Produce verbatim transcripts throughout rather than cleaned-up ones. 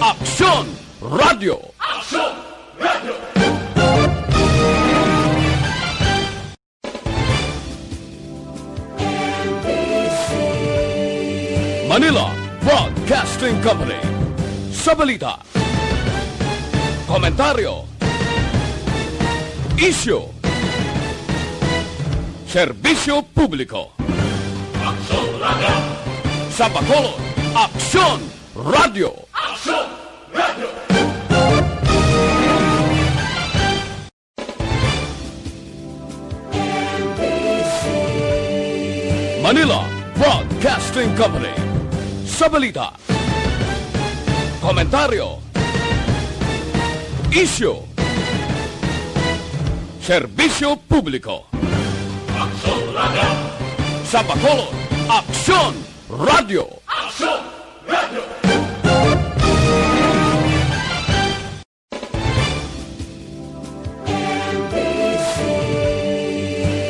Aksyon Radio. Aksyon Radio. Manila Broadcasting Company. Sa balita, komentaryo, isyu, serbisyo publiko. Aksyon Radio. Sa Bacolod, Aksyon Radio. Aksyon Radio. Manila Broadcasting Company. Sa balita, komentaryo, isyu, serbisyo publiko. Aksyon Radio. Sa Bacolod, Aksyon Radio. Aksyon Radio.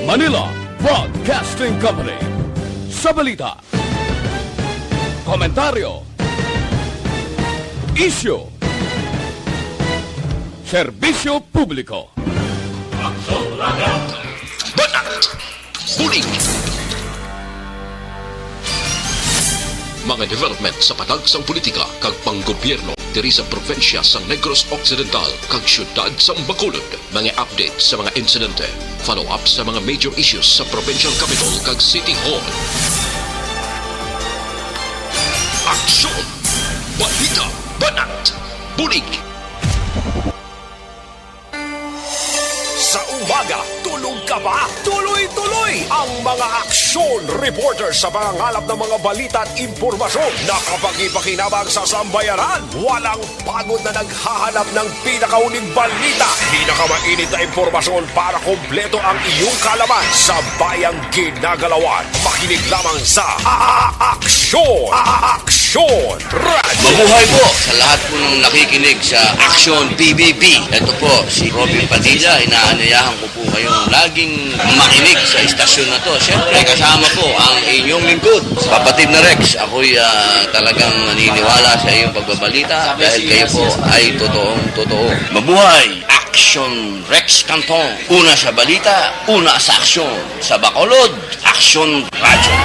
Manila Broadcasting Company. Sa balita, komentaryo, isyu, serbisyo publiko. Aksyon Radio. Banat! Bulig! Mga development sa patag sang politika kag panggobyerno diri sa probinsya sang Negros Occidental kag siyudad sang Bacolod. Mga update sa mga insidente, follow-up sa mga major issues sa provincial capital kag city hall. Aksyon! Balita! Banat! Bulig! Sa umaga, tulog ka ba? Tuloy-tuloy ang mga aksyon reporter sa pangangalap ng mga balita at impormasyon na kapakipakinabang sa sambayanan. Walang pagod na naghahanap ng pinakauling balita, pinakamainit na impormasyon para kompleto ang iyong kaalaman sa bayang ginagalawan. Makinig lamang sa A-, A-, Aksyon! A-, A-, Aksyon Radio! Mabuhay po sa lahat po ng nakikinig sa Aksyon P B B. Ito po si Robin Padilla, inaanyayahan ko po kayong laging makinig sa istasyon na to. Siyempre, kasama po ang inyong lingkod, Papa Tim na Rex. Ako'y, ah, talagang naniniwala sa iyong pagbabalita dahil kayo po ay totoong totoo. Mabuhay! Aksyon Rex Canton. Una sa balita, una sa aksyon. Sa Bacolod, Aksyon Radyo.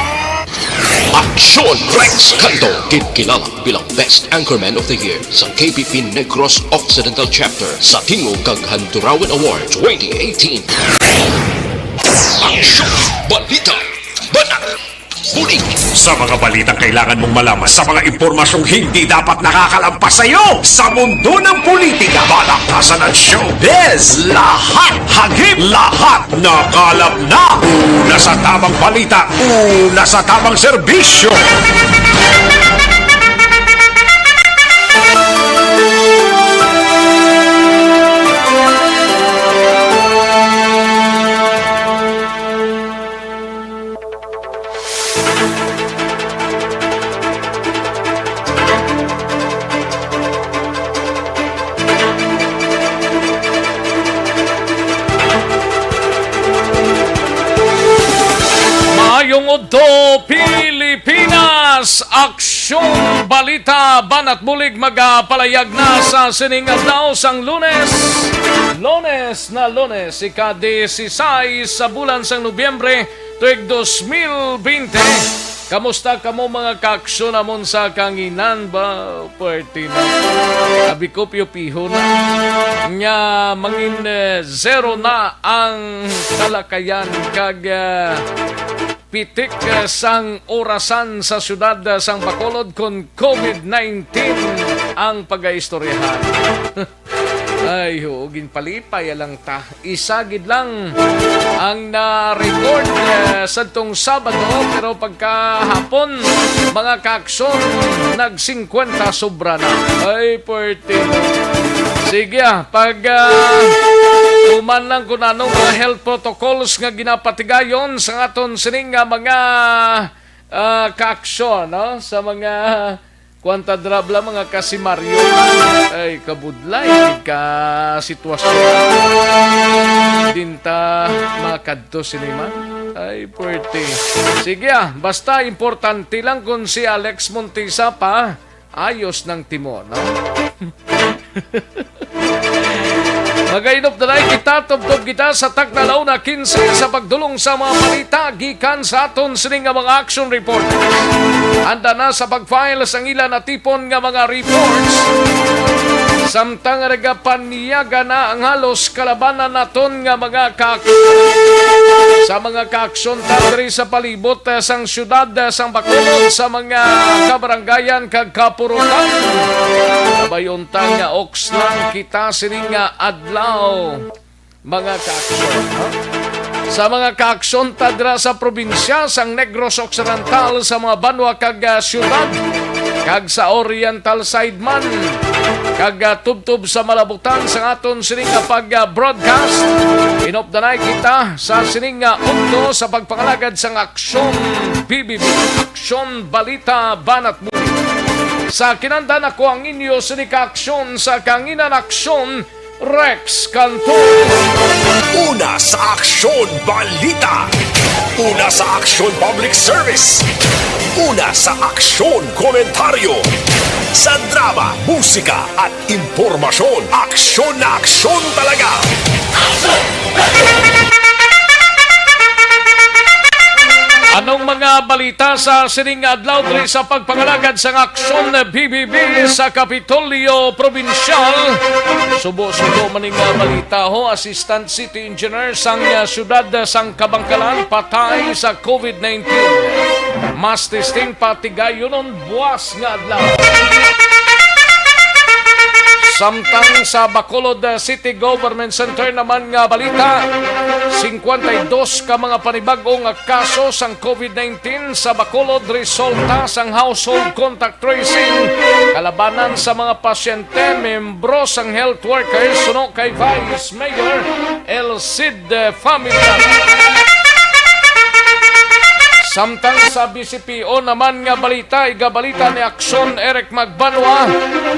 Aksyon Rex Canton, ginkilala bilang Best Anchorman of the Year sa K P P Negros Occidental Chapter sa Tingog kag Handurawan Award twenty eighteen. Aksyon! Balita! Banat! Bulig! Sa mga balitang kailangan mong malaman, sa mga impormasyong hindi dapat nakakalampas sa iyo, sa mundo ng politika, balaktasan at showbiz, lahat hagip, lahat nakalap na. Una sa tamang balita, una sa tamang serbisyo. Maayong udto, Pilipinas! Aksyon, balita, banat bulig magapalayag na sa sining adlaw sang Lunes. Lunes na Lunes, ika-disisais sa bulan sang Nobyembre, tuig dos mil bente. Kamusta kamo, mga kaaksyon namon sa kanginan ba? Pwerte na. Abi ko, piyo-piho na. Nga mangin, eh, zero na ang kalakayan kag, eh, pitik, eh, sang orasan sa siyudad, eh, sang Bacolod kon COVID nineteen ang pagaistoryahan. Ay, oo, ginpalipay lang ta. Isa gid lang ang na-record, eh, sadtong Sabado, pero pagkahapon, mga kaaksyon, nag-singkwenta sobra na. Ay, pwerte. Sige, ah, pag, ah, tuman lang kung anong mga health protocols nga ginapatigayon sa aton sining nga mga, ah, kaaksyon, no? Sa mga Kwanta drabla, mga kasimaryo. Ay, kabudlay gid ka sitwasyon. Dinta makadto sini man. Ay, pwerte. Sige, ah, basta importante lang kung si Alex Montisa pa ayos ng timo, no? Magainop na lang kita, tubtob kita sa takna, la una quince, sa pagdulong sa mga balita gikan sa aton sini nga mga action report. Handa na sa pag-file sang ila natipon nga mga reports. Samtang nagapanyaga na ang halos kalabanan naton nga mga ka-, sa mga kaaksyon ta diri sa palibot, eh, sang syudad, eh, sang Bacolod, sa mga kabaranggayan kag kapurutan. Kabay unta nga oks lang kita sini nga adlaw, mga kaaksyon, ha? Sa mga kaaksyon ta dira sa probinsya sang Negros Occidental, sa mga banwa kag, ah, syudad, kag sa Oriental side man, kag, ah, tubtob sa malabutan sa aton sini nga pag, ah, broadcast. Inupdanay kita sa sini nga udto sa pagpangalagad sang Aksyon B B B, Aksyon Balita Banat Muli. Sa kinandan, ako ang inyo sini ka aksyon sa kanginan, Aksyon Rex Canto. Una sa Aksyon Balita. Una sa Aksyon Public Service. Una sa Aksyon Komentaryo. Sa drama, musika, at impormasyon, aksyon na aksyon talaga. Anong mga balita sa sining adlaw diri sa pagpangalagad sang Aksyon B B B sa Kapitolyo Probinsyal? Subo-subo man ning, ah, balita, ho, Assistant City Engineer sang, ah, siyudad, ah, sang Kabankalan patay sa covid nineteen. Mass testing patigayonon buwas nga adlaw. Samtang sa Bacolod, ah, City Government Center naman nga balita, singkwenta y dos ka mga panibag-o nga kaso sang covid nineteen sa Bacolod resulta sang household contact tracing kalabanan sa mga pasyente, membro sang health workers, suno kay Vice Mayor El Cid, eh, Familiar. Samtang sa B C P O naman nga balita, igabalita ni Aksyon Eric Magbanwa,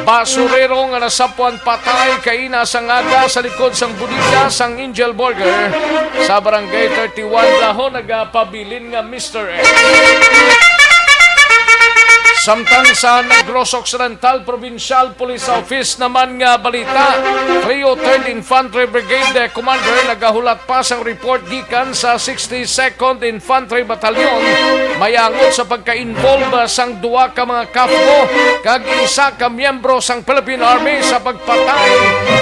basurero nga nasapuan patay kaina sang aga sa likod sang bodega sang Angel Burger sa Barangay thirty-one, Lahon, nagapabilin nga Mister X. Samtang sa Negros Occidental Provincial Police Office naman nga balita, Trio Third Infantry Brigade Commander nagahulat pa sang report gikan sa sixty-second Infantry Battalion, mayangot sa pagka-involve sang duha ka mga CAFGU kag isa ka miyembro sang Philippine Army sa pagpatay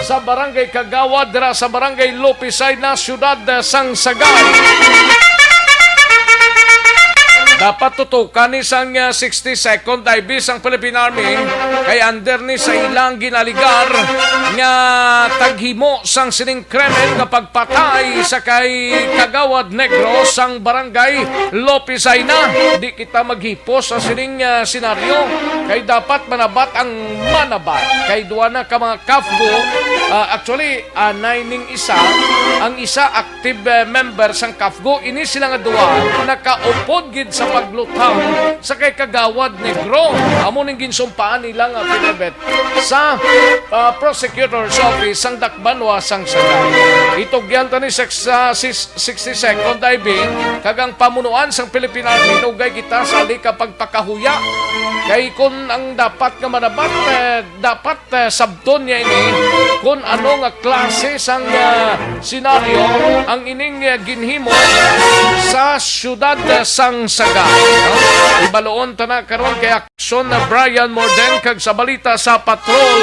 sa Barangay Kagawad dira sa Barangay Lopisay na siyudad sang Sagay. Dapat tutukan ni sang, ah, sixty-second I B sang Philippine Army, kay under ni sa ilang ginaligar nga taghimo sang sining krimen nga pagpatay sa kay Kagawad Negro sang Barangay Lopisay na. Di kita maghipos sa sining, ah, senaryo, kay dapat manabat ang manabat, kay duha na ka mga CAFGU, ah, actually, anay ning isa, ang isa active, eh, member sang CAFGU. Ini sila nga duha nakaupod gid sa pagluthang sa kay Kagawad Negro. Amo ning ginsumpaan nila nga affidavit sa, ah, prosecutor's office sang Dakbanwa sang Sagay. Itugyan ta ni sex-, ah, sis-, sixty-second I B kag ang pamunuan sang Philippine Army, nugay kita sa ali ka pagpakahuya. Kay kun ang dapat nga manabat, eh, dapat, eh, sabton niya ini kun ano nga klase sang, ah, senaryo ang ining, ah, ginhimo sa siyudad, ah, sang Sagay, no? Ibaluon ta na karon kay Aksyon na Brian Morden kag sa balita sa patrol,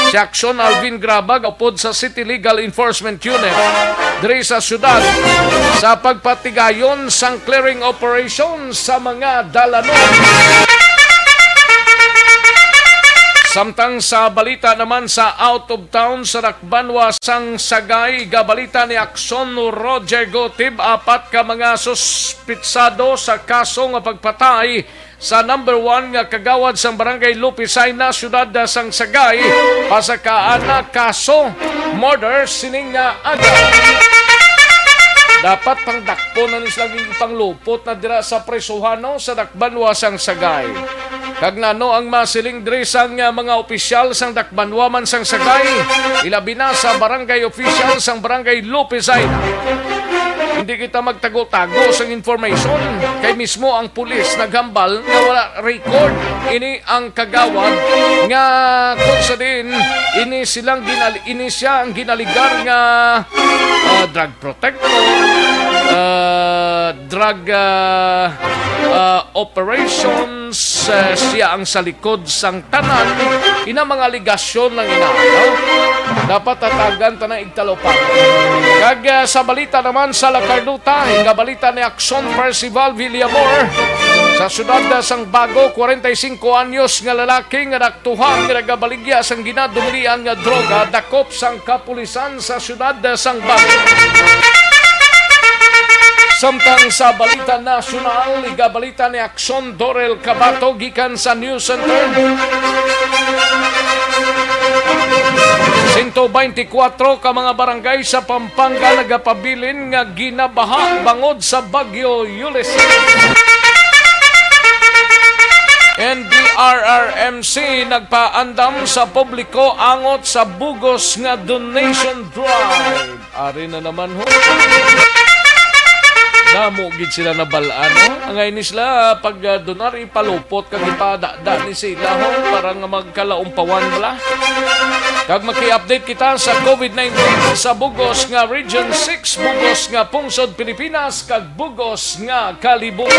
si Aksyon Alvin Grabag upod sa City Legal Enforcement Unit diri sa siyudad sa pagpatigayon sang clearing operation sa mga dalanon. Samtang sa balita naman sa out of town, sa Dakbanwa sang Sagay, gabalita ni Aksyon Roger Gotib, apat ka mga suspitsado sa kaso nga pagpatay sa number one nga kagawad sang Barangay Lupisay na siyudad sang Sagay, pasakaan na kaso murder sining nga aga. Dapat pangdakpon na ni sila, ipanglupot na dira sa prisuhan, no, sa Dakbanwa sang Sagay. Kag nano ang masiling diri sang, ah, mga opisyal sang Dakbanwa man sang Sagay, ilabi na sa barangay official sang Barangay Lopez Aina. Hindi kita magtago-tago sang information, kay mismo ang pulis naghambal nga wala record ini ang kagawad nga kung sa din ini silang ginal-, ini siya ang ginaligar nga, ah, drug protector, ah, drug, ah, ah, operation, s-, siya ang sa likod sang tanan. Ina mga aligasyon lang ina, no? Dapat tatagan ta na igtalopan. Kag, ah, sa balita naman sa La Carnota, ikabalita ni Action Percival Villamor, sa siyudad, ah, sang Bago, kwarenta y singko anyos nga lalaki nga naktuhan nga nagabaligya sang ginadumilian nga droga dakop sang kapulisan sa siyudad, ah, sang Bago. Samtang sa balita nasyonal, igabalita ni Aksyon Dorel Cabato gikan sa News Center. Sento beintikwatro ka mga barangay sa Pampanga nagapabilin nga ginabaha bangod sa Bagyo Ulysses. N D R R M C nagpaandam sa publiko angot sa bugos nga donation drive. Ari na naman, ho. Damo gid sila nabalaan, no? Ang ini sila, pag, ah, donar, ipalupot kag ipadakda ni sila, ho, para nga magkalaumpawan bala. Kag maki-update kita sa covid nineteen sa bugos nga Region six, bugos nga pungsod Pilipinas, kag bugos nga kalibutan.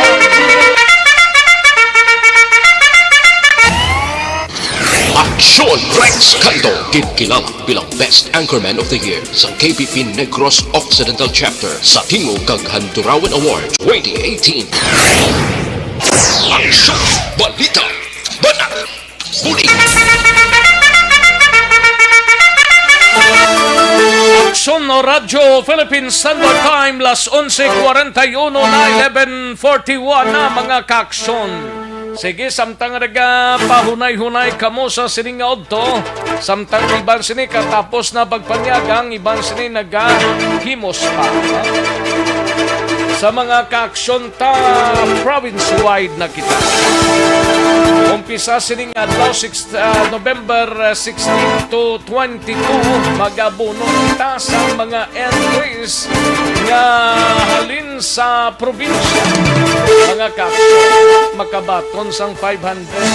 Aksyon Rex Cando, ginkilala bilang Best Anchorman of the Year sang K P P Negros Occidental Chapter sa Tingog kag Handurawan Award twenty eighteen. Aksyon! Balita! Banat! Bulig! Aksyon o Radyo Philippine Standard Time, las onse cuarenta y uno na, eleven forty-one na, mga kaaksyon. Sige, samtang nagapahunay-hunay kamo sa sining nga udto, samtang iban sini katapos na pagpanyaga, ang iban sini nagahimos pa. Sa mga kaaksyon ta, province-wide na kita. Umpisa sining adlaw, six, ah, November, ah, sixteen to twenty-two, magabuno kita sa mga entries nga halin sa probinsya. Mga kaaksyon, makabaton sang five hundred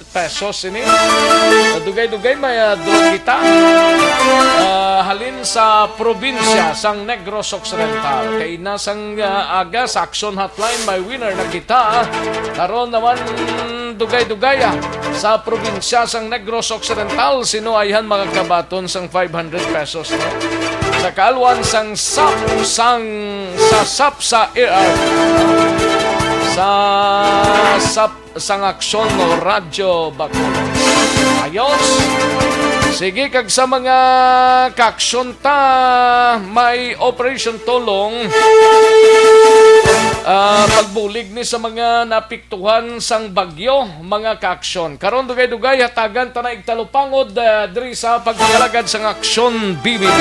pesos ini. Dugay-dugay may, ah, draw kita. Ah, halin sa probinsya sang Negros Occidental. Kay ina sang, ah, aga sa Aksyon Hotline, may winner na kita. Karon naman, dugay-dugay, ah, sa probinsya sang Negros Occidental, sino ayhan makakabaton sang five hundred pesos, no? Sa kaalwan sang sap, sang, sa sap sa A R. Sa sap sang Aksyon o Radyo Bacolod. Ayos. Sige, kag sa mga kaaksyon ta, may Operation Tulong. Ah, pagbulig ni sa mga napiktuhan sang bagyo, mga kaaksyon. Karon, dugay-dugay, hatagan ta na igtalupangod, ah, diri sa pagpangalagad sang Aksyon B B B.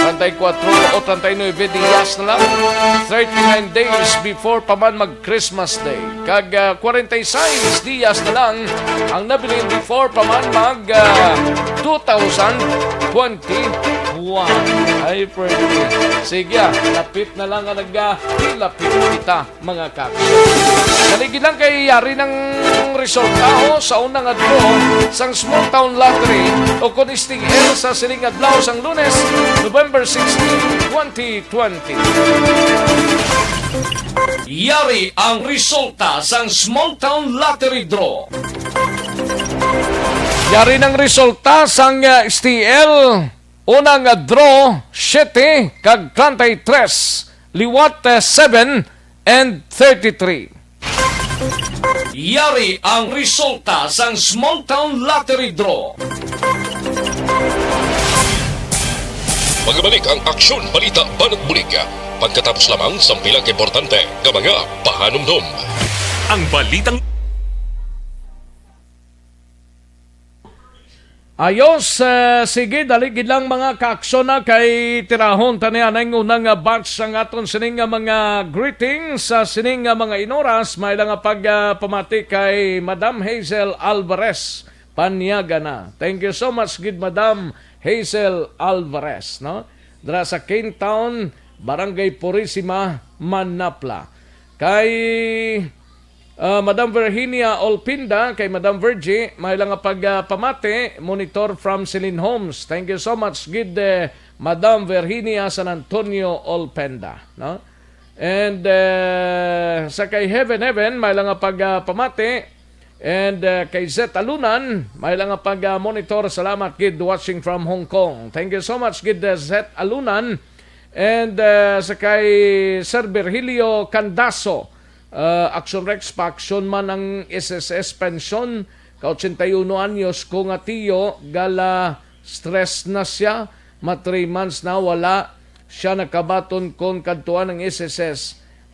Treinta y cuatro o treinta y nueve días na lang. Thirty-nine days before pa man mag Christmas Day. Kag, ah, kwarenta y seis dias na lang ang nabilin before pa man mag, ah, two thousand twenty-one. Ay, pretty. Sige, ah, lapit na lang ang nag, ah, lapit kita, mga kaaksyon. Dali gid lang kay yari ng resulta, ho, sa una nga draw sang Small Town Lottery o kon S T L sa siling adlaw sang Lunes, November sixteen, twenty twenty. Yari ang resulta sang Small Town Lottery Draw. Yari ng resulta sang, uh, S T L, unang, uh, draw, siyete kag treinta y tres, liwat, uh, seven and thirty-three. Yari ang resulta sang Small Town Lottery Draw. Magabalik ang Aksyon Balita Banat Bulig. Pagkatapos lamang sang pila ka importante nga mga pahanumdom. Ang balitang Ayos, eh, sige, dali gid lang, mga kaaksyon, na kay tirahon ta niya na yung unang, ah, batch sang aton sining nga mga greetings sa sining nga mga inoras. May lang nga pag, ah, pamati kay Madam Hazel Alvarez Paniaga na. Thank you so much gid, Madam Hazel Alvarez, no? Dira sa Cane Town, Barangay Purisima, Manapla. Kay, ah, Madam Virginia Olpinda, kay Madam Virgie, may lang nga pag, ah, pamati, monitor from Celine Homes. Thank you so much, gid, eh, Madam Virginia San Antonio Olpenda, no? And, eh, sa kay Heaven Heaven, may lang nga pag, ah, pamati. And, uh, kay Zet Alunan, may lang nga pag, uh, monitor. Salamat gid, watching from Hong Kong. Thank you so much gid, uh, Zet Alunan. And, uh, sa kay Sir Virgilio Candaso, uh, Action Rex, pa-action man ang S S S pension. Ka ochenta y uno anyos ko nga tiyo, gala stress na siya. Ma three months na wala siya nakabaton kon kadtuan ang S S S.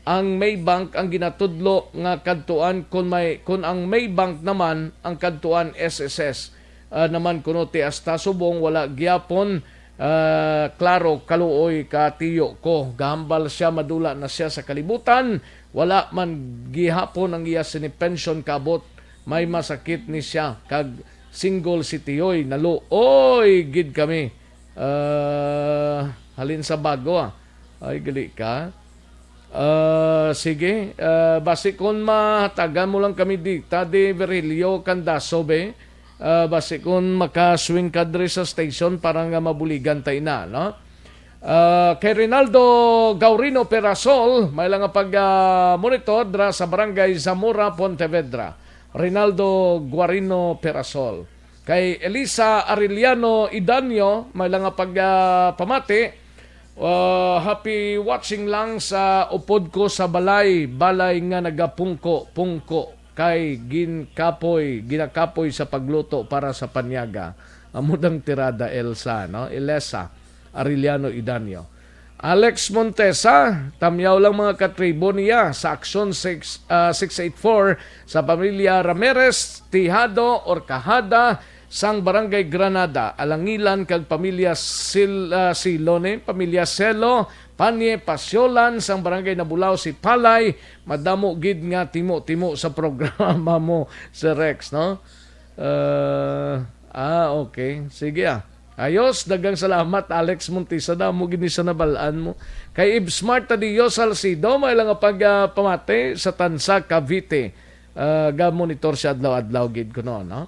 Ang Maybank ang ginatudlo nga kadtuan, kun may, kun ang Maybank naman ang kadtuan, S S S, ah, naman kuno ti hasta subong wala gyapon, ah, klaro, kaluoy ka tiyo ko. Gahambal siya, madula na siya sa kalibutan, wala man gihapon ang iya sini pension kaabot. May masakit ni siya kag single si tiyoy. Naluoy gid kami. Ah, halin sa bago, ah. Ay, gali ka. Ah, sige, ah, basi kun mahatagan mo lang kami dita di Virgilio Candaso, be. Ah, basi kun maka-swing ka diri sa station para nga mabuligan ta ina, no? Ah, kay Rinaldo Gaurino Perasol, may lang nga pag, ah, monitor dra sa Barangay Zamora, Pontevedra. Rinaldo Guarino Perasol. Kay Elisa Arellano Idanio, may lang nga pag, ah, pamati. Ah, happy watching lang sa upod ko sa balay, balay nga nagapungko-pungko kay ginkapoy, ginakapoy sa pagluto para sa panyaga. Amo dang tirada, Elsa, no? Elisa Arellano Idanio. Alex Montesa, tamyaw lang mga katribo niya sa Aksyon six, ah, six eight four sa pamilya Ramirez, Tijado, Orcajada, sang Barangay Granada, Alangilan kag pamilya Sil-, ah, Silone, pamilya Selo, Panye, Pasyolan, sang Barangay Nabulao, Sipalay, madamo gid nga timo-timo sa programa mo, Sir Rex, no? Ah, ah, okay. Sige, ah. Ayos, daghang salamat, Alex Montisa. Damo gid ni sa nabal-an mo. Kay Ib Smart Tadeo Salcido, may lang nga pag, ah, pamati sa Tansa, Cavite. Ah, ga-monitor siya adlaw-adlaw gid kuno, no?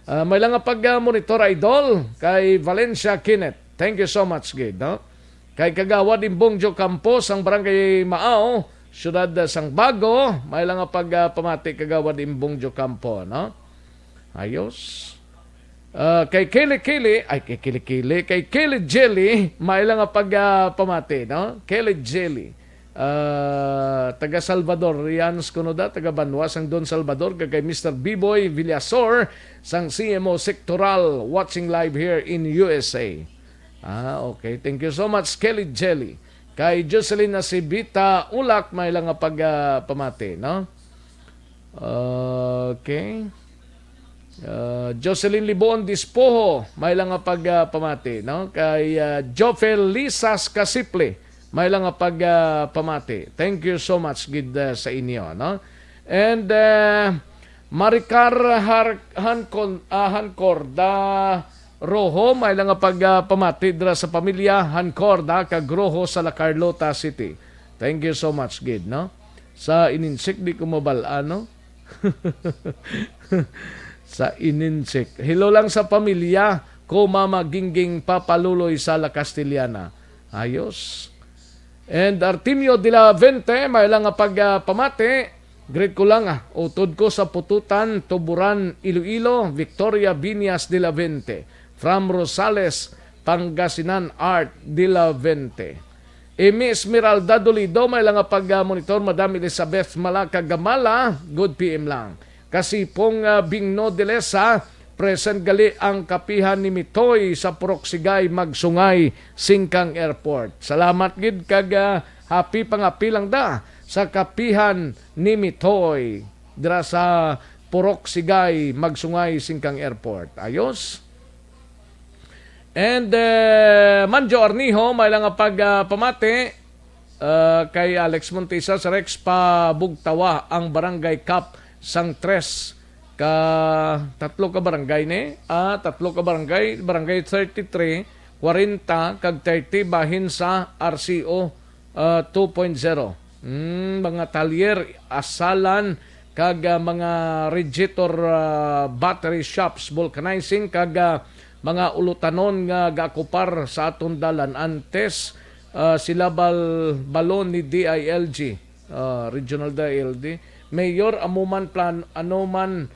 Ah, may lang nga pag, ah, monitor, idol, kay Valencia Kenneth. Thank you so much gid, no? Kay Kagawad Imbong Jocampo sang Barangay Maao, Siyudad, ah, sang Bago, may lang nga pag, ah, pamati, Kagawad Imbong Jocampo, no? Ayos. Ah, kay Kili Kili, ay, kay Kili Kili, kay Kili Jelly, may lang nga pag, ah, pamati, no? Kili Jelly. Ah, taga Salvadorians kuno da, taga banwa sang Don Salvador, kag kay Mister Biboy Villasor sang C M O Sectoral, watching live here in U S A. Ah, okay. Thank you so much, Kelly Jelly. Kay Jocelyn Nasibita Ulak, may lang nga pag, ah, pamati, no? Okay. Ah, Jocelyn Libon Dispoho, may lang nga pag, ah, pamati, no? Kay, ah, Jofel Lisas Kasiple, may lang nga pag, ah, pamati. Thank you so much gid, ah, sa inyo, no? And, ah, Maricar Har-, Hancon-, ah, Hancorda Rojo, may lang nga pag, ah, pamati dira sa pamilya Hancorda kag Rojo sa La Carlota City. Thank you so much gid, no? Sa Ininsik, di ko mabal-an, no? Sa Ininsik. Hello lang sa pamilya ko, Mama Gingging, Papa Luloy sa La Castellana. Ayos. And Artemio de la Vente, may lang nga pag, ah, pamati. Greet ko lang, ah, utod ko sa Pututan, Tuburan, Iloilo, Victoria Viñas de la Vente, from Rosales, Pangasinan, Art de la Vente. Amy Esmeralda Dolido, may lang nga pag, ah, monitor, Madam Elizabeth Malaca Gamala, good P M lang. Kasipong, ah, Bingno de Lesa, present gali ang kapihan ni Mitoy sa Purok Sigay, Magsungay, Singkang Airport. Salamat gid kag, ah, happy pangapi lang da sa kapihan ni Mitoy dira sa Purok Sigay, Magsungay, Singkang Airport. Ayos? And, eh, Manjo Arnijo, may lang nga pag, ah, pamati, ah, kay Alex Montisa, sa Rex pa Bugtawa ang Barangay Cup sang Tres ka, tatlo ka barangay ni, ah, tatlo ka barangay, Barangay thirty-three, forty, kag thirty bahin sa R C O ah, two point zero. Mm, mga talyer, asalan, kag, ah, mga radiator, ah, battery shops, vulcanizing, kag, ah, mga ulutanon nga gaakupar sa aton dalan. Antes, ah, sila bal-, balon ni D I L G, ah, Regional D I L G. Mayor, amo man plan-, ano man,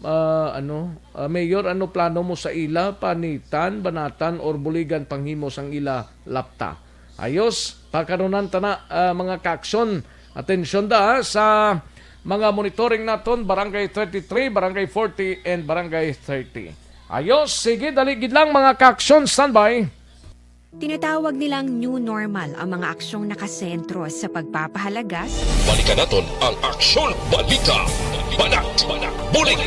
ah, ano, ah, Mayor, ano plano mo sa ila? Panitan, banatan, or buligan panghimo sang ila lapta? Ayos, pakarunan ta na, ah, mga kaaksyon. Atensyon da, ha, sa mga monitoring naton, Barangay thirty-three, Barangay forty, and Barangay thirty. Ayos, sige, dali gid lang, mga kaaksyon, standby. Tinatawag nilang new normal ang mga aksyong nakasentro sa pagpapahalaga sa Balikan naton ang Aksyon Balita. Banat, Banat, Bulig.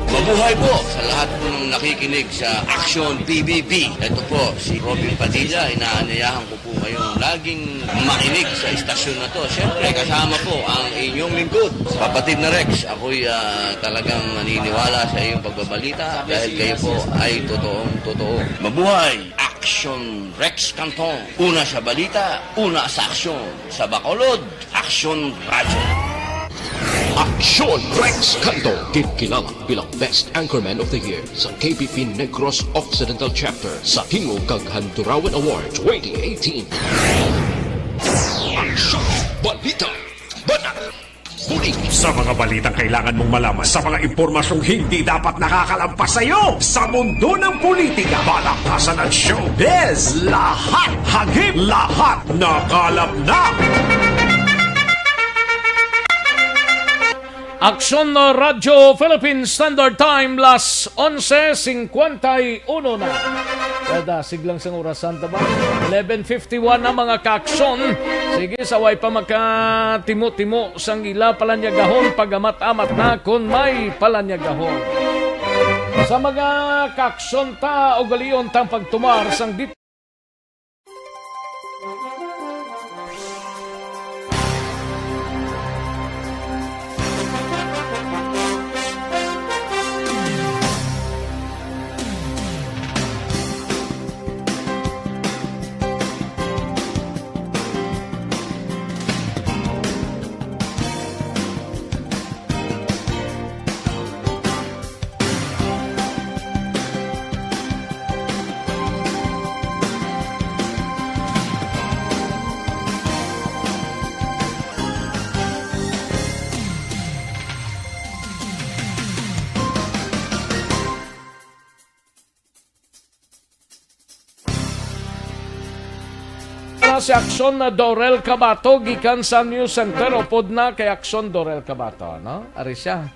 Mabuhay po sa lahat po ng nakikinig sa Aksyon P B B. Ito po si Robin Padilla. Inaanyayahan ko po kayong laging makinig sa istasyon na to. Siyempre, kasama po ang inyong lingkod, Kapatid na Rex. Ako'y, ah, talagang naniniwala sa iyong pagbabalita dahil kayo po ay totoong totoo. Mabuhay! Aksyon Rex Canton. Una sa balita, una sa aksyon. Sa Bacolod, Aksyon Radyo. Aksyon Rex Canton, ginkilala bilang Best Anchorman of the Year sa K P P Negros Occidental Chapter sa Tingog kag Handurawan Award twenty eighteen. Aksyon Balita. Banat. Bulig. Sa mga balitang kailangan mong malaman, sa mga impormasyong hindi dapat nakakalampas sa iyo, sa mundo ng politika, palakpasan at showbiz, lahat hagip, lahat nakalap na. Aksyon Radyo Philippine Standard Time, las onse cincuenta y uno na. Kada siglang sang orasan ta ba? Eleven fifty-one na, mga kaaksyon. Sige, sa way pa makatimo-timo sang ila palanyagahon, pagamat-amat na kon may palanyagahon. Sa mga kaaksyon ta, ugalion tang pagtumar sang Na si Aksyon na Dorel Cabato gikan sa News Center. Upod na kay Aksyon Dorel Cabato, no? Ari siya.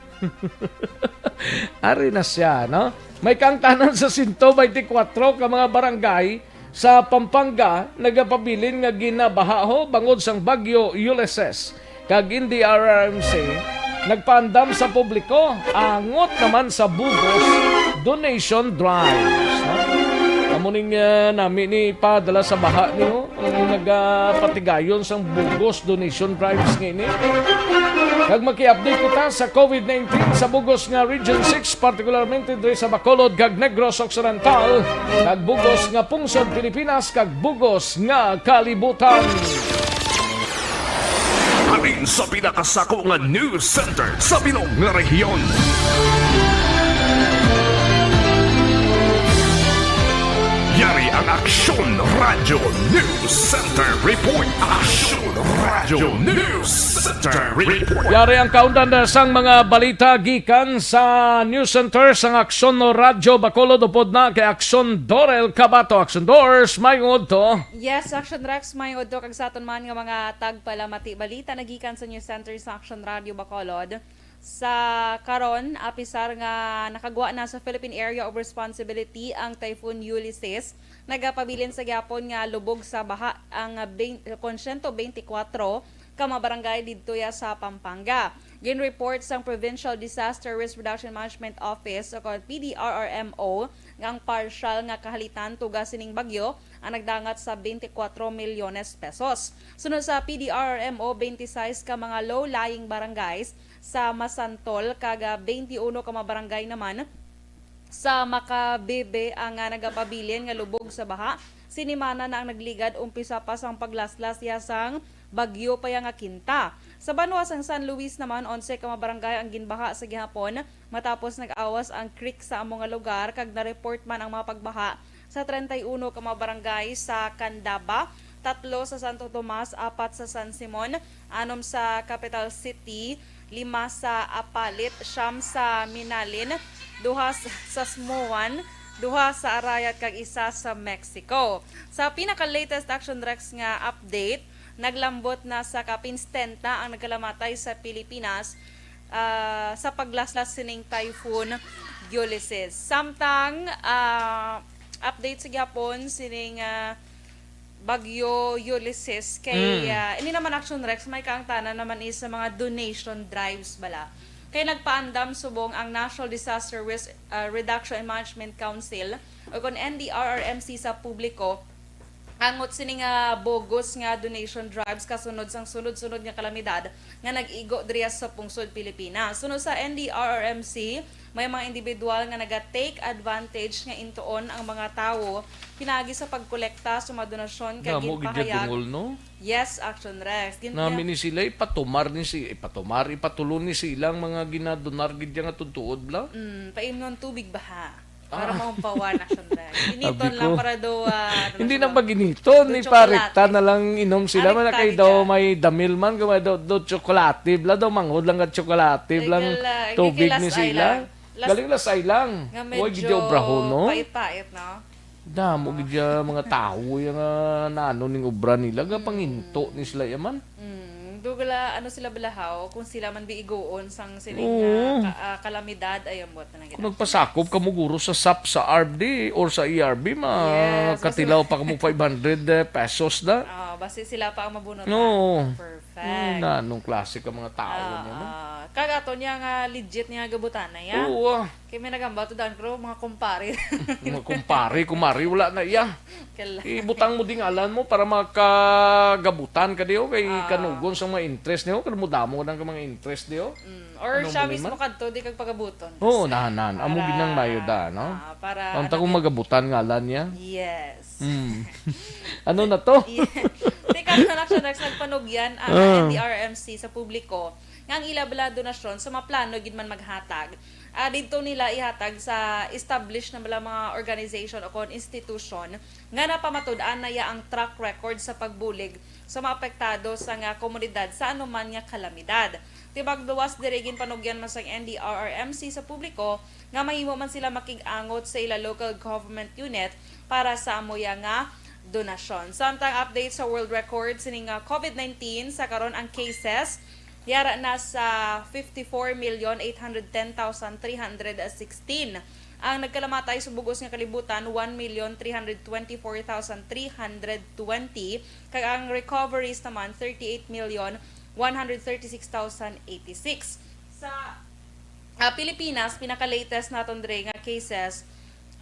Ari na siya, no? May kaangtanan sa sento bente kwatro ka mga barangay sa Pampanga nagapabilin nga ginabahaho bangod sang Bagyo Ulysses. Kag N D R R M C nagpaandam sa publiko angot naman sa bugos donation drives, ha? Amo ning, ah, nami ni padala sa baha niyo, ang nagapatigayon sang bugos donation drives ngini. Kag maki-update kita sa COVID nineteen sa bugos nga Region six, partikularmente diri sa Bacolod kag Negros Occidental, kag bugos nga pungsod Pilipinas kag bugos nga kalibutan. Halin sa pinakasako nga news center sa bilog nga rehiyon. Yari ang Aksyon Radyo News Center Report. Aksyon Radyo News Center Report. Yari ang kaundan sang mga balita gikan sa News Center sang Aksyon Radyo Bacolod. Upod na kay Aksyon Dorel Cabato. Aksyon Dors, may udto. Yes, Aksyon Rex, may udto kag sa aton man nga mga tagpalamati balita nagikan sa News Center sa Aksyon Radyo Bacolod. Sa karon, apisar nga nakagwa na sa Philippine Area of Responsibility ang Typhoon Ulysses, nagapabilin sa gyapon nga lubog sa baha ang bain-, kon siyento beintikwatro ka mga barangay didto ya sa Pampanga. Gin-report sang Provincial Disaster Risk Reduction Management Office o kon P D R R M O nga ang partial nga kahalitan tuga sining bagyo ang nagdangat sa twenty-four milyones pesos. Sunod sa P D R R M O, twenty-six ka mga low-lying barangays sa Masantol kag, ah, twenty-uno ka mga barangay naman sa Macabebe ang, ah, nagapabilin nga lubog sa baha sinimana na ang nagligad, umpisa pa sang paglaslas ya sang bagyo pa ya nga Quinta. Sa banwa sang San Luis naman, onse ka mga barangay ang ginbaha sa gihapon matapos nag-awas ang creek sa amo nga lugar, kag na-report man ang mga pagbaha sa treinta y uno ka mga barangay sa Candaba, tatlo sa Santo Tomas, apat sa San Simon, anom sa Capital City, lima sa Apalit, siyam sa Minalin, duha s-, sa Smuan, duha sa Arayat, kag isa sa Mexico. Sa pinaka-latest, Action Rex, nga update, naglambot na sa kapin setenta ang nagkalamatay sa Pilipinas, ah, sa paglaslas sining Typhoon Ulysses. Samtang, ah, update sa gihapon sining, ah, Bagyo Ulysses kay, Mm. ah, ini naman, Action Rex, may kaangtanan naman is sa mga donation drives bala. Kay nagpaandam subong ang National Disaster Risk, ah, Reduction and Management Council o kon N D R R M C sa publiko angot sini nga bogus nga donation drives kasunod sang sunod-sunod nga kalamidad nga nag-igo diriya sa pungsod Pilipinas. Suno sa N D R R M C, may mga individual nga naga-take advantage nga intuon ang mga tawo pinaagi sa pagkolekta sa mga donasyon kay Damo gid ginpahayag. Dungol, no? Yes, Action Rex. Gin- Nami ni sila, ipatumar ni si, ipatumar, ipatulon ni silang mga ginadonar gid nga tuod-tuod, bla? Mm, paimnon tubig baha. Para Ah. maumpawan, Action Rex. Initon Abi lang ko. Para daw, ah, ano Hindi siya na ba? Pag-initon, Daw iparekta tsokolate. Na lang inom sila. Arekta man kay daw may damil man, kung may daw, daw tsokolate, bla, daw manghod lang ka tsokolate, Ay, blang kala, tubig kay ni Las sila. Island. Las- Galing Las Island. Nga Uy, medyo gidya obrahon, no? Pait-pait, no? Damo gid ya mga tawo ya nga naano ning obra nila, ga panginto ni sila ya man. Mm, dugala, ano sila balahaw, kung sila man biigoon sang sining, Oo. Ah, ka-, ah, kalamidad, ay, ambot na lang Kung gid. Nagpasakop kamo guro sa sap sa R D or sa E R B, Yes, makatilaw pa kamo five hundred pesos na. Ah, basi sila pa ang mabunot. Oo. Perfect. Hmm, na, anong klase ka mga tao Ah, niya, no? Ah. Kag ato niya nga legit niya gabutan na ya. Oo, ah. Kay may nagambal to daan, pero mga kumpare. Mga kumpare, kumari, wala na iya. Kala- Ibutang mo ding alan mo para makagabutan ka diyo kay Ah. Kanugon sa mga interest niyo, kay mo damo ka ng mga interest diyo. Mm. Or Ano siya mo mismo naman? Kadto, di kag pagabuton. Oo, Kasi nahanan. Amo para, ginang mayo da, no? Ah, para Ang ano takong gid? Magabutan nga alan niya. Yes. Mm. Ano na to? Yeah. Teka, sa Action Rex, nagpanugyan ang Ah. N D R M C sa publiko nga ang ila bala donasyon sa mga plano gid man maghatag. Ah, didto nila ihatag sa established na bala mga organization o kon institution nga napamatud-an na ya ang track record sa pagbulig sa mga apektado sa nga komunidad sa anuman nga kalamidad. Tibag luwas diri ginpanugyan man sang N D R R M C sa publiko nga mahimo man sila makig-angot sa ila local government unit para sa amo ya nga donasyon. Samtang update sa world record sini nga COVID nineteen, sa karon ang cases yara na sa fifty-four million eight hundred ten thousand three hundred sixteen. Ang nagkalamatay sa bug-os nga kalibutan, one million three hundred twenty-four thousand three hundred twenty, kag ang recoveries naman, thirty-eight million one hundred thirty-six thousand eighty-six. Sa, ah, Pilipinas, pinaka-latest naton dre nga cases,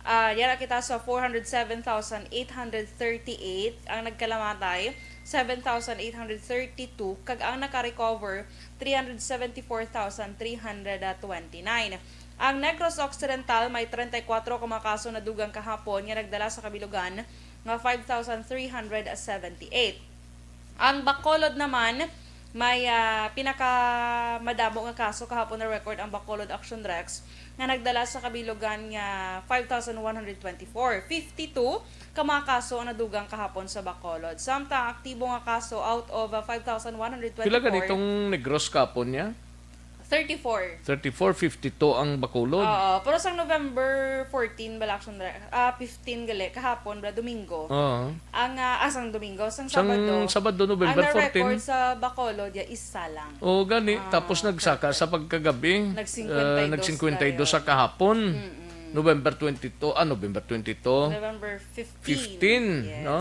ah, yara kita sa four hundred seven thousand eight hundred thirty-eight, ang nagkalamatay, seven thousand eight hundred thirty-two, kag ang naka-recover, three hundred seventy-four thousand three hundred twenty-nine. Ang Negros Occidental may treinta y cuatro ka mga kaso nadugang kahapon nga nagdala sa kabilugan nga five thousand three hundred seventy-eight. Ang Bacolod naman may, ah, pinakamadamo nga kaso kahapon na record ang Bacolod Action Rex nga nagdala sa kabilugan nga five thousand one hundred twenty-four. Fifty-two ka mga kaso ang nadugang kahapon sa Bacolod. Samtang aktibo nga kaso out of, ah, five thousand one hundred twenty-four. Pila ganitong Negros kahapon niya? Thirty-four. Thirty-four, fifty-two ang Bacolod. Oo, pero sang November fourteen bala, Action Rex, ah, fifteen gali, kahapon bala, Domingo. Oo. Ang, ah, ah, sang Domingo, sang Sang Sabado. Sabado, November fourteen. Ang na-record sa Bacolod, ya, isa lang. Oo, gani. Ah, tapos nagsaka perfect. Sa pagkagabi, Nag-singkwenta y dos ah, nag-singkwenta y dos tayo. Sa kahapon. Mm-mm. November twenty-two, ah, November twenty-two. November fifteen. Fifteen, yes. No?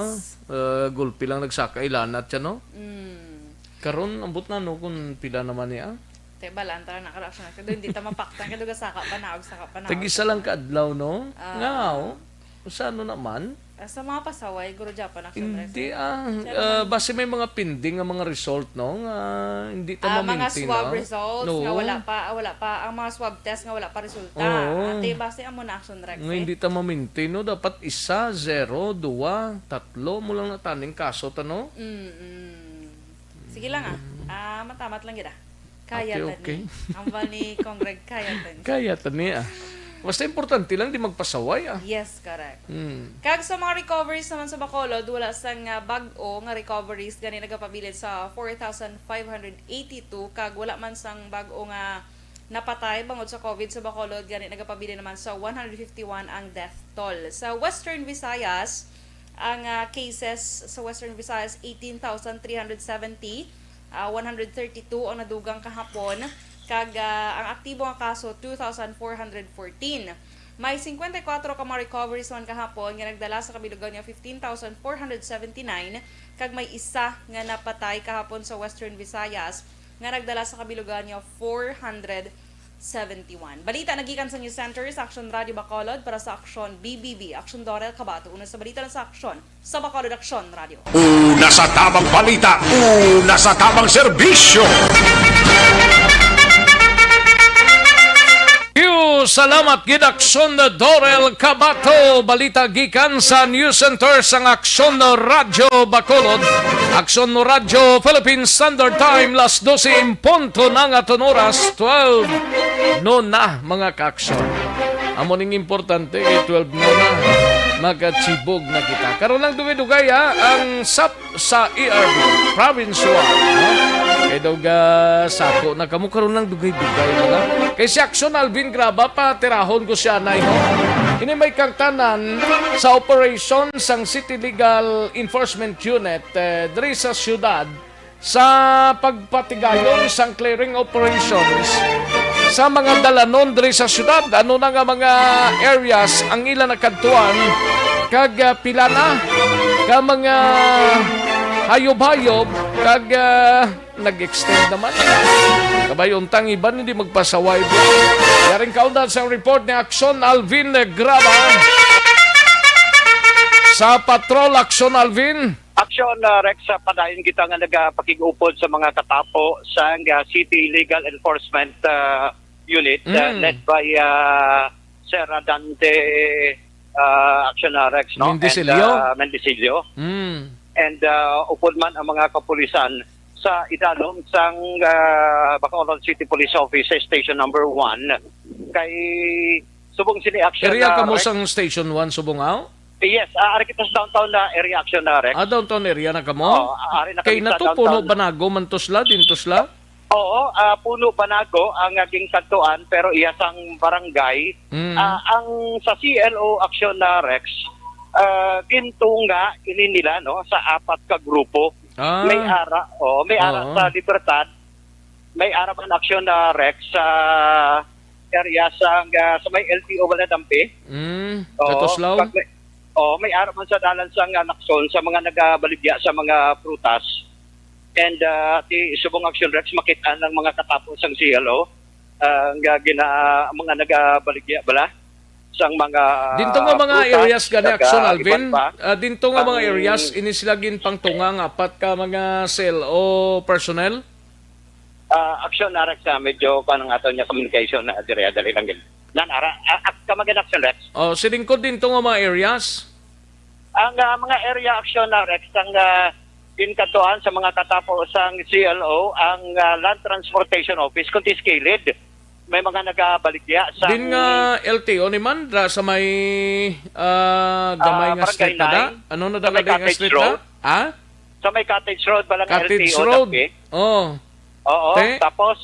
Ah, gulpi lang nagsaka, ilanat siya, no? Mm. Karon, ambot na, no, kung pila naman niya. Te, balaan ta lang na, karo, Action Rex. Kay hindi ta mapaktan, kay duga saka pa na, og saka pa na, og Tag-isa saka lang pa na. Ka adlaw, no? Ah. Nga, oh. Sa ano naman? Sa mga pasaway, guro Japan, Action Ref. Hindi ah. Ah, basi may mga pending nga mga result, no? Nga hindi ta Ah, mga maminti, swab no? results No. nga wala pa, ah, wala pa. Ang mga swab test nga wala pa resulta. Oo. Ate, base amo na, Action Ref, Nga eh. hindi ta maminti, no? Dapat isa, zero, dua, tatlo mo lang nataning kaso ta, no? Mm-mm. Sige lang ah. Ah, matamat lang gid ah. Kaya Okay, ta okay. ni. Ambal ni Congreg, kaya ta ni. Kaya ta niya. Basta importante lang di magpasaway ah. Yes, correct. Hmm. Kag sa mga recoveries naman sa Bacolod, wala sang ah, bag-o nga recoveries gani nagapabilin sa four thousand five hundred eighty-two, kag wala man sang bag-o nga napatay bangod sa COVID sa Bacolod, gani nagapabilin naman sa one hundred fifty-one ang death toll. Sa Western Visayas, ang ah, cases sa Western Visayas, eighteen thousand three hundred seventy, ah, one hundred thirty-two ang nadugang kahapon, kag ah, ang aktibo nga kaso, two thousand four hundred fourteen. May fifty-four ka mga recoveries man kahapon nga nagdala sa kabilugan nga fifteen thousand four hundred seventy-nine, kag may isa nga napatay kahapon sa Western Visayas nga nagdala sa kabilugan nga four hundred seventy-one. Balita nagikan sa News Center sa Action Radio Bacolod para sa Action B B B. Action Dorel Cabato, una sa balita na sa Action sa Bacolod Action Radio. Una sa tabang balita, una sa tabang serbisyo. Yo, salamat gid, Action Dorel Cabato. Balita gikan sa News Center sang Action Radio Bacolod. Action Radio Philippine Standard Time, las dose en punto na nga aton oras, twelve. No na, mga ka-action. Amo ning importante, kay twelve no na. Magachibog na kita. Karon lang dugay-dugay, ha, ang sap sa E R B, province wide, no? Kay daw ga sako na kamo karon lang dugay-dugay na lang. Kay si Action Alvin Graba, patirahon ko siya na, no? Ini may kangtanan sa operation sang City Legal Enforcement Unit, eh, diri sa siyudad sa pagpatigayon sang clearing operations sa mga dalanon diri sa siyudad. Ano na nga mga areas ang ila nakadtuan, kag ah, pila na ka mga hayob-hayob, kag ah, nag-extend naman. Kabay, untang iban hindi magpasaway, bro. Yaring kaundan sa report ni Action Alvin Graba sa Patrol. Action Alvin. Action, uh, Rex, uh, padayon kita nga nagapakig-upod sa mga katapo sang uh, City Legal Enforcement uh, Unit uh, Mm. led by uh, Sir Dante uh, Action, uh, Rex, no? Mendicilio. And, uh, Mendicilio. Mm. And uh, upod man ang mga kapulisan sa idalom sang uh, Bacolod City Police Office sa Station Number One kay subong sini, Action, Area uh, kamo Rex. Sang Station one subong, aw? Yes, uh, ari kita sa downtown na area, Action, uh, Rex. Ah, downtown area na kamo? Oo, ari na Kay kami sa nato Puno downtown. Banago man to sila, din to sila? Oo, ah, Puno Banago ang naging kadtuan, pero iya sang barangay. Mm. Ah, ang sa C L O, Action, na Rex, ah, gintunga ini nila, no, sa apat ka grupo. Ah. May ara, oh, may ara Oo. sa Libertad, may ara man, Action, na Rex, sa area sa, ah, sa may L T O Baladampi. Mm. Oo, Katuslaw? pag may, oh, may ara man sa dalan sa, ah, Lacson, sa mga nagabaligya sa mga prutas. And, ah, ti subong, Action, Rex, makit-an ang mga katapo sang C L O, ah, nga gina-, mga nagabaligya bala sang mga Dinto nga mga prutas, areas gani, saka Action iban Alvin, pa. ah, dinto nga mga Ang areas, ini sila ginpangtunga nga apat ka mga C L O personnel? Ah, Action, na Rex, ah, medyo kuwan ang aton niya communication na dire, dali lang gid. Nan, ara, ah, ah, ka mag-, Action, Rex. Oh, si lingkod dinto nga mga areas? Ang, ah, mga area, Action, na Rex, ang, ah, ginkadtuan sa mga katapo sang C L O, ang, ah, Land Transportation Office, kundi sa kilid. May mga nagabaligya sa Din nga L T O ni man, dra sa may, ah, gamay Ah, nga Barangay street na da? nine. Ano na Sa may daw nga Cottage street na? Road. Ha? Sa may Cottage Road, balang Cottage L T O, Road. dati. Oh. Oo, Te? Tapos,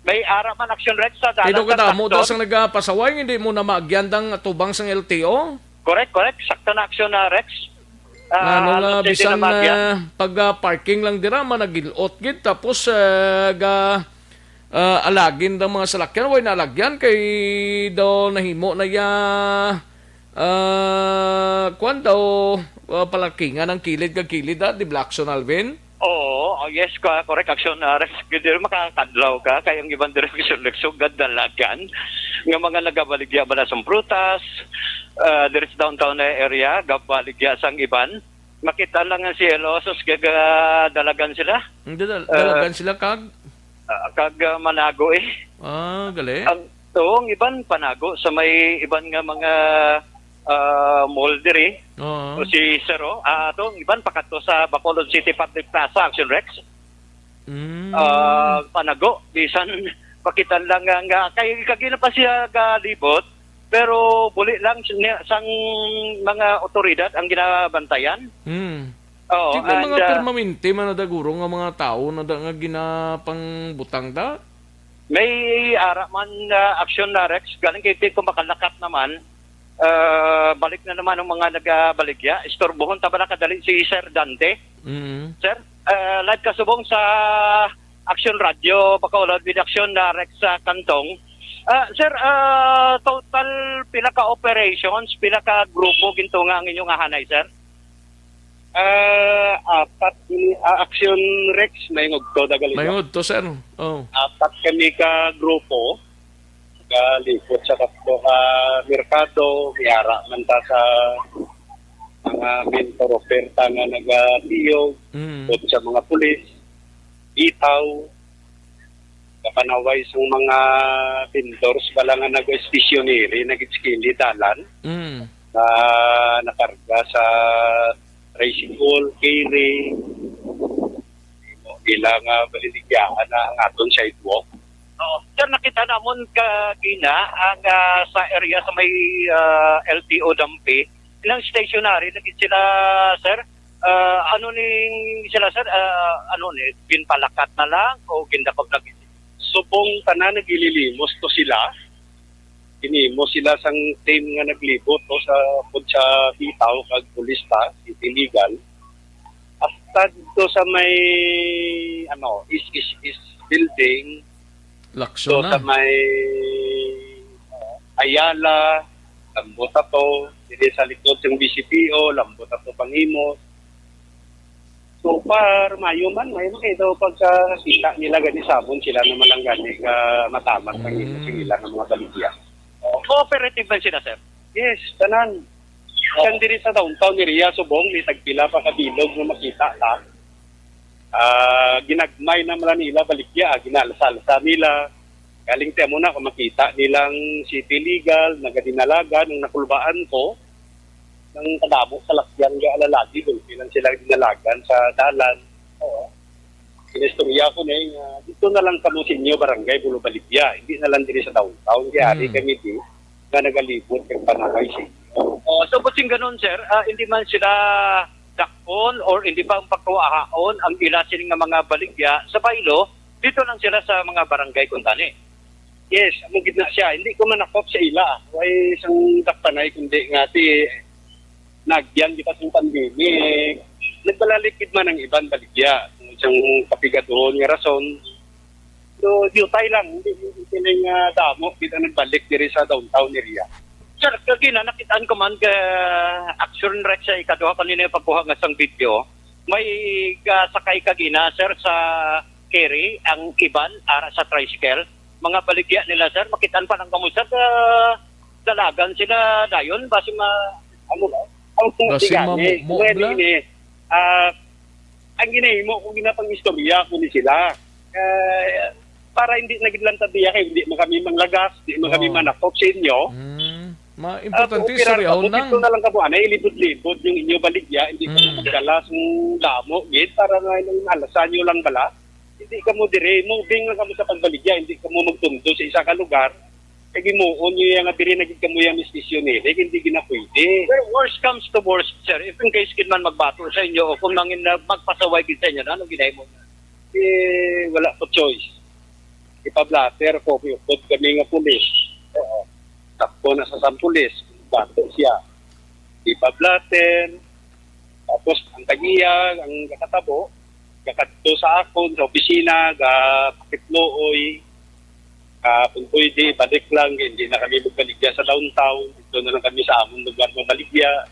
may ara man, Action, Rex, sa Kay dalan daw kadamo sa daw Lacson. Sang nagapasaway, hindi mo na maagyandang atubang sang L T O. Correct, correct. Sakto na, Action, na Rex. Ah, Ano nga, halos pwede bisan na maagian. ah, pag ah, parking lang dira, managilot gid. Tapos, ah, ga, ah, alagin ang mga salakyan. Way nalagyan kay daw nahimo na ya, ah, kwan daw, ah, palakingan ang kilid kag kilid, ah, di ba, Action Alvin? Oo, oh, yes, ka, correct, Action, ah, Rex, diri makakadlaw ka, kay ang iban diri, Action Rex, sugad dalagan nga mga nagabaligya ba na sang prutas, ah, diri sa downtown na area, gabaligya sang iban. Makita lang ang siyelo, sus, gaga-, dalagan sila. Hindi, dal-, Ah, dalagan sila kag? Ah, kag, ah, manago, eh. Ah, gali. Ang, oo, ang iban panago sa may iban nga mga, ah, mall diri. Oo. O si Sir, oh, ah, to, ang iban pakadto sa Bacolod City Public Plaza, Action Rex. Mm. Ah, panago, bisan pakitan lang nga, nga kay kagina pa siya galibot, pero buli lang niya sang mga otoridad ang ginabantayan. Mm. Oo, Di may and, mga ah, permanente man na daguro nga mga tawo na da, nga ginapangbutang da? May ara man, ah, aksyon na, Rex. Galing kay Tito makalakat naman. Ah, balik na naman ang mga nagabaligya. Istorbohon ta ba na kadali si Sir Dante? Mm. Sir, ah, live kasubong sa Action Radio, Bacolod with Action na Rex sa Kantong. Ah, sir, ah, total pila ka operations, pila ka grupo gintunga ang inyong ahanay, sir? Ah, apat ini, ah, Action Rex, may ngugto dagali. May ngugto, sir. Oh. Apat kami ka grupo, galipot sa katlo ka merkado, miara man ta sa mga mentor oferta nga nagatiyog, Mm. bukod sa mga pulis, itaw, kapanaway sang mga vendors bala nga nag-stationary, nag-skilly dalan, Mm. na nakarga sa tricycle, carry, ila nga baliligyaan na ang aton sidewalk. Oo. Sir, nakita namon kagina ang, ah, sa area sa may, ah, L T O Dampi, ilang stationary na gid sila, sir. Ah, ano ning sila, sir? Ah, ano ni, ginpalakat na lang o gindakop na gid? Subong tanan nagililimos to sila. Ginimo sila sang team nga naglibot to sa pud sa bitaw kag pulis ta, city legal. Hasta dito sa may, ano, is, is, is building, Lakson to na. Sa may, uh, Ayala, lambot ato, dili sa likod sang B C P O, lambot ato panghimos. So far, mayo man, mayo man kay daw pagkakita nila gani sabon sila naman lang gani ka matamat ang Mm. ila nga mga baligya. Cooperative man sila, sir? Yes, tanan. Kan diri sa downtown area, subong, may tagpila pa ka bilog nga makita ta. Ah, ginagmay na man nila baligya, ginalsa-alsa nila. Galing ti amo na, kung makita nilang city legal, nagadinalagan, ang nakulbaan ko, nang kadamo sa lakyan nga alalagi, doon silang sila dinalagan sa dalan. Oo. Inistorya ko na nga, dito na lang kamo sa inyo, barangay Bulo Baligya. Hindi na lang diri sa downtown. Kaya ari Hmm. kami di, nga nagalibot kag panaway sa inyo. Oh, so, buting ganun, sir, ah, hindi man sila dakpon or hindi pa ang pagkuhaon ang ila sini nga mga baligya sa baylo, dito lang sila sa mga barangay kuntani. Yes, amo gid na siya. Hindi ko manakop sa ila. Way sang dakpanay, kundi nga ti nagyan kita sa pandemic. Nagbalalikid man ang iban baligya. Sang kapigaduhon nga rason. So, diutay lang. Hindi, hindi sila nga damo kita nagbalik diri sa downtown area. Sir, kagina, nakitaan ko man ka Action Rex sa ikaduha kanina yung pagkuha nga sang video. May, ah, sakay kagina, sir, sa carry, ang iban, ara sa tricycle. Mga baligya nila, sir. Makitaan pa lang kamo, sir, ka dalagan sila dayon. Basi ma-, Amo ba? Ang Basi tingani, mamumo kaya bla? Ini, ah, ang ginahimo ko, ginapang-istorya ko ni sila. Ah, para hindi na gid lang tabiya kay hindi man kami manglagas, hindi man kami Oo. manakop sa inyo. Mm. Ma-, Ah, importante, kooperar istoryahon kamo, lang. Dito na lang kamo, anay, ilibot-libot yung inyo baligya, hindi kamo Mm. magdala sang damo, gid, para nga yung alasan nyo lang bala. Hindi kamo dire, moving lang kamo sa pagbaligya, hindi kamo magtundo sa isa ka lugar. Kay gimuon nyo yung nga dire na gid kamo yung stationary, hindi gid na pwede. Well, worst comes to worst, sir. If in case gid man magbato sa inyo o kung mangin-, magpasaway gid sa inyo, ano ginahimo nyo? Eh, wala ko choice. Ipa-blotter ko, kiupod kami nga pulis. Oo. Takbo na sa sang pulis, bato siya. Ipa-blotter, tapos ang tagiya, ang kakatabo, kakadto sa akon, sa opisina, ga pakitluoy, ah, kung pwede, balik lang, hindi na kami magbaligya sa downtown, dito na lang kami sa among lugar mabaligya.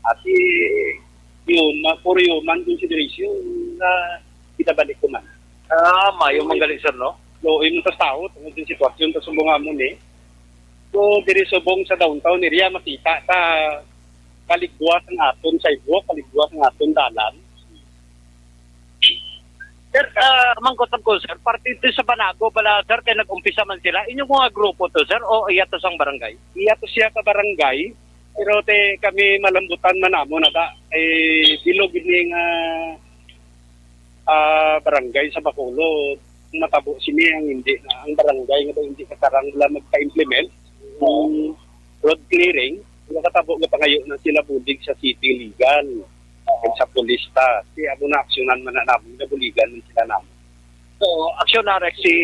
At i-, Human, for human consideration na kita balik ko man. Ah, mayo man gali, sir, no? So, imong tas tao, tungod sa sitwasyon sa subong amo ni. So, diri subong sa downtown area, makita ta kaligwa sang aton sidewalk, kaligwa sang aton dalan. Sir, ah, mangkot lang ko, sir. Parte ito sa Banago bala, sir, kay nag-umpisa man sila. Inyo mga grupo to, sir, o iya to sang barangay? Iya to siya ka barangay, pero te kami malambutan man namo na da. Eh, bilog ini nga ah, barangay sa Bacolod. Matabo sini ang hindi na ang barangay nga daw hindi katarang wala magpa-implement ng road clearing. Wala katabo nga pangayo na sila bulig sa city legal ug sa pulis ta. Kaya amo na aksyonan man na namin, nabuligan man sila namin. So, Aksyon Arex, si,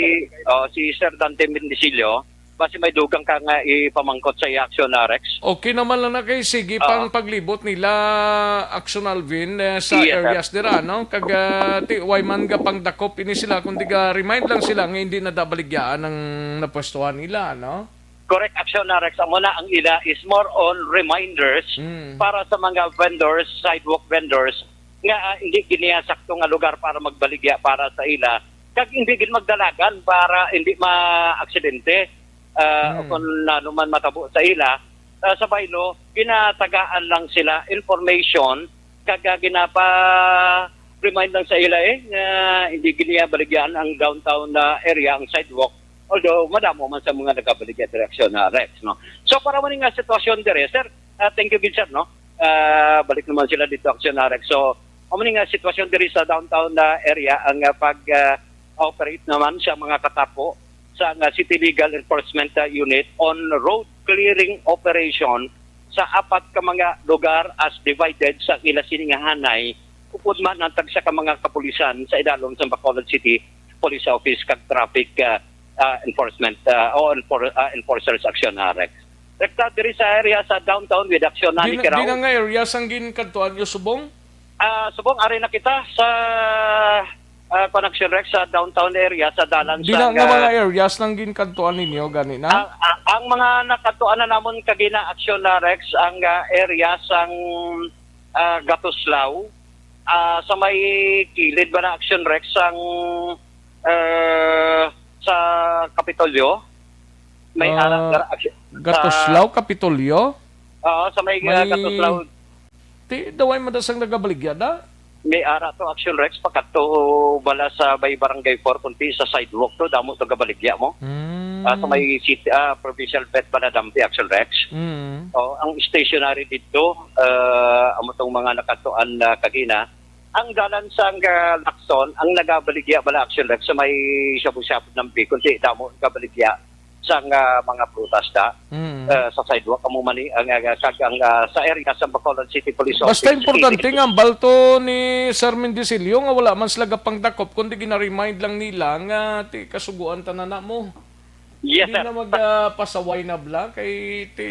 oh, si Sir Dante Mendicillo, basi may dugang ka nga ipamangkot sa iya, Aksyon Arex. Okay naman lang na kay sige Ah. pang paglibot nila, Action Alvin, eh, sa Yes, sir. areas dira, no? Kag, ah, ti, way man ga pangdakop ini sila, kundi ga remind lang sila nga hindi na dabaligyaan ang napwestuhan nila, no? Correct, Action Arex. Amo na ang ila is more on reminders Mm. para sa mga vendors, sidewalk vendors, nga, ah, hindi giniya sakto nga lugar para magbaligya para sa ila. Kag hindi gid magdalagan para hindi ma-aksidente, ah, Mm. o kung ano man matabo sa ila. Ah, sa baylo, ginatagaan lang sila information, kag, ah, ginapa-remind lang sa ila, eh, nga hindi gid niya baligyan ang downtown na area, ang sidewalk. Although, madamo man sa mga nagabaligya direksyon na Rex, no? So, para man nga sitwasyon dire, sir, ah, thank you gid, sir, no? Ah, balik naman sila dito, Action Rex. So, amo ni nga sitwasyon diri sa downtown na area ang, ah, pag, ah, operate naman sa mga katapo sa nga City Legal Enforcement, ah, Unit on road clearing operation sa apat ka mga lugar as divided sa ila sini nga hanay, upod man ang tagsa ka mga kapulisan sa idalom sa Bacolod City Police Office kag traffic, ah, ah, enforcement, ah, o enfor-, ah, enforcers action, ah, Rex. Rekta diri sa area sa downtown with action na ni Di na, di Kiraw. na nga area sang ginkadtuan nyo subong? Ah, subong, ari na kita sa, ah, Connection Rex sa downtown area, sa dalan Di sa, na nga ah, mga areas nang ginkadtuan ninyo, gani na? Ang, ang, ang mga nakadtuan na namon kagina action na Rex, ang, ah, area sang, ah, Gatuslaw, ah, sa may kilid ba na action Rex, ang, ah, sa Kapitolyo, may Ah, ara-, ara-, action, Gatuslaw, ah, Kapitolyo? Oo, sa may, ah, May Gatuslaw. Ti, daway man da sang nagabaligya da? May ara to, Action Rex, pakadto bala sa may Barangay four, kunti sa sidewalk to, damo to gabaligya mo. Mm. Ah, sa may city, ah, provincial vet bala dampi, Action Rex. Mm. Oh, ang stationary dito, ah, amo tong mga nakadtuan na kagina. Ang dalan sang, ah, Lacson, ang nagabaligya bala, Action Rex, sa may shabu-shabu dampi, kunti damo gabaligya sang, ah, mga prutas da, Mm. ah, sa sidewalk, amo man ni, ang, ah, kag ang, ah, sa area sa Bacolod City Police Basta Office, importante City nga ang balto ni Sir Mendicillo nga wala man sila gapangdakop, kundi gina-remind lang nila nga, "Ti, kasuguan ta na namo." Yes, Hindi sir. na mag, ah, pasaway na bala kay ti,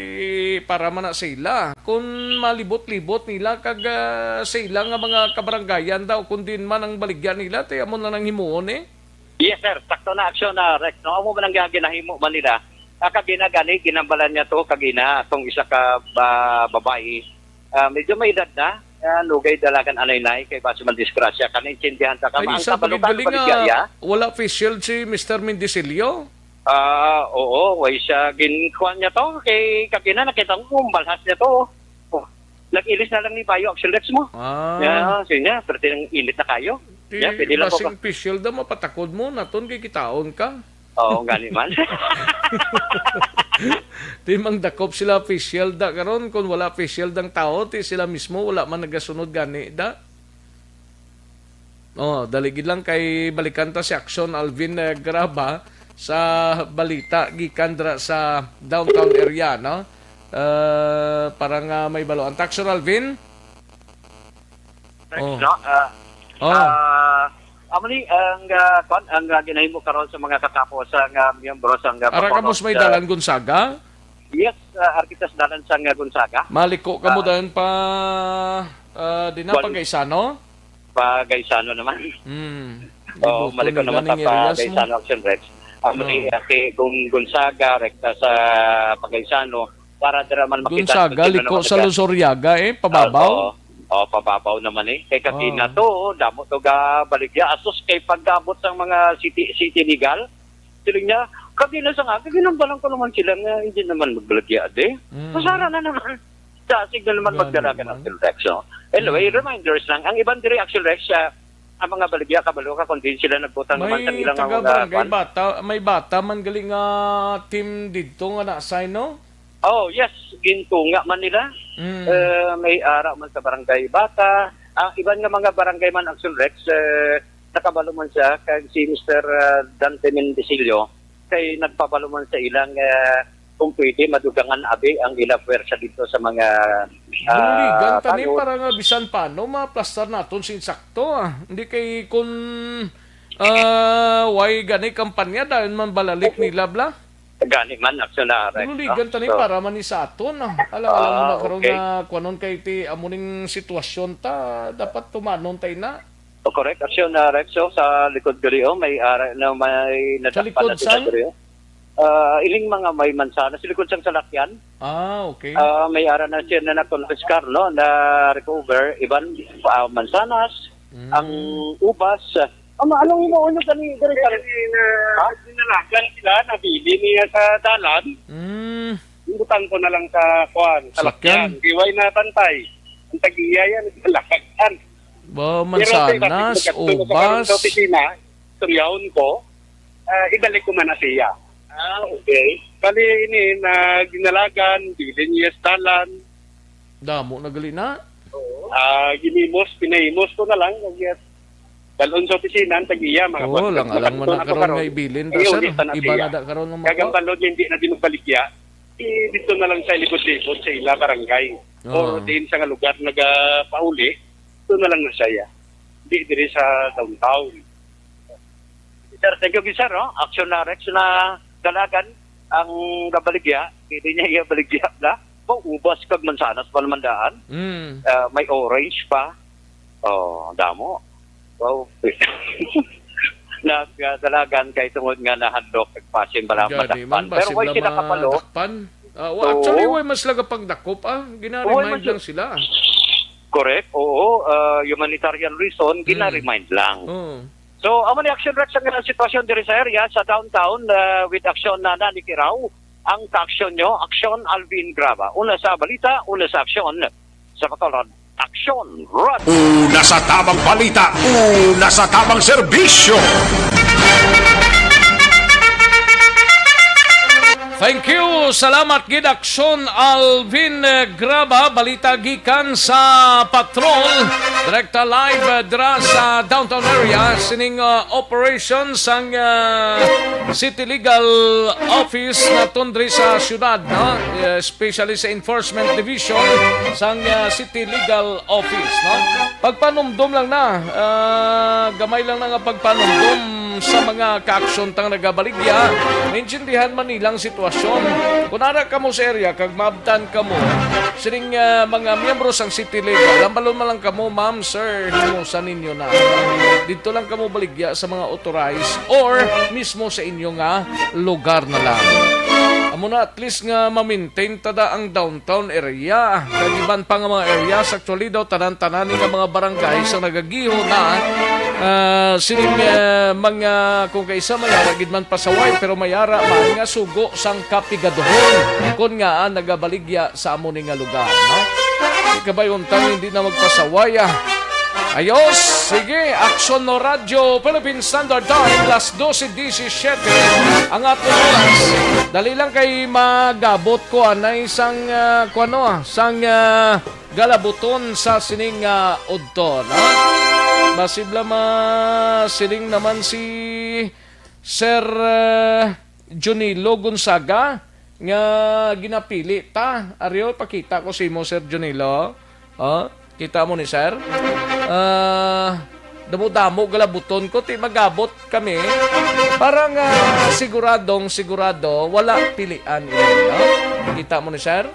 para man na sila. Kung malibot-libot nila kag, ah, sa ila nga mga kabaranggayan daw, kung din man ang baligya nila, ti amo na nang himuon eh. Yes, sir. Sakto na aksyon na, Rex. No? Amo man ang ginahimo man nila. Ah, kag ginagani, ginambalan niya to, kag ina, tong isa ka ba-, babae. Ah, medyo may edad na. Ah, lugay dalagan anay nay, kay basi man disgrasya. Kani, intindihan ta ka, Ay, ang isa pa kabalukan, galing baligya, nga, ya? Wala face shield si Mister Mendicillo? Ah, oo, way siya ginkuan niya to. Kay kag ina, nakita ko kung balhas niya to. Oh, nag-ilis na lang ni Bayo, Action Rex mo. Ah. Ya, sige niya, pero tinang init na kayo. Ti, Ya, pwede lang ko basing ka- official daw, mapatakod mo, naton kay kitaon ka. Oo, gani man. Ti, mangdakop sila official da karon, kung wala official dang tao, ti sila mismo, wala man nagasunod gani da. Oh, dali gid lang kay balikan ta si Action Alvin, eh, Graba sa balita gikan dira sa downtown area, no? Eh, para nga may balo. Ang Action Alvin? Thanks, Oh. no? Ah, Oh. ah, amo ni ang, ah, kwan, ang, ah, ginahimo karon sa mga katapo sa, ah, miyembro sa, ah, Ara ka Bacolod, mo sa may ah, dalan Gonzaga? Yes, ah, Arkitas dalan sa, ah, Gonzaga. Maliko ka mo Ah. dayon pa, ah, di na, Wal- Pagaisano? Pagaisano naman. Hmm. Oh, Ibuto maliko nila naman sa ning areas mo. Pagaisano, Action Rex. Amo ni, Oh. ah, kay Gon-, Gonzaga, rekta sa Pagaisano, para dira man makita Gonzaga, sa liko sa Gonzaga. Luzuriaga, eh, pababaw? Ah, oo. Oh, pababaw naman eh. Kay kagina Oh. to, damo to ga baligya. Asus kay pag-abot sang mga city, city legal, siling niya, "Kagina sa nga, kaginambalan ko naman sila nga hindi naman magbaligya, di." Mm. Masara na naman. Dasig na naman Gani magdala ka ng man. Action Rex, no? Anyway, Mm. reminders lang. Ang iban diri, Action Rex, ah, ang mga baligya, kabalo ka kung diin sila nagbutang naman May sa ilang taga mga barangay kwan. Bata, may bata man gali nga team didto nga na-assign, no? Oh, yes, gintunga man nila. Mm. Eh, may ara man sa barangay Bata. Ang iban nga mga barangay man, Action Rex, eh, nakabalo man siya kay si Mister, ah, Dante Mendecillo kay nagpabalo man sa ilang, eh, kung pwede, madugangan abi ang ilang pwersa dito sa mga, ah, Buligan tani tanod. Para nga bisan paano maplastar naton sing sakto, ah. Hindi kay kun, ah, way gani kampanya, dayon man balalik nila, bla? Gani man, Action Rex, no? Buligan tani So, para man ni sa aton, ah. Alang-alang Ah, na karon okay. Nga kuanon kay ti amo ning sitwasyon ta, dapat tumanon tay na. O, correct, Action Rex, so, sa likod diri, oh, may ara na may Sa nadakpan likod na sila sang? Diri, oh. Ah, ining mga may mansanas, sa likod sang salakyan. Ah, okay. Ah, may ara na siya na nakonfiskar, no, na recover, iban, ah, mansanas, Mm. ang ubas. Ano, anong himuon nyo gani, diri, sir? Kani, na, Ha? Dinalagan sila, nabili niya sa dalan. Mm. Butang ko na lang sa, kuan, sa Salakyan. Lakyan. Di way na pantay. Ang tag-iya yan, nagdalagan. Ba, Pero sa mansanas, iba, nagkadto na sa karon ubas. Sa opisina, turyahon ko, ah, ibalik ko man na siya. Ah, okay. Bali, ini, na ginalagan, bilin niya sa dalan. Damo na gali na. Oo. Ah, ginimos, pinahimos ko na lang. Kag, dalon sa opisina, ang tag-iya, mga Oo, kuwan, lang alang man na ako karon karon. Nga ibilin ta, Ay, sir. Uli pa na Iba siya. Na da karon ang mga Kag ang balod niya, hindi na din magbaligya. Eh, dito na lang sa libot-libot sa ila barangay. Oo. Or din sa nga lugar nagapauli, ito na lang na siya. Hindi diri sa downtown. Sir, thank you, sir, no? Action na Rex na dalagan ang nabaligya. Hindi niya iya baligya na. Maubas kag mansanas pa naman daan. Mm. Ah, may orange pa. Oh, damo. Wow. Nagdalagan kay tungod nga nahadlok kag pasin bala Gani madakpan. Man, Pero basin way na sila kapalo. Madakpan. Ah, wa-, Oo. Actually, way mas laga pagdakop, ah. Way Gina-remind mas lang sila. Correct, oo. Ah, humanitarian reason, Mm. gina-remind lang. Oo. So, amo ni Action Rex ang sitwasyon diri sa area, sa downtown, ah, with action na nanikiraw. Ang ka-action nyo, Action Alvin Graba. Una sa balita, una sa aksyon. Sa Bacolod, Action Rod. Una sa tamang balita, una sa tamang serbisyo. Thank you. Salamat gid, Action Alvin, eh, Graba. Balita gikan sa Patrol. Direkta live, eh, dira sa downtown area. Sining, uh, operation sang, uh, City Legal Office naton diri sa syudad, no? Eh, especially sa Enforcement Division sang, uh, City Legal Office, no? Pagpanumdom lang na, ah, gamay lang na nga pagpanumdom sa mga kaaksyon tang nagabaligya, maintindihan man nilang sitwasyon. Kung ara kamo sa area kag maabtan kamo sining, ah, mga miyembro sang City Legal, lambalon man lang kamo, ma'am, sir, himusa ninyo na. Didto lang kamo baligya sa mga authorized or mismo sa inyo nga lugar na lang. Amo na, at least nga ma-maintain ta da ang downtown area kag iban pa nga mga area. Sa actually daw, tanan-tanan ni nga mga barangay sa nagagiho na, ah, sining, ah, mga, kung kaisa, may ara gid man pasaway, pero may ara man nga sugo sang kapigaduhon kon nga, ah, nagabaligya sa amo ni nga lugar, no? Di kabay untang hindi na magpasaway, ah. Ayos, sige, Aksyon no Radyo, Philippine Standard Time, las doce diecisiete ang aton oras. Dali lang kay magabot ko anay sang, ah, kuano, ah, sang, ah, galabuton sa sining, ah, udto, no? Masibla ma siling naman si Sir, eh, Junilo Gonzaga nga ginapili ta. Ari, o, pakita ko sa imo, Sir Junilo. O, kita mo ni, Sir? Ah, damo-damo galabuton ko, ti magabot kami para nga siguradong sigurado wala pilian ini, no? Kita mo ni, Sir?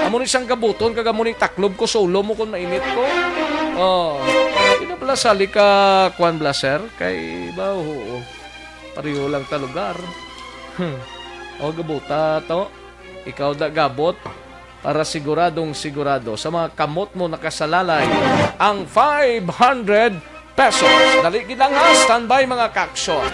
Amo ni sang gabuton, kag amo ni taklob ko sa ulo mo kung mainit ko. O, di na pala sali ka, kwan bala, Sir? Kay ba, oo. Pareho lang ta lugar. Hmm. O, gabuta to. Ikaw da gabot. para siguradong sigurado sa mga kamot mo nakasalalay ang five hundred pesos. Dali gid lang ha, standby mga kaaksyon.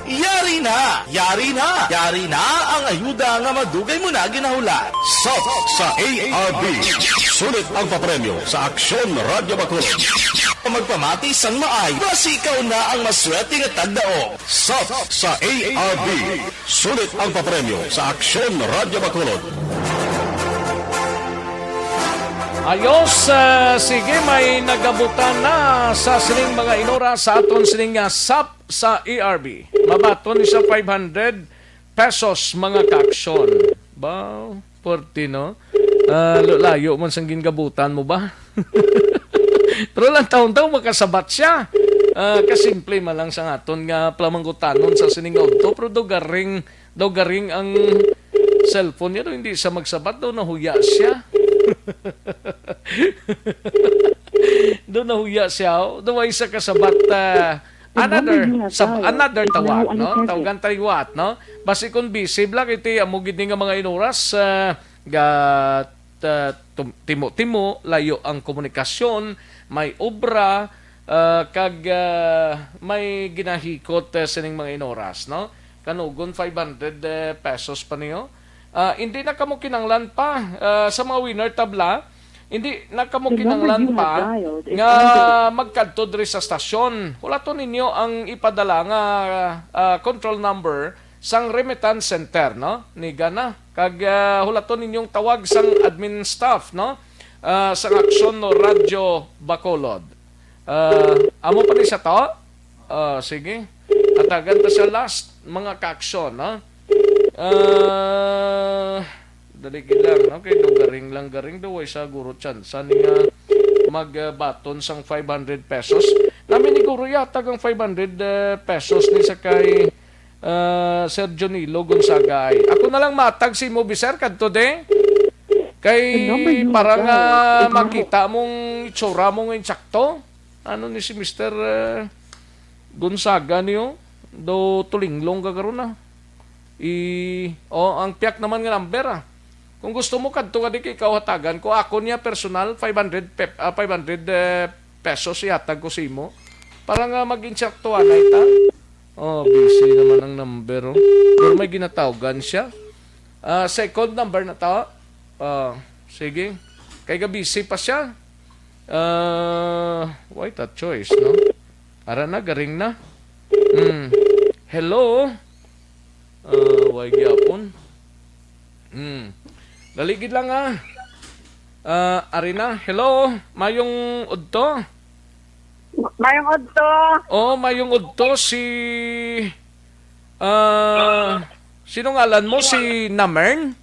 Yari na! Yari na! Yari na ang ayuda nga madugay mo na ginahulat. Sap sa A R B. Sulit ang papremyo sa Aksyon Radyo Bacolod. Magpamati sang maay, basi ikaw na ang maswerte nga tagdaog. Sap sa A R B. Sulit ang papremyo sa Aksyon Radyo Bacolod. Ayos, ah, sige, may nagabutan na sa sining mga inora sa aton sining nga sap sa A R B. Mabaton ni sa five hundred pesos, mga kaaksyon. Ba, forty, no? Ah, lo-, layo man sang gingabutan mo ba? Pero lang taon daw makasabat siya. Ah, kasimple man lang sa aton nga palamanggutanon sa sining nga udto, pero daw garing, daw garing ang cellphone niya, daw hindi siya magsabat, daw nahuya siya. Daw nahuya siya, oh. Daw ay sa kasabat, ah, The number another, you have sab-, dialed another is tawag, now no? Unattended. Tawagan tayo what, no? Basi kung busy, Black, iti amo gid ni nga mga inuras, ah, ga, ah, tum-, timo-timo, layo ang komunikasyon, may obra, ah, kag, ah, may ginahikot, ah, sining mga inuras, no? Kanugon five hundred, eh, pesos pa niyo. Ah, hindi na kamo kinanglan pa, ah, sa mga winner tabla, hindi na kamo The number kinanglan you have pa dialed is nga unavailable. Magkadto diri sa stasyon. Hulaton ninyo ang ipadala nga, ah, control number sang remittance center, no? Ni Gana. Kag, ah, hulaton ninyong tawag sang admin staff, no? Ah, sang Aksyon no Radyo Bacolod. Ah, amo pa ni sa to? Ah, sige. Hatagan ta sa last, mga kaaksyon, ha? Ah, dali gid lang, no? Kay daw garing lang, garing daw, way sa guro tsansa ni nga magbaton sang five hundred pesos. Nami ni guro yatag ang five hundred, eh, pesos ni sa kay, ah, Sir Jonilo Gonzaga ay. Ako na lang matag si mo, sir, kadto de. Kay The number you para nga dialed is now makita mong itsura mo nga insakto. Ano ni si Mister, eh, Gonzaga niyo? Do tulinglong ka karon, ah. I, oh, ang piyak naman nga number, ah. Kung gusto mo, kadto ka di kay ikaw hatagan ko. Ako niya personal, five hundred pep-, ah, five hundred, eh, pesos ihatag ko sa imo. Para nga mag-insaktuhan na ita. Oh, busy naman ang number, oh. Pero may ginatawgan siya. Ah, second number na to. Ah, sige. Kay ga busy pa siya. Ah, why that choice, no? Ara na, garing na. Hmm. Hello? Ah, why gyapon? Hmm. Dali gid lang, ah. Ah, ari na. Hello? Mayong udto? Mayong udto. Oh, mayong udto si, ah, sino ngalan mo? Si Namern?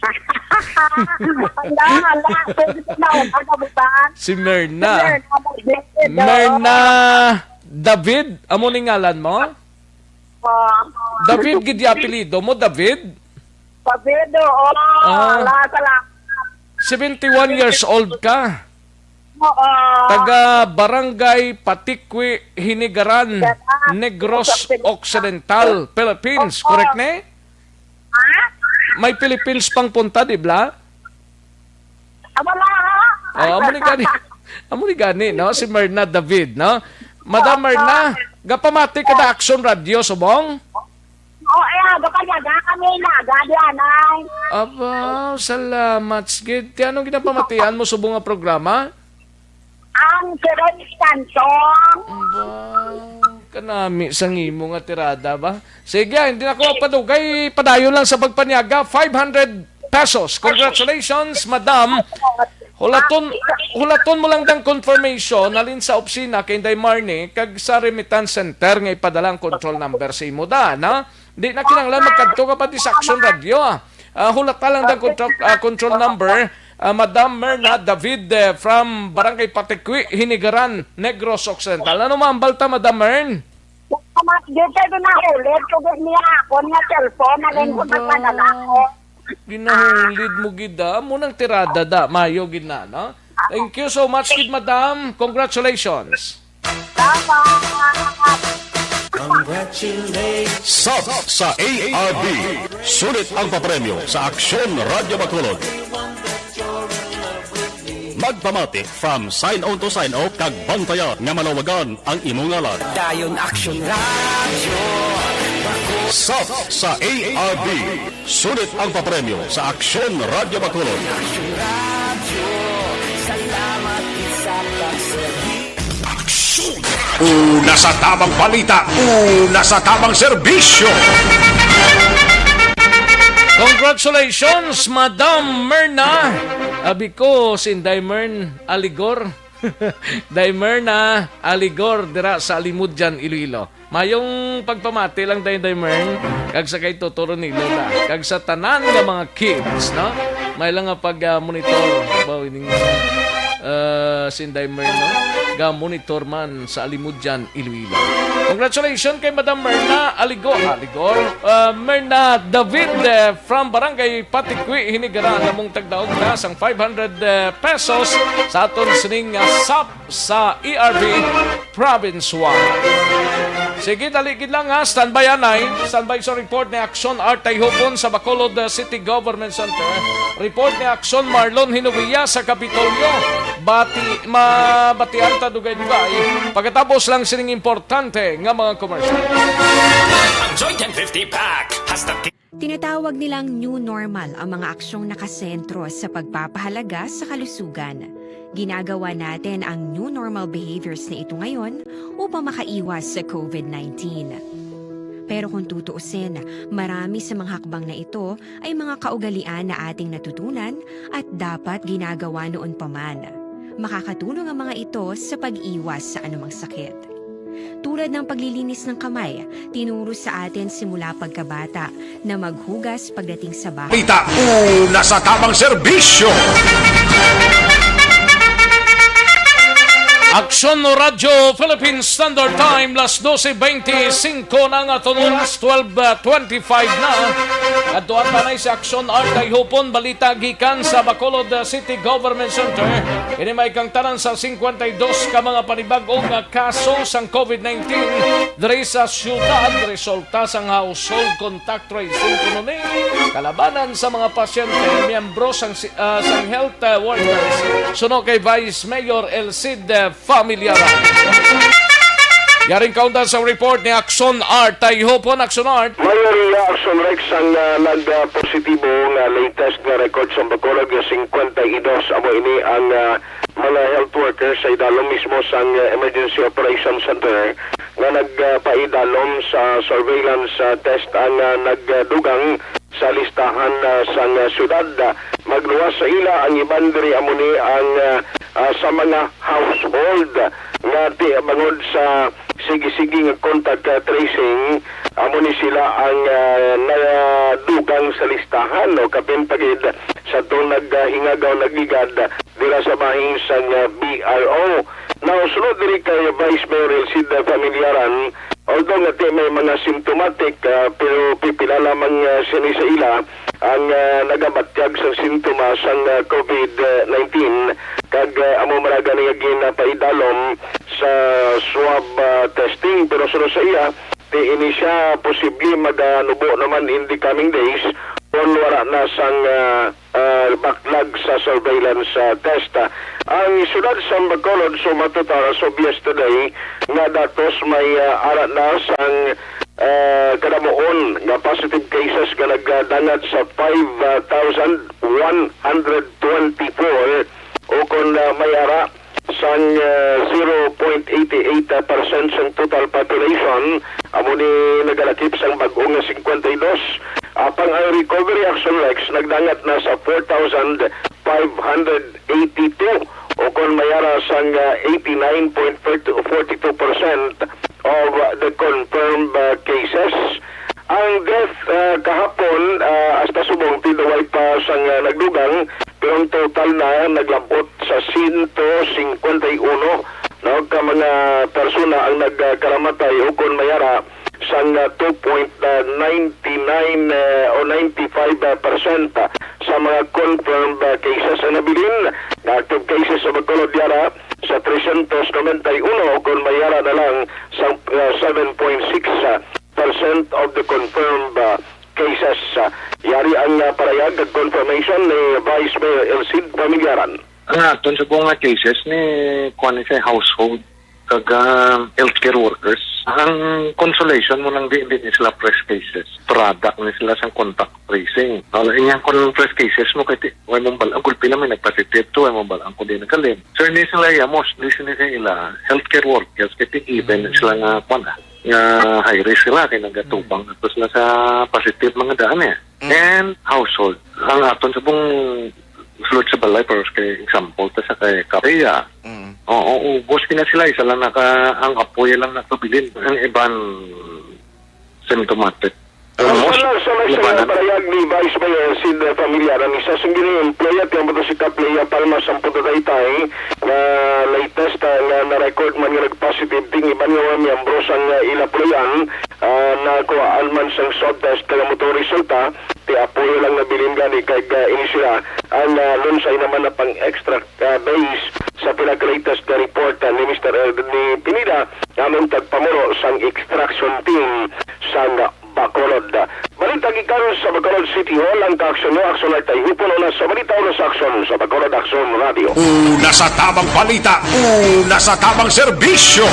Hala, hala. Pwede ko na, ano ba? Si Merna. Si Merna David, oh. Merna David, amo ni ngalan mo? Oh. David gid di apelyido mo, David? David, oo. Ah. Hala, salamat. Seventy-one years old ka. Oo. Taga Barangay Patikwi, Hinigaran, Hinigaran, Negros Occidental. Occidental, Philippines, Oo. Correct ni? Ha? May Philippines pang punta, di bla? Ah, wala, ha? Oh, amo ni gani. Amo ni gani, no? Si Merna David, no? Madam Oo. Merna, gapamati ka da Aksyon Radyo, subong? Oh, eh, aga pa niya, aga kami na, aga di anay. Aba, salamat, gid. Ti anong ginapamatian mo subong nga programa? Ang Siren Cantong. Aba, kanami sang imo nga tirada ba? Sige, hindi na ko padugay, padayon lang sa pagpanyaga, five hundred pesos. Congratulations, madam. Hulaton, hulaton mo lang dang confirmation halin sa opisina kay Inday Marnie kag sa remittance center nga ipadala ang control number sa imo da, na? Di na kinahanglan magkadto ka pa di sa Aksyon Radyo, ah. Ah, hulata lang dang control, ah, control number, ah, Madam Merna David, eh, from Barangay Patikwi, Hinigaran, Negros Occidental. Ano man balta, Madam Mern? Salamat, di kayo na ulit. Kung niya ako, niya cellphone, na rin ko Ang magpadala ba? ko. Ginahulid mo gid, ah. Amo nang tirada da. Mayo gid na, no? Thank you so much gid, madam. Congratulations. Salamat. Sub sa A R B. Sulit ang papremyo sa Aksyon Radyo Bacolod. Magpamati from sign on to sign off kag bantayan nga malawagan ang imo ngalan. Dayon Aksyon Radyo. Sub sa A R B. Sulit ang papremyo sa Aksyon Radyo Bacolod. Aksyon Radyo. Salamat sa pagserbi. Aksyon Radyo. Una sa tabang balita, una sa tabang serbisyo. Congratulations, Madam Merna. Abi ko, si Inday Mern Aligor. Day Merna Aligor dira sa Alimodian, Iloilo. Mayong pagpamati lang, Day, Day Mern, kag sa kay Toto Ronilo da, kag sa tanan nga mga kids, no? May lang nga pag, ah, monitor. Baw, ining, ah, si Day Mern, no? Ga monitor man sa Alimodian, Iloilo. Congratulations kay Madam Merna Aligo, Aligor, ah, Merna David, eh, from Barangay Patikwi, Hinigaran, namong tagdaog na sang five hundred, eh, pesos sa aton sining, ah, sap sa E R B Province one. Sige, dali gid lang, ha. Standby, anay. Standby sa report ni Action Art Tayhupon sa Bacolod, uh, City Government Center. Report ni Action Marlon Hinovia sa Kapitolyo. Bati, mabatian ta dugay-dugay. Pagkatapos lang sining importante nga mga commercial. Ang Joy ten fifty Pack has the Tinatawag nilang new normal ang mga aksyong nakasentro sa pagpapahalaga sa kalusugan. Ginagawa natin ang new normal behaviors na ito ngayon upang makaiwas sa COVID nineteen. Pero kung tutuusin, marami sa mga hakbang na ito ay mga kaugalian na ating natutunan at dapat ginagawa noon pa man. Makakatulong ang mga ito sa pag-iwas sa anumang sakit. Tulad ng paglilinis ng kamay, tinuro sa atin simula pagkabata na maghugas pagdating sa bahay. Balita, una sa tabang serbisyo. Aksyon Radyo Philippine Standard Time, las doce veinticinco na nga aton oras, twelve twenty-five na. Adto ang tanay sa Aksyon Art Tayhupon, balita gikan sa Bacolod City Government Center. Ini may kang tanan sa cincuenta y dos ka mga panibag-o nga kaso sang COVID nineteen diri sa siyudad, resulta sang household contact tracing kuno ni kalabanan sa mga pasyente, miyembro sang si-, ah, sang health, ah, workers, suno kay Vice Mayor Elcid, ah, Familiaran. Yaring kaundan sa report ni Action Art. Tayhupon, Action Art. Mayor Action Rex ang, ah, nag, ah, positibo nga latest nga record sa Bacolod nga cincuenta y dos. Amo ini ang, ah, mga health workers sa idalom mismo sang, ah, Emergency Operations Center nga nagpaidalom sa surveillance, ah, test ang, ah, nagdugang sa listahan, ah, sang, ah, syudad. Magluwas sa ila ang iban diri, amo ni ang, ah, ah, sa mga household nga ti-, bangod sa sige-sige nga contact, ah, tracing, amo ni sila ang, ah, nadugang sa listahan, no? Kapin pa gid sa atong naghingagaw, nagligad dira sa bahin sang, ah, B R O. Now, sunod diri kay Vice Mayor Elcid Familiaran, although nga ti may mga symptomatic, ah, pero pipila lamang, ah, sini sa ila ang, ah, nagabatyag sang sintomas sang, ah, COVID nineteen, kag, ah, amo man gani nga ginapaidalom sa swab, ah, testing. Pero sunod sa iya, ti ini siya posible maganubo naman in the coming days kon wala na sang, ah, ah, baklag sa surveillance, ah, test. Ang siyudad sa Bacolod, sumatotal as of yesterday nga datos, may, ah, ara na sang, ah, kadamuon nga positive cases nga nagdangat sa five thousand one hundred twenty-four, o kon, ah, may ara sang, ah, zero point eight eight percent sang total population, amo ni nagalakip sang bag-o nga cincuenta y dos. Apang ang recovery, Action Rex, nagdangat na sa four thousand five hundred eighty-two, o kon may ara sang, ah, eighty-nine point forty-two percent of the confirmed, ah, cases. Ang death, ah, kahapon, ah, hasta subong, tinuway pa sang, ah, nagdugang, pero ang total na naglabot sa sento cincuenta y uno, no, ka mga persona ang nagkaramatay, o kon may ara sang, ah, two point ninety-nine, eh, o ninety-five percent sa mga confirmed, ah, cases. Ang nabilin nga active cases sa Bacolod yara, sa trescientos noventa y uno, kon mayara na lang sa, ah, seven point six percent of the confirmed, ah, cases. Ah, yari ang, ah, parayag kag confirmation ni Vice Mayor Elcid Familiaran. Ang aton subong nga cases ni, kuwan ni sa household kag, ah, healthcare workers. Ang consolation mo lang di, di ni sila fresh cases. Product ni sila sang contact tracing. Ang inyang kon fresh cases mo kay ti-, way mong bal-, ang gulpi lang may nagpositive to, way mong bal-, ang kundi nagkalim. So, hindi sila iya, mostly sila sa ila, healthcare workers, kay ti-, even Mm. sila nga, kuwan, ah, nga high risk sila, kay nagatubang Mm. ato sila sa positive mga daan eh. Mm. And household. Ang aton subong sulod sa balay, pero kay example, ta sa kay Kapeya. Mm. Oo, ubos kina sila, isa lang naka, ang apoy lang nakabilin. Ang iban, symptomatic. Ang Almost, sa, sa, sa labanan. Parayag ni Vice Mayor Sid Familiaran, isa sing gini-employ at yung motorsikap niya Palma sa Punta Taytay, na latest, ah, nga na-record man nga nag-positive ting iban nga mga miyembro sang, ah, ila puloy-an, ah, nakuhaan man sang swab test nga motor resulta, ti apoy lang nabilin gani kay, ah, ini sila ang, ah, lunsay naman na pang-extract, ah, base sa pinaka-latest nga report, ah, ni Mister Ed ni Pineda, among tagpamuro sang extraction team sang Bacolod. Balita gikan sa Bacolod City Hall, ang kaaksyon mo, Aksyon Art Tayhupon, una sa balita, una sa aksyon sa Bacolod Aksyon Radio. Una sa tabang balita, una sa tabang serbisyo.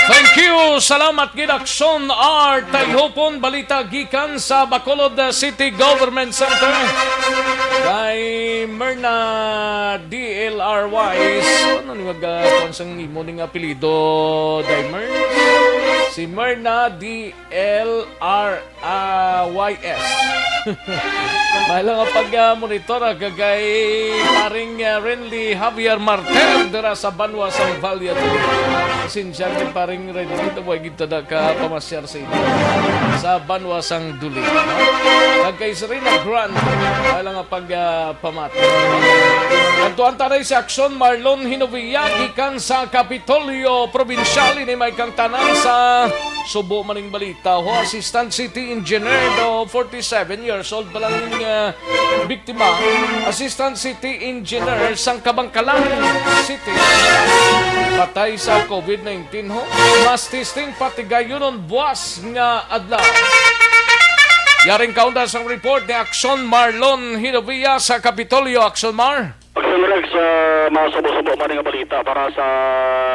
Thank you. Salamat gid, Aksyon Art Tayhupon. Balita gikan sa Bacolod City Government Center. Kay Merna D L R Y. Ano ni mag, ah, kuwan sang imo ning apelyido, Dimer? Si Merna D L R Y S. May lang ang pag, ah, monitor, ah, kag kay paring, ah, Renly Javier Martel dira sa banwa sang Valladolid. Pasensya gid, paring Renly, na way gid ta ka pamasyar sa inyo sa banwa sang Duli, no? Kag kay Serena Grande, may lang ang pag, ah, pamati. Adtuan ta na si Aksyon Marlon Hinovia gikan sa Kapitolyo Probinsyal. Ini may kang tanan sa subo maning balita. Ho, Assistant City Engineer, do forty-seven years old pa lang, ah, biktima. Assistant City Engineer sang Kabankalan City patay sa COVID nineteen, ho. Mass testing patigayunon buwas nga adlaw. Yaring kaunda sang report ni Aksyon Marlon Hinovia sa Kapitolyo. Aksyon Mar. Aksyon Rex, ah, masubo-subo man nga balita para sa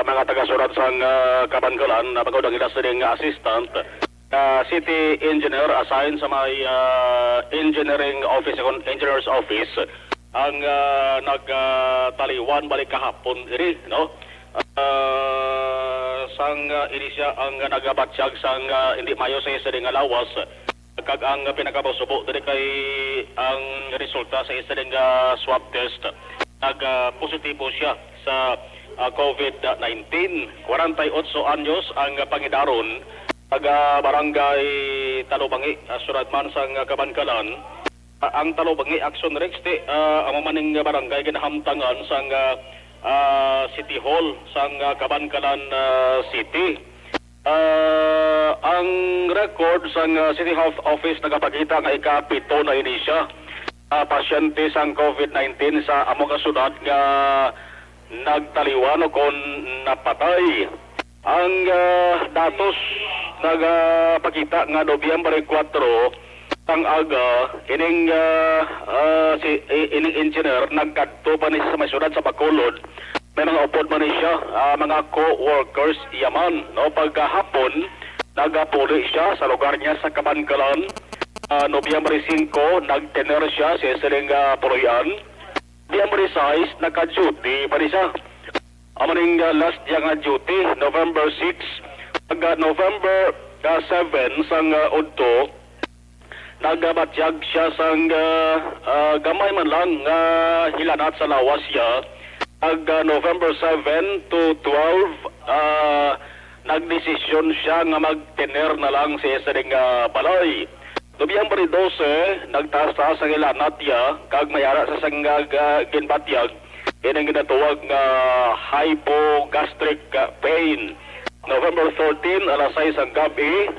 mga taga-syudad sang, ah, Kabankalan, na bangod ang ila sining assistant, ah, city engineer assigned sa may, ah, engineering office, kon engineer's office, ang, ah, nagtaliwan balik kahapon ini, no? Ah, sang, ah, ini siya ang nagabatyag sang, ah, hindi maayo sa isa nga lawas. Kag ang pinakapasubo diri kay ang resulta sa isa nga swab test, nag, ah, positibo siya sa, ah, COVID nineteen. Kwarenta y otso anyos ang pangidaron, taga Barangay Talubangi, ah, syudad man sang Kabankalan. Ah, ang Talubangi, Aksyon Rex, ti, ah, amo man ning barangay ginahamtangan sang, ah, ah, City Hall sang, ah, Kabankalan, ah, City. Ah, ang record sang, ah, City Health Office nagapakita nga ikapito na ini siya, ah, pasyente sang COVID nineteen sa amo nga syudad nga nagtaliwan o kon napatay. Ang, ah, datos nagapakita nga Nobyembre kuwatro sang aga, ining, ah, ah, si, i-, ining engineer nagkadto pa ni sa may syudad sa Bacolod. May mga upod man ni siya, ah, mga co-workers iya man, no? Pagkahapon, nagapuli siya sa lugar niya sa Kabankalan, ah, Nobyembre singko, nag-tenure siya sa sining, ah, puloy-an. Nobyembre sais, naka-duty pa ni siya. Amo ning, ah, last niya nga duty, November six. Pagka November, ah, seven sang, ah, udto, nagabatyag siya sang, ah, ah, gamay man lang nga hilanat sa lawas niya. Pag, ah, November seven to twelve, ah, nagdesisyon siya nga mag-tenure na lang sa iya sining, ah, balay. Nobyembre dose, nagtaas-taas ang hilanat niya, kag may ara sa sangag, ah, ginbatyag, ining ginatawag nga hypogastric, ah, pain. November thirteen, alas sais ang gab-i,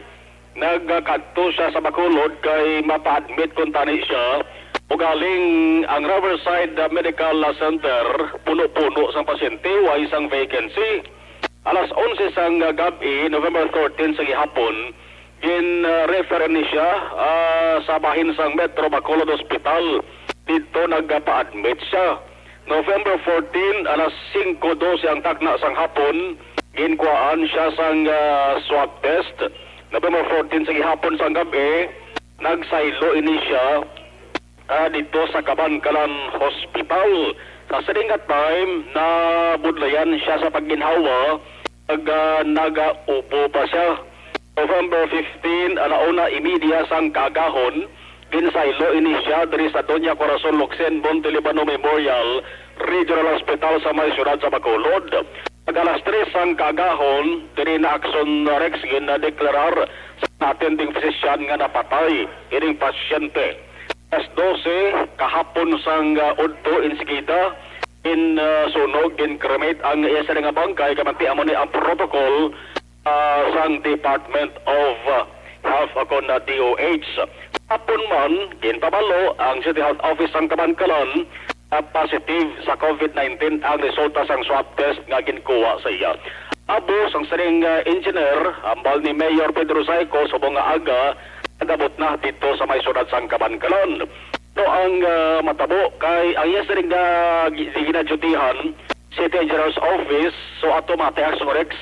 nagkadto siya sa Bacolod kay mapa-admit kuntani siya Ugaling ang Riverside, ah, Medical, ah, Center, puno-puno sang pasyente, way sang vacancy. Alas onse sang, ah, gab-i, November thirteen sa gihapon, gin, ah, refer ni siya, ah, sa bahin sang Metro Bacolod Hospital. Didto nagpa-admit siya. November fourteen, alas singko dose ang takna sang hapon, ginkuhaan siya sang, ah, swab test. November fourteen sa gihapon sang gab-i, nagsaylo ini siya, ah, didto sa Kabankalan Hospital. Sa sining nga time, nabudlayan siya sa pagginhawa, ag, ah, nagaubo pa siya. November fifteen, ala una y media sang kaagahon, ginsaylo ini siya diri sa Doña Corazon Locsin Montelibano Memorial Regional Hospital sa may siyudad sa Bacolod. Pag alas tres sang kaagahon, diri na action rex ginadeklarar sa attending physician nga napatay ining pasyente. Alas dose kahapon sang, ah, udto, insigida, gin, ah, sunog, gin-cremate ang iya sila nga bangkay, kamanti amo ni ang protocol, ah, sang Department of, ah, Health o kon, ah, D O H. Hapon man, ginpabalo ang City Health Office sang Kabankalan nga positive sa covid nineteen ang resulta sang swab test nga ginkuha sa iya. Abo sang sining, ah, engineer, hambal ni Mayor Pedro Zayco, subong nga aga, nagabot na didto sa may siyudad sang Kabankalan. Pero ang, ah, matabo kay ang iya sining, ah, gi-, ginadyutihan, City Engineer's Office, so automatic action rex,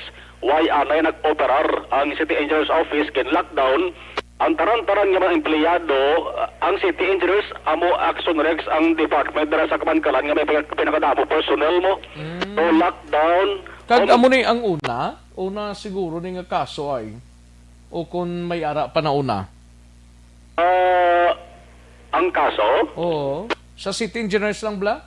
way anay nag-operar ang City Engineer's Office, gin-lockdown ang tanan-tanan nga mga empleyado. Ah, ang City Engineers amo action rex ang department dira sa Kabankalan nga may pinag-, pinakadamo personnel mo. Mm. So, lockdown. Kag Um, amo ni ang una, una siguro ni nga kaso ay, o kung may ara pa na una? Ah, ang kaso? Oo. Sa city engineers lang bala?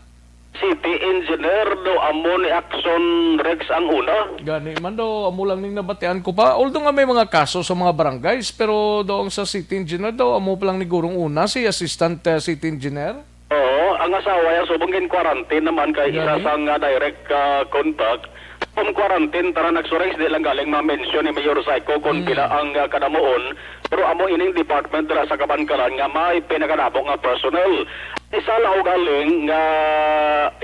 City engineer daw amo ni action rex ang una. Gani man daw, amo lang ning nabatian ko pa. Although nga may mga kaso sa mga barangays, pero daw ang sa city engineer daw, amo pa lang ni gurong una si assistant, eh, city engineer. Oo, ang asawa niya subong gin-quarantine naman kay isa Gani? sang, ah, direct, ah, contact. Kung quarantine, tara nagsurex, di lang galing ma-mention ni Mayor Zayco kung Mm. pila ang, ah, kadamuon. Pero amo ining department dira sa Kabankalan nga may pinakadamo nga personnel. Isa lang ugaling nga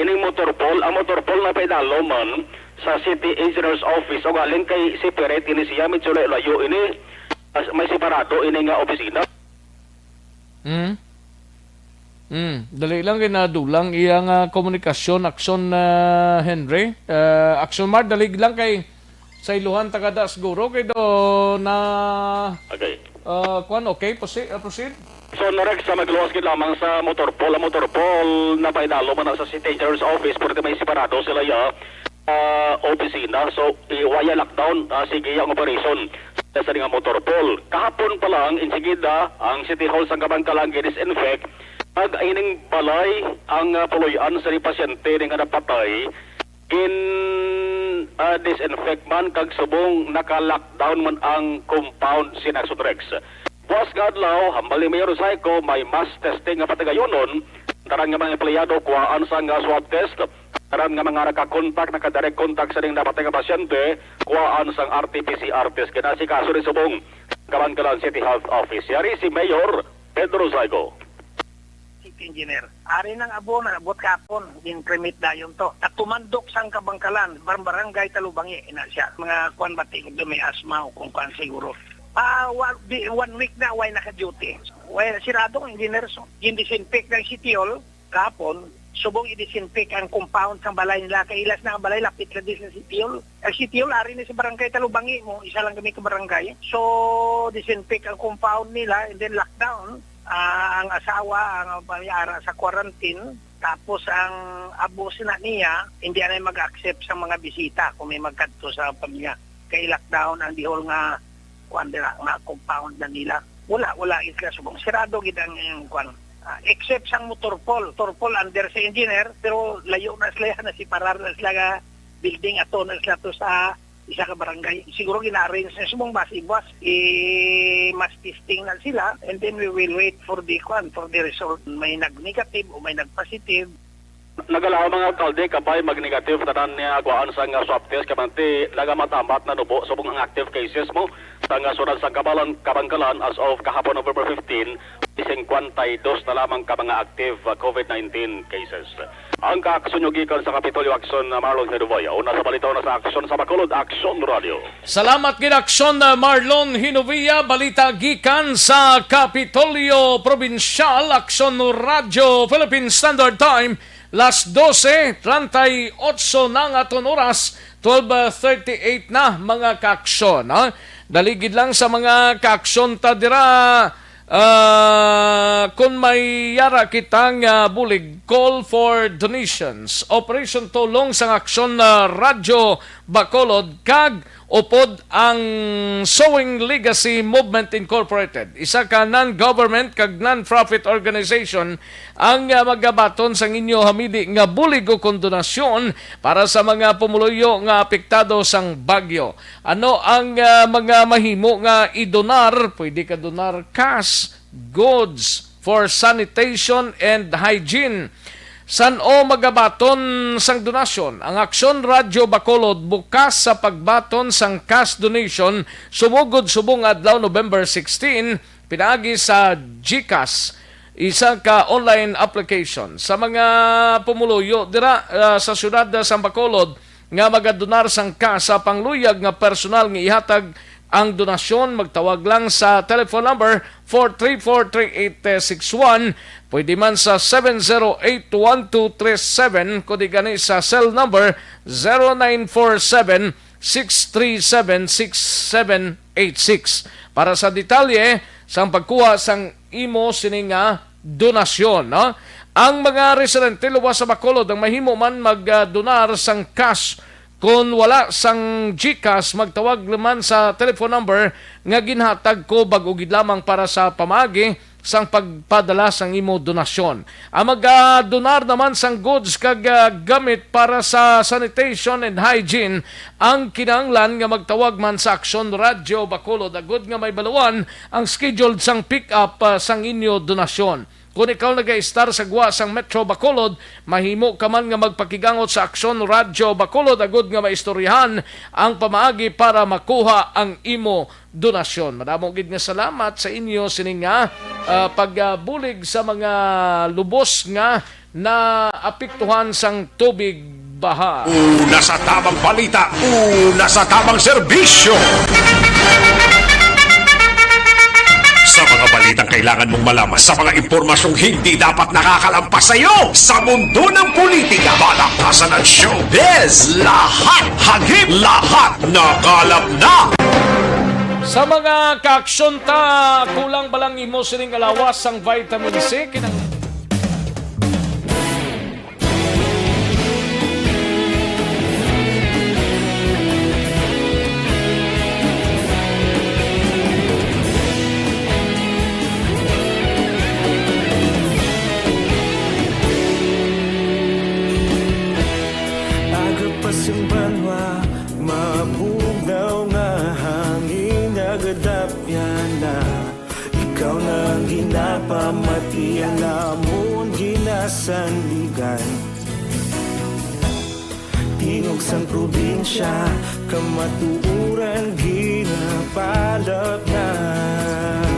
ining motor pool, ang motor pool na paidalo man sa City Engineer's Office, ugaling kay separate ini siya, medyo layo-layo ini. As-, may separado ini nga opisina. Mm. Mm, dali lang kay nadulang iya nga komunikasyon, action, ah, Henry. Ah, action Mar, dali lang kay sa iluhan tagada siguro kay do na, Okay. ah, kwan, okay, proceed, ah, proceed. So, Norex, sa magluwas gid lamang sa motor pool, ang motor pool na paidalo man na sa City Engineer's Office, pero may separado sila ya, ah, opisina. So, i-, waya lockdown, ah, sige ang operation sa sining nga motor pool. Kahapon pa lang, insigida, ang City Hall sang Kabankalan gin-disinfect. Ag ining balay, ang, ah, puloy-an sa ni pasyente ni nga napatay, gin, ah, disinfect man kag subong naka-lockdown man ang compound sin Action Rex. Buas nga adlaw, hambal ni Mayor Zayco, may mass testing nga patigayonon. Tanan nga mga empleyado kuhaan sang, ah, swab test. Tanan nga mga naka-contact, naka-direct contact sa ning napatay nga pasyente, kuhaan sang R T P C R test. Ginasikaso ni subong Kabankalan City Health Office. Yari si Mayor Pedro Zayco. City Engineer. Ari nang abo, nag-abot kahapon, gin-cremate dayon to. Nagtumandok sang Kabankalan, bar-, barangay Talubangi, ina siya. Mga kwan ba, tingog do may asma o kung kwan siguro. Ah, wa-, di, one week na, way naka-duty. Way, sirado ang engineer, so, gin-disinfect ng City Hall kahapon, subong i-disinfect ang compound sang balay nila. Kay ilas na ang balay, lapit ra di sa City Hall. Ang City Hall, ari ni sa barangay Talubangi mo, isa lang kami ka barangay. So, disinfect ang compound nila and then lockdown. Ah, ang asawa, ang pamilya ara sa quarantine. Tapos ang abo sina niya, hindi anay mag-accept sa mga bisita kung may magkadto sa pamilya. Kay lockdown ang dihol nga, kuwan dira, nga compound na nila. Wala, wala gid sila subong. Sirado gid ang, ang kuwan. Ah, except sang motor pool. Motor pool under sa engineer, pero layo na sila, nasiparar na sila nga building, ato na sila to sa isa ka barangay. Siguro gina-arrange na subong basi buwas. I-mass testing na sila, and then we will wait for the, kuwan, for the result. May nag-negative o may nag-positive. Nagalaom mga alkalde, kabay mag-negative tanan niya kuhaan sang, ah, swab test, kamanti nagamatambat na nubo subong ang active cases mo. Sa nga surat sa Kabalan, Kabangkalan, as of kahapon, November fifteen, singkwenta y dos na lamang ka mga active, uh, COVID nineteen cases. Ang kaaksyon nyo gikan sa Kapitolyo Aksyon, uh, Marlon Hiruboy. Una sa balita, una sa aksyon sa Bacolod, Aksyon Radio. Salamat gid, Aksyon, uh, Marlon Hinovia. Balita gikan sa Kapitolyo Probinsyal, Aksyon Radio, Philippine Standard Time, las dose treinta y ocho na nga aton oras, twelve thirty-eight na, mga kaaksyon, ha? Daligid lang sa mga kaaksyon ta dira, ah, kung may yara kita nga bulig, call for donations, Operation Tulong sang Aksyon, ah, Radyo Bacolod, kag upod ang Sowing Legacy Movement Incorporated, isa ka non-government kag non-profit organization, ang, ah, magabaton sang inyo hamidi nga bulig o kon donasyon para sa mga pumuluyo nga apektado sang bagyo. Ano ang, ah, mga mahimo nga idonar? Pwede ka donar cash, goods for sanitation and hygiene. San-o magabaton sang donasyon? Ang Aksyon Radyo Bacolod bukas sa pagbaton sang cash donation sumugod subong adlaw, November sixteen, pinaagi sa GCash, isa ka online application. Sa mga pumuluyo dira, ah, sa siyudad sa Bacolod nga magadonar sang cash sa pangluyag nga personal nga ihatag ang donasyon, magtawag lang sa telephone number four three four three eight six one, pwede man sa seven zero eight one two three seven, kundi gani sa cell number zero nine four seven six three seven six seven eight six. Para sa detalye sang pagkuha sang imo sini nga donasyon, no? Ang mga residente luwas sa Bacolod ang mahimo man mag, ah, donar sang cash. Kon wala sang GCash, magtawag naman sa telephone number nga ginhatag ko bag-o gid lamang para sa pamaagi sang pagpadala sang imo donasyon. Ang mag-donar naman sang goods kag, ah, gamit para sa sanitation and hygiene ang kinahanglan nga magtawag man sa Aksyon Radyo Bacolod agud nga may baluan ang schedule sang pick-up, ah, sang inyo donasyon. Kon ikaw nagaistar sa gwa sang Metro Bacolod, mahimo ka man nga magpakigangot sa Aksyon Radyo Bacolod agud nga maistoryahan ang pamaagi para makuha ang imo donasyon. Madamo gid nga salamat sa inyo sini nga, ah, pagbulig sa mga lubos nga naapektuhan sang tubig baha. Una sa tamang balita, una sa tamang serbisyo. Sa mga balitang kailangan mong malaman, sa mga impormasyong hindi dapat nakakalampas sa iyo, sa mundo ng politika, balaktasan at showbiz, lahat hagip, lahat nakalap na. Sa mga kaaksyon ta, kulang ba lang imo sining alawas sang vitamin C? Kinang- Aga pa sing banwa, mabugnaw nga hangin nagadapyan na. Ikaw na ang ginapamati, ang amon ginasandigan. Tingog sang probinsya, kamatuoran ginapalapnag.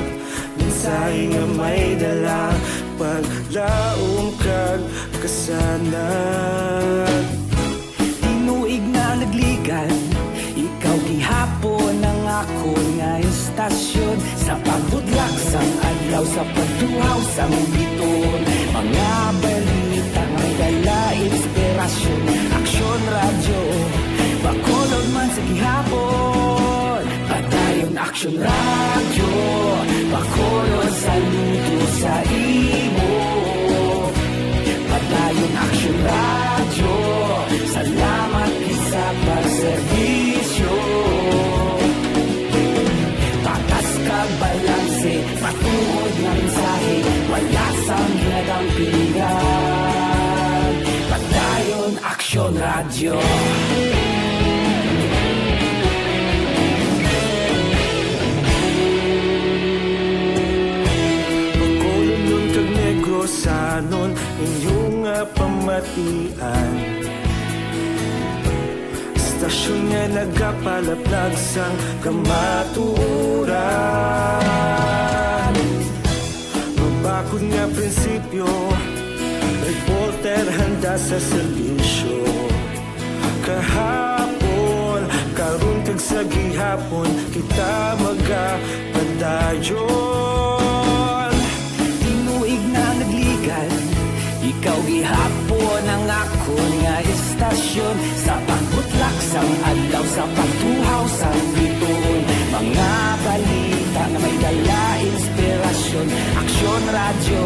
Mensahe nga may dala, paglaom kag kasanag. Tinuig na nagligan, ikaw gihapon ang akon nga istasyon. Sa pagbudlak sang adlaw, sa pagtuhaw sang biton, mga balita may dala inspirasyon. Aksyon Radyo, Bacolod man sa gihapon. Padayon Aksyon Radyo, Bacolod, saludo sa imo. Padayon Aksyon Radyo, salamat gid sa pagserbisyo. Patas kag balanse, matuod nga mensahe, wala sang ginadampingan. Padayon Aksyon Radyo. Bacolodnon kag Negrosanon, inyo nga pamatian. Basta Istasyon nga nagapalaplag sang kamatuoran. Mabakod nga prinsipyo, reporter handa sa serbisyo. Kahapon, karon kag sa gihapon, kita magapadayon. Tinuig na nagligan, ikaw gihapon ang akon nga istasyon. Sa pagbutlak sang adlaw, sa pagtuhaw sang bituon, mga balita nga may dala inspirasyon. Aksyon Radyo,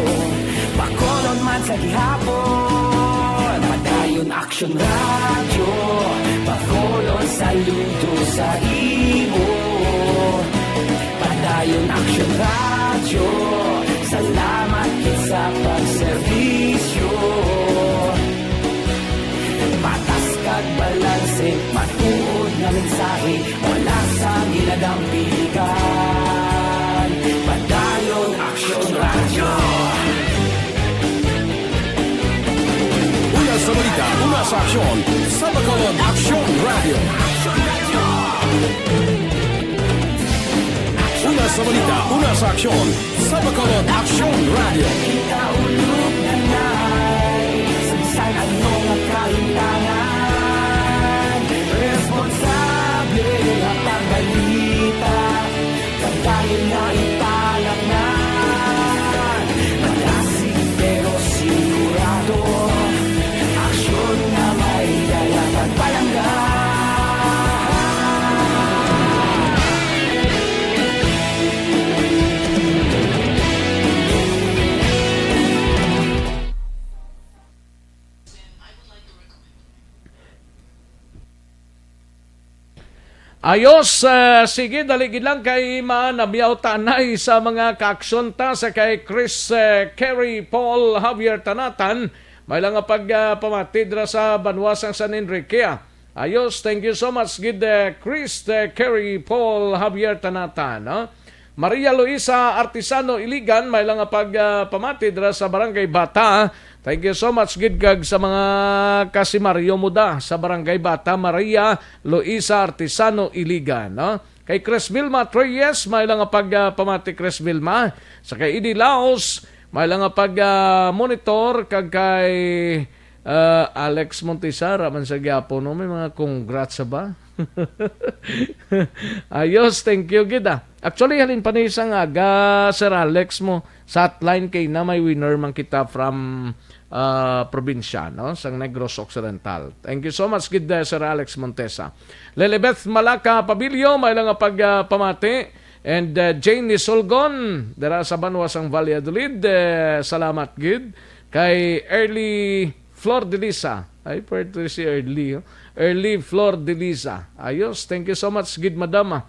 Bacolod man sa gihapon. Padayon Aksyon Radyo, Bacolod, saludo sa imo. Padayon Aksyon Radyo, salamat gid sa pagserbisyo. Patas kag balanse, matuod nga mensahe, wala sang ginadampigan. Padayon Aksyon Radyo. Una sa balita, una sa aksyon, sa Bacolod Aksyon Radyo. Una sa balita, una sa aksyon, sa Bacolod Aksyon Radyo. Kita ulog na nai, sa bisan ano nga kahintangan, responsable nga pagbalita, kag dahil na italaknan, malasig pero sigurado, aksyon nga may dala kag palangga. Ayos, eh, sige, dali gid lang kay manamyaw ta anay sa mga kaaksyon ta sa kay Chris, eh, Kerry Paul Javier Tanatan. May lang nga pag, ah, pamati dira sa banwa sang San Enrique, ah. Ayos, thank you so much gid, eh, Chris, eh, Kerry Paul Javier Tanatan, no? Maria Luisa Artisano Iligan, may lang nga pag, ah, pamati dira sa Barangay Bata. Thank you so much gid kag sa mga kasimaryo mo da sa Barangay Bata, Maria Luisa Artisano Iligan, no? Kay Chris Vilma Reyes, may lang nga pag, ah, pamati Chris Vilma. Sa kay Idi Laos, may lang nga pag, ah, monitor kag kay, ah, Alex Montesara man sa gyapon, no? May mga congrats ba? Ayos, thank you gid, ah. Actually, halin pa ni sang aga, Sir Alex mo, sa hotline kay na may winner man kita from, ah, probinsya, no? Sang Negros Occidental. Thank you so much gid, ah, Sir Alex Montesa. Lilibeth Malaka Pabilio, may lang nga pag, ah, pamati. And, ah, Jane Nisulgon, dira sa banwa sang Valladolid, eh, salamat gid. Kay Early Flor de Lisa. Ay, pwerte si Early, oh. Early Flor de Lisa. Ayos, thank you so much, gid madam, ah.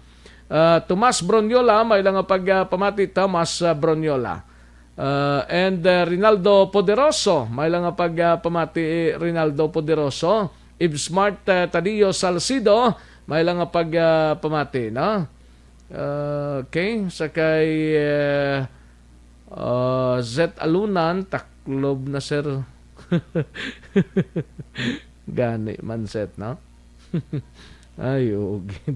Ah, Tomas Broniola, may lang nga pag, ah, pamati, Tomas, ah, Broniola. Ah, and, ah, Rinaldo Poderoso, may lang nga pag, ah, pamati, eh, Rinaldo Poderoso. Eve Smart, ah, Tadio Salcido, may lang nga pag, ah, pamati, no? Ah, okay, sa kay, eh, ah, Zet Alunan, taklob na, sir. Gani man, Zet, no? Ay, oo, gid.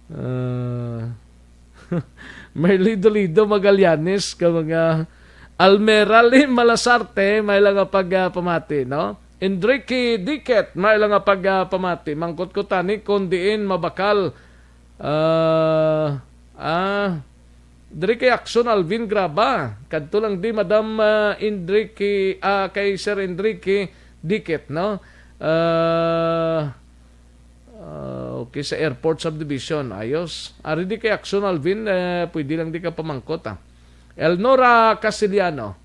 Ah, Merly Dolido Magallanes, ka mga Almera Lim Malasarte, may lang nga pag, ah, pamati, no? Enrique Diket, may lang nga pag, ah, pamati. Mangkot ko tani kung diin mabakal. Ah, ah, diri kay Action Alvin Graba. Kadto lang di, Madam, ah, Enrique, ah, kay Sir Enrique Diket, no? Ah, ah, okay, sa Airport Subdivision. Ayos. Ari di kay Action Alvin, eh, pwede lang di ka pamangkot, ah. Elnora Castellano.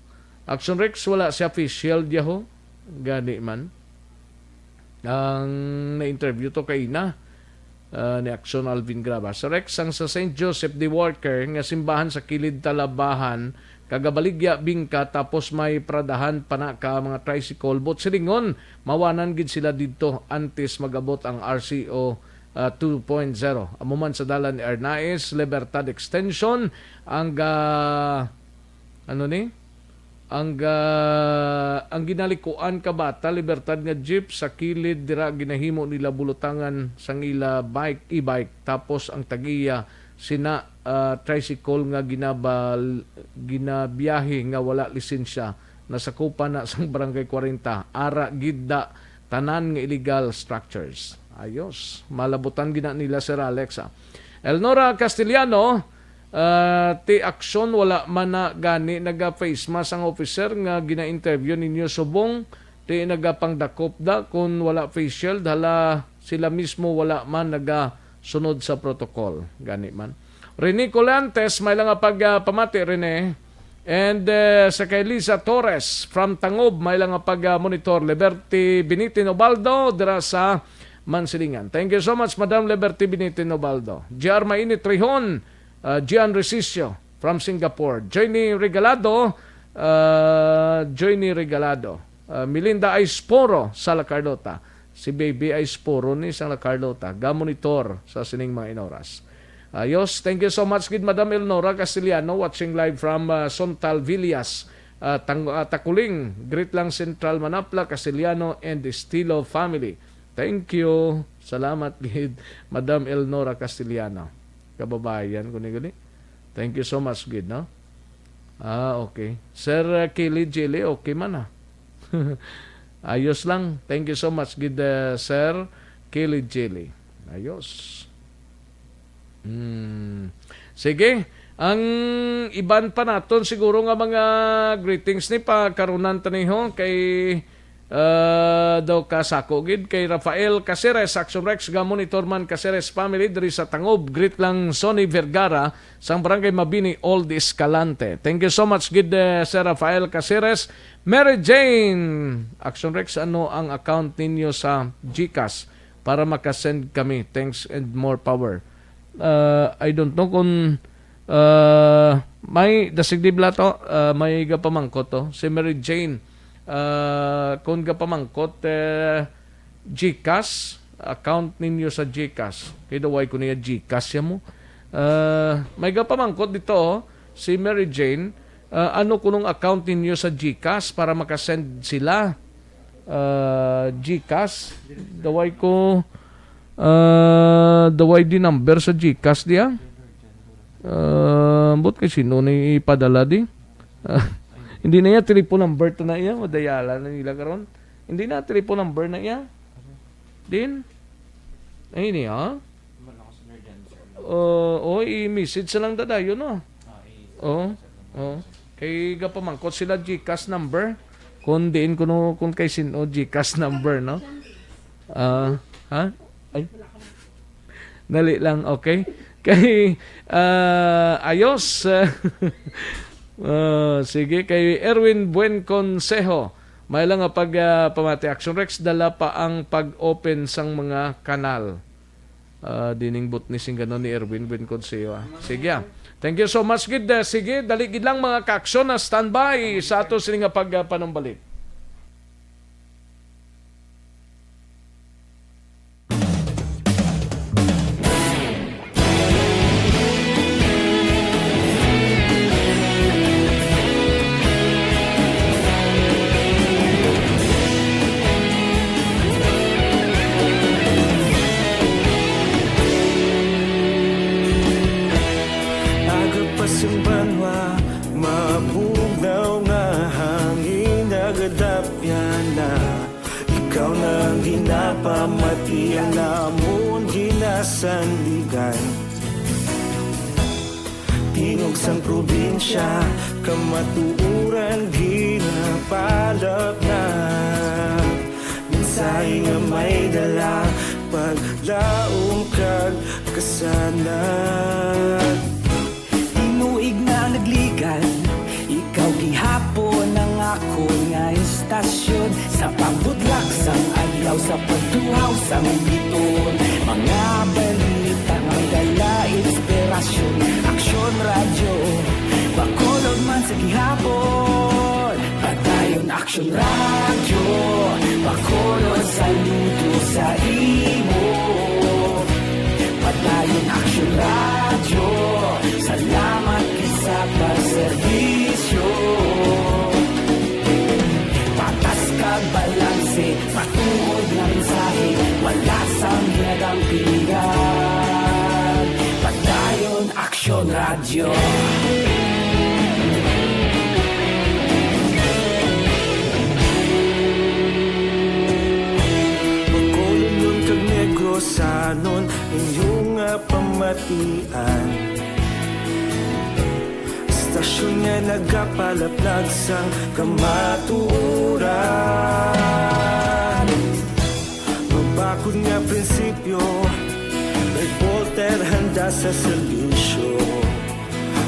Action Rex, wala siya official, diyaho. Gani man. Ang na-interview to kay ina, ah, ni Action Alvin Graba. Sa Rex, ang sa Saint Joseph de Walker nga simbahan sa kilid Talabahan, kagabaligya bingka, tapos may pradahan pa na ka mga tricycle. But silingon, mawanan gid sila didto antes mag-abot ang R C O, ah, two point zero. Amo man sa dalan ni Arnaiz, Libertad Extension, ang ga-, ano ni? Ang, ah, ang ginalikuan ka bata, Libertad nga jeep, sa kilid dira ginahimo nila bulutangan sang ila bike, e-bike, tapos ang tagiya sina, ah, tricycle nga ginabal-, ginabiyahe nga wala lisensya, nasakupan na sang Barangay kwarenta. Ara gid da tanan nga illegal structures. Ayos. Malabutan gina nila, Sir Alex, ah. Elnora Castellano, ah, ti aksyon wala man na gani naga-face mask ang officer nga gina-interview ninyo subong ti nagapangdakop da kun wala face shield, hala sila mismo wala man nagasunod sa protocol. Gani man. Rene Colantes, may lang nga pag, ah, pamati, Rene. And, eh, sa kay Liza Torres from Tangob, may lang nga pag, ah, monitor. Liberty Binitin Obaldo, dira sa Mansilingan. Thank you so much, Madam Liberty Binitin Obaldo. G R Mainit Rihon, ah, Gian Resicio from Singapore. Johnny Regalado, ah, Johnny Regalado. Ah, Melinda Aisporo sa La Carlota. Si Baby Aisporo ni sa La Carlota. Gamonitor sa sining mga inoras. Ayos. Thank you so much gid, Madam Elnora Castellano, watching live from, ah, Sontal Villas, ah, Tang-, ah, Taculing. Greet lang Central Manapla, Castellano, and Estilo family. Thank you. Salamat gid, Madam Elnora Castellano. Kababayan ko ni gani. Thank you so much gid, no? Ah, okay. Sir, uh, Kili Jili, okay man, ah. Ayos lang. Thank you so much gid, uh, Sir Kili Jili. Ayos. Hmm. Sige, ang iban pa naton siguro nga mga greetings ni pakarunan taniho kay, uh, daw kasako gid kay Rafael Caceres, Action Rex, gamon ni Torman Caceres family diri sa Tangob. Greet lang Sonny Vergara sang Barangay Mabini, Old Escalante. Thank you so much gid, eh, Sir Rafael Caceres. Mary Jane, Action Rex, ano ang account ninyo sa GCash para makasend kami? Thanks and more power. Uh, I don't know kung, uh, may dasig di bala to, uh, may gapamangkot to. Si Mary Jane, uh, kung gapamangkot, eh, GCash, account ninyo sa GCash. Kay daw wala ko niya GCash ya mo. Uh, may gapamangkot dito, oh, si Mary Jane, uh, ano kunong account ninyo sa GCash para makasend sila? Uh, GCash, daw wala ko, uh, daw wala di number sa GCash diya. Uh, ambot kay sino ni ipadala di? Uh, hindi na iya telephone number to na iya, madayala na nila karon. Hindi na telephone number na iya. Din? Ay, ini, ha? Uh, oh, i-message sa lang dadayon, no? Oh, oh. Kay gapamangkot sila GCash number. Kung diin kuno, kung kay sino GCash number, no? Ah, ha? Ay. Dali lang, okay? Kay, ah, ayos. Ah, sige, kay Erwin Buen Consejo. May lang nga pag, ah, pamati, Action Rex, dala pa ang pag-open sang mga kanal. Ah, dining butni sing ganon ni Erwin Buen Consejo, ah. Sige, ah. Thank you so much, gid. Ah, sige, dali gid lang, mga ka-aksyon, na standby sa ato sini nga pag, ah, panumbalik. Aga pa sing banwa, mabugnaw nga hangin, nagadapyan na. Ikaw na ang ginapamati, ang amon ginasandigan. Tingog sang probinsya, kamatuoran ginapalapnag. Mensahe nga may dala, paglaom kag kasanag. Tinuig na nagligad, ikaw gihapon ang akon nga istasyon. Sa pagbudlak sang adlaw, sa pagtuhaw sang biton, mga balita may dala inspirasyon. Aksyon Radyo, Bacolod man sa gihapon. Padayon Aksyon Radyo, Bacolod, saludo sa imo. Padayon Aksyon Radyo, salamat gid sa pagserbisyo. Tuod nga mensahe, wala sang ginadampigan. Padayon Aksyon Radyo. Bacolodnon kag Negrosanon, inyo nga pamatian. Istasyon nga nagapalaplag sang kamatuoran. Mabakod nga prinsipyo, reporter handa sa serbisyo.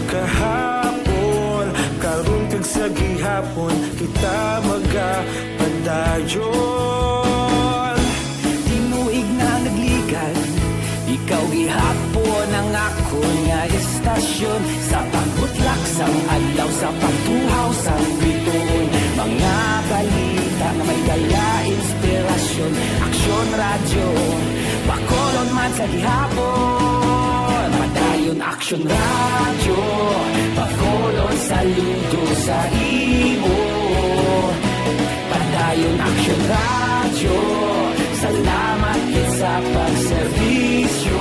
Kahapon, karon kag sa gihapon, kita magapadayon. Tinuig na nagligad, ikaw gihapon ang akon nga istasyon. Sa pagbutlak sang adlaw, sa pagtuhaw sang bituon, mga balita nga may dala inspirasyon. Aksyon Radyo, Bacolod man sa gihapon. Padayon Aksyon Radyo, Bacolod, saludo sa imo. Padayon Aksyon Radyo, salamat gid sa pagserbisyo.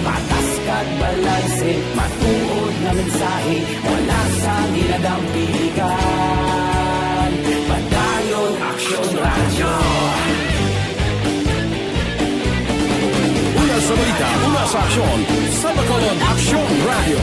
Patas kag balanse, matuod nga mensahe, wala sang ginadampigan. Padayon Aksyon Radyo. Una sa balita, una sa aksyon, sa Bacolod, Aksyon Radyo.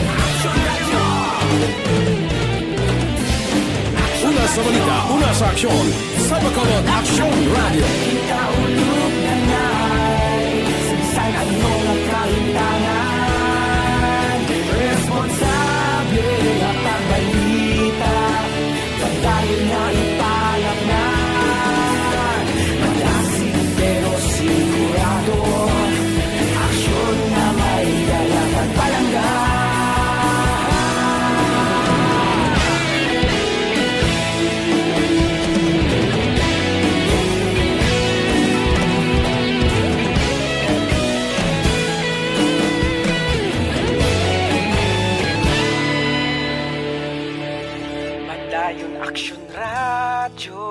Una sa balita, una sa aksyon, sa Bacolod, Aksyon Radyo. Kita ulog na na'y sa bisan ano nga kahimtangan. Responsable nga pagbalita, padayon nga ipalapnan. Malasig pero sigurado, aksyon nga may dala kag palangga. Padayon Aksyon Radyo,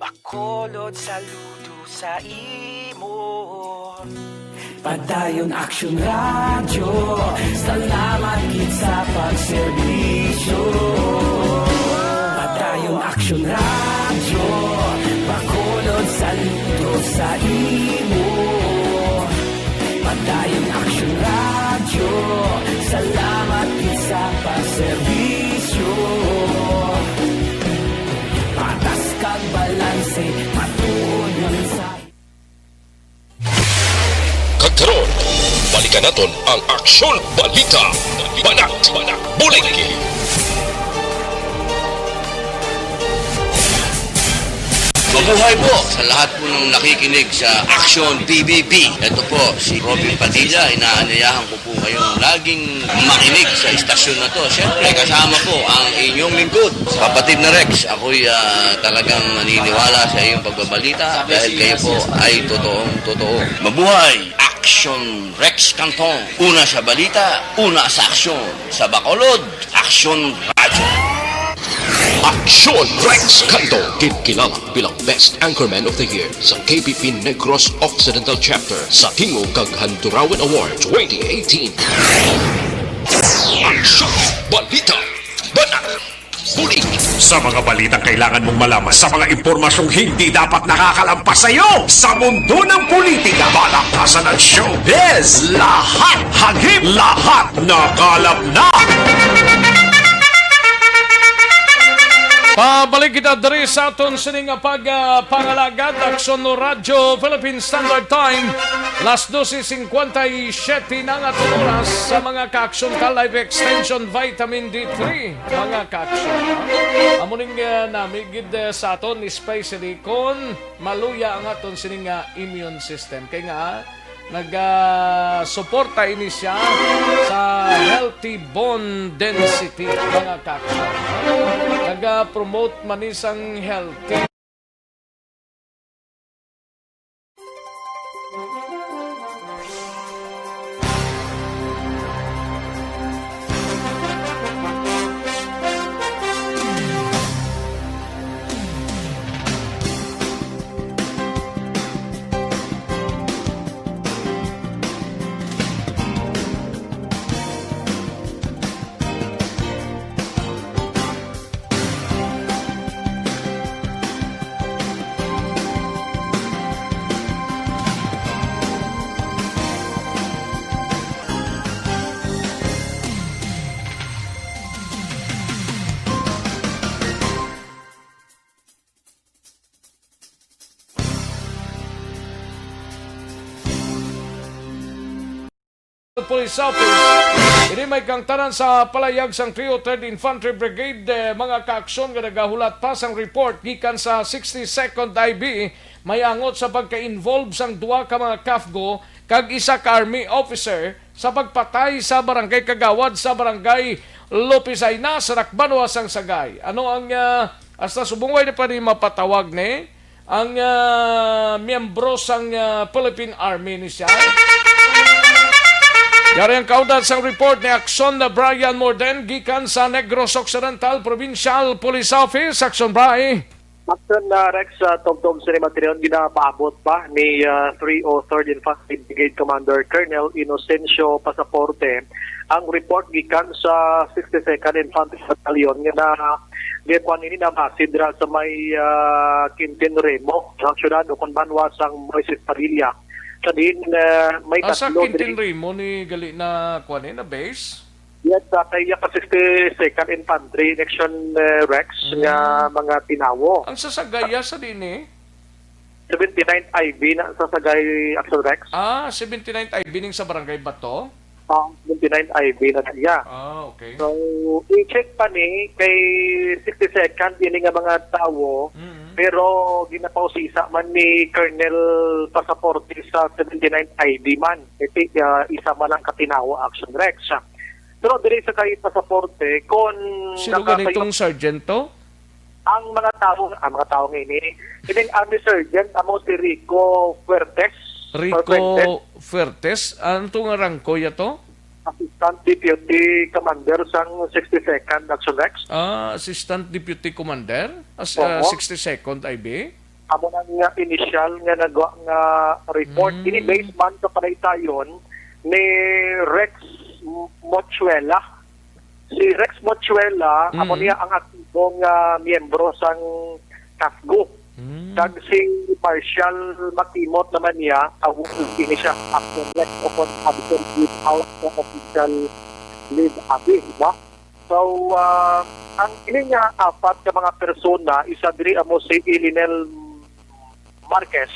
Bacolod, saludo sa imo. Padayon Aksyon Radyo, salamat gid sa pagserbisyo. Padayon Aksyon Radyo, Bacolod, saludo sa imo. Padayon Aksyon Radyo, salamat gid sa pagserbisyo. Patas kag balanse, matuod nga mensahe. Kag karon, balikan naton ang Aksyon Balita. Banat, bulig. Mabuhay po sa lahat po ng nakikinig sa Aksyon P B P. Ito po si Robin Padilla. Inaanyayahan ko po kayong laging makinig sa istasyon na to. Siyempre, kasama po ang inyong lingkod, kapatid na Rex. Ako'y, ah, talagang naniniwala sa iyong pagbabalita dahil kayo po ay totoong totoo. Mabuhay! Aksyon Rex Canton. Una sa balita, una sa aksyon. Sa Bacolod, Aksyon Radyo. Aksyon Rex Canton, ginkilala bilang Best Anchorman of the Year sa K B P Negros Occidental Chapter sa Tingog kag Handurawan Award twenty eighteen. Aksyon Balita. Banat. Bulig. Sa mga balitang kailangan mong malaman, sa mga impormasyong hindi dapat nakakalampas sa iyo, sa mundo ng politika, palakpasan at showbiz, lahat hagip, lahat nakalap na. Pabalik kita diri sa aton sini nga pag, ah, pangalagad, Aksyon Radyo Philippine Standard Time, alas dose cincuenta y siete na nga aton oras. Sa mga ka-aksyon ka, Life Extension Vitamin D three, mga ka-aksyon. Amo ning, ah, nami gid, ah, sa aton, especially kon maluya ang aton sini nga immune system. Kay nga, nagasuporta ini siya sa healthy bone density, mga ka-aksyon. Naga-promote man ni sang healthy Police Office. Ini may kangtanan sa palayag sang three oh third Infantry Brigade, eh, mga kaaksyon nga nagahulat pa sang report gikan sa sixty-second I B. May angot sa pagka-involve sang duha ka mga CAFGU kag isa ka army officer sa pagpatay sa barangay kagawad sa barangay Lopizayna sa Dakbanwa sang Sagay. Ano ang, ah, hasta subong way na pa ni mapatawag ni ang, ah, miyembro sang, ah, Philippine Army ni siya? Yari ang kaundan sang report ni Aksyon na Brian Morden gikan sa Negros Occidental Provincial Police Office. Aksyon, Bray. Aksyon na Rex, sa tugtog sa material ginapaabot pa ni, ah, three oh third Infantry Brigade Commander Colonel Inocencio Pasaporte ang report gikan sa sixty-second Infantry Battalion nga na, nga kuan ini, nabase dira sa may, ah, Quintin Remo, sa siyudad o kon banwa sang Moises Padilla. Sa diin, ah, may Asa tatlo Quintin diri. Remo ni gali na kuan, eh, na base? Yes, sa kay ka sixty-second Infantry Section, eh, Rex, Mm. nga mga tinawo. Ang sa Sagay ya sa diin, eh? Seventy-ninth I B na sa Sagay, Action Rex. Ah, seventy-ninth I B ning sa Barangay Bato? Ah, seventy-ninth I B na siya. Ah, okay. So, i-check pa ni kay sixty-second ini nga mga tawo, Mm. pero ginapausisa man ni Colonel Pasaporte sa seventy-ninth I B man. Kasi, ah, isa man ang katinawa, Action Rex. Pero diri sa kay Pasaporte, kung Sino nakasayod ganitong sergeant to? Ang mga tawo, ang mga tawo nga ini, kining Army Sergeant amo si Rico Fuertes. Rico Fuertes. Fuertes? Ano to nga rangko ya to? Assistant Deputy Commander sang sixty-second Action Rex. Ah, Assistant Deputy Commander? As, ah, Oo. sixty-second I B? Amo nang, ah, initial nga nagwa nga report. Mm. Ini based man sa panaytayon ni Rex Mochuela. Si Rex Mochuela, amo Mm. niya ang aktibong, ah, miyembro sang CAFGU. Mm. Kag si Marshall Makimot naman niya, award ini siya, absent o kon absent without the official leave abi, no? So, ah, ang ini nga apat ka mga persona, isa diri amo si Elinel Marquez.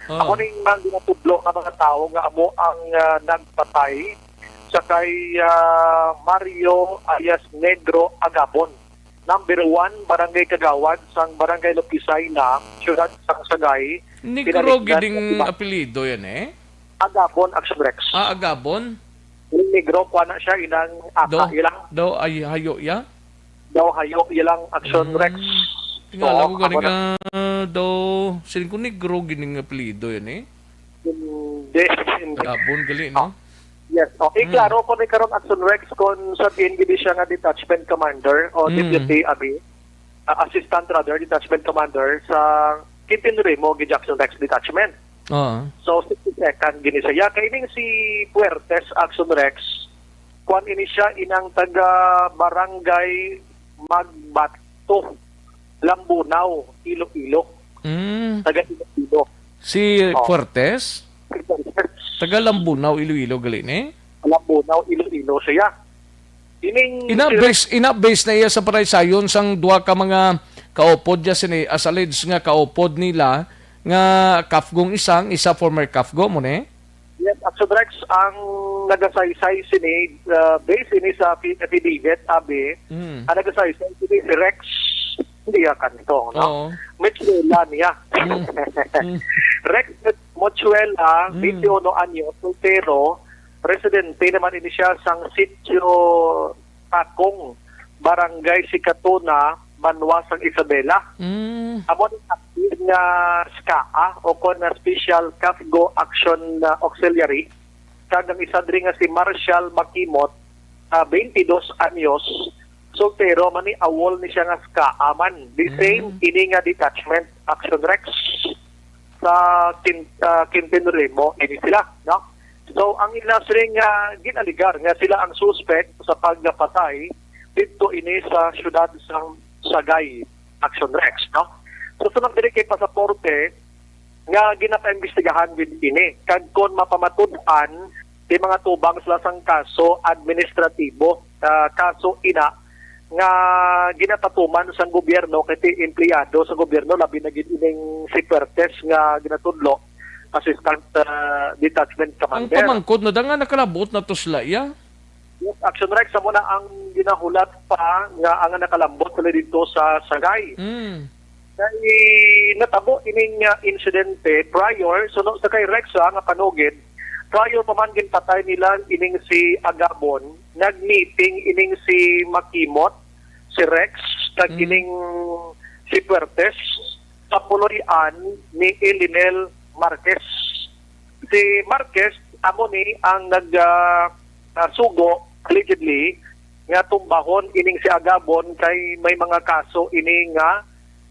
Ah. Amo ning mga ginatudlo nga mga tawo nga amo ang, ah, nagpatay sa kay, ah, Mario alias Negro Agabon, number one barangay kagawad sang Barangay Lopizayna, siyudad sang Sagay. Negro Pinalignan gid ning sa apelyido yan, eh? Agabon, Action Rex. Ah, Agabon? Yung Negro, kuha na siya, inang aka, Daw, ilang daw ay hayo ya? Daw hayo, ilang Action Mm. Rex. Tingala Oo, ko gani ako na. Nga daw, siling ko Negro gid ning apelyido yan, eh. Hindi, hindi. Agabon gali, no? Ah, yes. Oh, Mm. iklaro ko ni karon, Action Rex, kung sa P N G B siya nga detachment commander o Mm. deputy, abi, ah, assistant rather, detachment commander sa Quintin Remo, gid Action Rex detachment. Oo. So, sixty-second gini siya. Kay ning si Fuertes, Action Rex, kuan ini siya, inang taga Barangay Magbato, Lambunao, Iloilo. Mm. Taga Iloilo. Si Oh. Fuertes? Si Fuertes. Taga Lambunao, Iloilo, gali ni? Lambunao, Iloilo siya. Ining Ina si base, ina base na iya sa panaysayon sang duha ka mga kaupod niya sini, as alleged nga kaupod nila nga CAFGU ang isa, ang isa former CAFGU mo ni? Yes, Action Rex, ang nagasaysay sini, uh, base ini sa afi-, affidavit, abi, Mm. ang nagasaysay sini si Rex, hindi ya kanto, no? Oo. Mitsuela niya. Mm. Mm. Rex Mochuela, Mm. twenty-one anyos, soltero, residente naman ini siya sang Sitio Takong, Barangay Sikatuna, Banwa sang Isabela. Mm. Amo ni active nga SCAA o kon nga Special CAFGU Action, ah, Auxiliary. Kag ang isa diri nga si Marshall Makimot, ah, twenty-dos anyos, soltero man ni, awol ni siya nga SCAA man. The Mm. same ini nga detachment, Action Rex, sa Quin-, ah, Quintin Remo, ini sila, no? So, ang ila sining, ah, ginaligar nga sila ang suspect sa pagpatay didto ini sa siyudad sang Sagay, Action Rex, no? So, sunod diri kay Pasaporte, nga ginapaimbestigahan gid ini. Kag kon mapamatud-an, di mga tubang sila sang kaso administratibo, ah, kaso ina nga ginapatuman sang gobyerno, kay ti empleyado sa gobyerno, labi na gid ining si Fuertes nga ginatudlo Assistant, ah, Detachment Ang Commander. Pamangkot na da nga nakalabot na to sila, iya? Yes, Action Rex, amo na ang ginahulat pa nga ang nakalambot sila dito sa Sagay. Mm. Kay natabo ining, ah, insidente prior, suno sa kay Rex, ah, nga panugid, prior pa man ginpatay nila ining si Agabon, nag-meeting ining si Makimot, si Rex, kag Mm. ining si Puertes, sa puloy-an ni Elinel Marquez. Si Marquez, amo ni ang nag, ah, ah, sugo, allegedly, nga tumbahon ining si Agabon kay may mga kaso ini nga,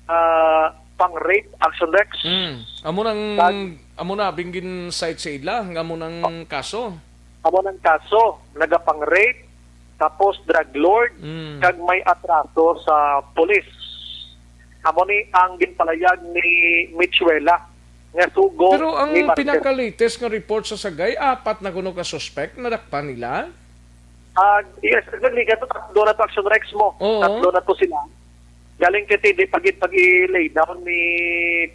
ah, pang-rape, Action Rex. Mm. Amo nang, Kag- amo na, bingin side sa ila, nga amo nang kaso. Amo nang kaso, nagapang-rape, tapos drug lord, Mm. kag may atraso sa pulis. Amo ni ang ginpalayag ni Mitsuela nga sugo Pero ang ni Marquez. Pinaka-latest nga report sa Sagay, apat na kuno ka suspect nadakpan nila? Ah, yes, exactly. Kato tatlo na to, Action Rex mo. Oo. Tatlo na to sila. Galing kay hindi pag, pag i-lay down ni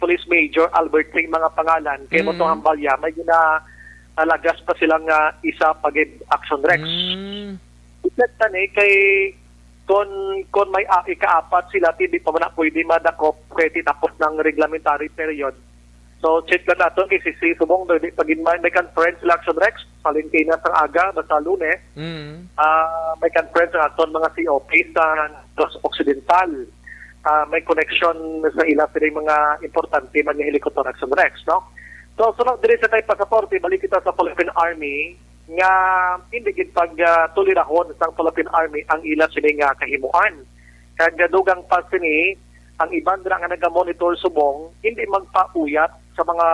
Police Major Albert Singh mga pangalan. Kay mo Mm. to hambalya, may ginalagas pa sila nga isa pag Action Rex. Mm. I-check ta ni kay kon, kon may, ah, ikaapat sila, hindi pa man na pwede madakop kay titapos ng reglementary period. So, check lang nato kay si, si Subong, may, may, may conference sila, Action Rex, sa Lingkina sang aga, basta Lunes. Mm. Ah, may conference ang aton mga C O P sa Negros Occidental. Ah, may connection sa ila sila yung mga importante man nga helicopter, Action Rex, no? So, sunod diri sa kay pasaporte, balik kita sa Philippine Army nga hindi gid pag, ah, tulirahon sang Philippine Army ang ila sini nga kahimuan. Kag dugang pa sini, ang iban dira nga nagamonitor subong hindi magpauyat sa mga,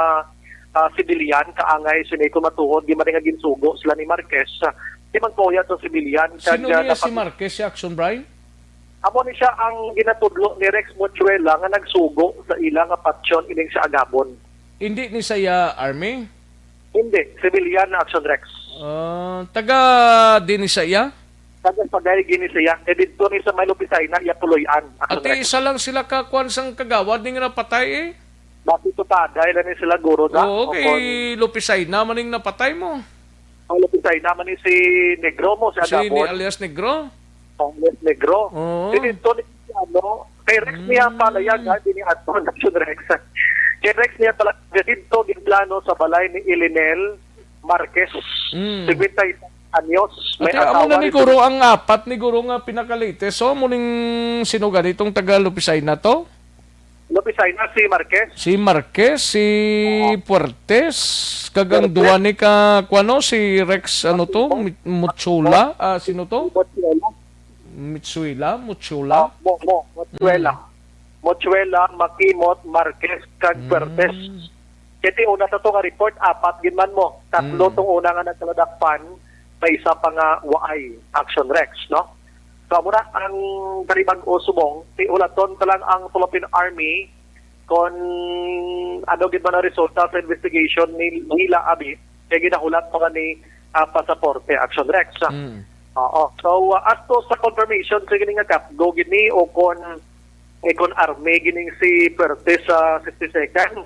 ah, sibilyan kaangay sini kung matuod di man nga ginsugo sila ni Marquez. Ah, di magpauyat sa sibilyan. Kag, Sino ah, niya si napag- Marquez, si Action Brian? Amo ni siya ang ginatudlo ni Rex Mochuela nga nagsugo sa ila nga patyon ining sa Agabon. Hindi ni siya army? Hindi, civilian na, Action Rex. Ah, taga di ni siya? Taga Sagay gini siya. Kay didto ni sa may Lupisay na iya puloy-an, Action Ati Rex. Isa lang sila ka kwan sang kagawad ni nga napatay eh. Basi to taday lang ni sila guro na. Oo, O kay kon Lupisay na maning napatay mo. Ang Lupisay na man ni si Negro mo, si Si Agabon. Ni alias Negro? Ang alias Negro. Oo. Didto ni ano, kay Rex niya Mm. pala yan, ha, di ni Anton, Action Rex. Kay Rex niya pala, dito, ginplano sa balay ni Elinel Marquez, Mm. singkwenta y seis anyos, may Ate, amo asawa na ni ni Guro ang apat ni Guro nga pinakalatest. So, amo ning sino ganitong taga Lupisay na to? Lupisay na si Marquez. Si Marquez, si Oo. Puertes, kag ang Puertes. Duwa ni ka, kuano, si Rex, ano to? Matsuela. Mi-, Mutsula? Ah, sino to? Matsuela. Mitsuela? Mutsula? Ah, Mo, Mo, Matsuela. Mm. Matsuela, Makimot, Marquez, kag Mm. Puertes. Kaya ti una sa to nga report, apat gid man mo. Tatlo Mm. tong una nga nagkaladakpan, may isa pa nga waay, Action Rex, no? So, amo na ang karibag o subong, ti ulaton pa lang ang Philippine Army kung ano gid man ang resulta sa investigation ni, nila, abi, kay ginahulat pa nga ni, ah, pasaporte, Action Rex. Mm. Oo. So, uh, as to sa confirmation sa gini nga kapgo gini o kon, eh, kon army gining si Pertes sa sixty-second,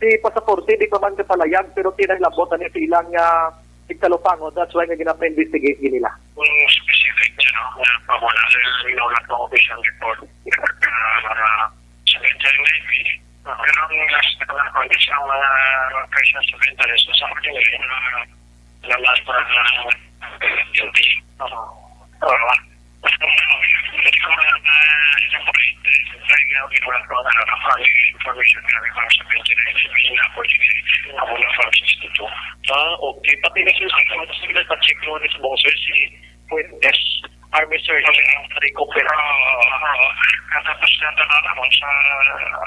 si pasaporte di pa man kapalayag pero tinaglabot ani sa ilang, ah, igtalupangon. That's why nga ginapa-investigate gini nila. Kung specific niya, no, nga pamuna sa ilang official report, ah, sa Navy, pero ang last na lang, kung isang mga persons of interest, sa ordinary, mga Salamat po na guilty. Oo. Oo. Ito na, ah, isang point. Kaya nga, wala ko na, ano, information nga may mga sabihin sila, hindi na po yun, eh. Ako na from sixty-two. Ah, okay. Pati na sila, sila pa-check mo sa boses, si Fuentes. Army surgeon ang recupera. Oo, oo. Katapos na tanong naman sa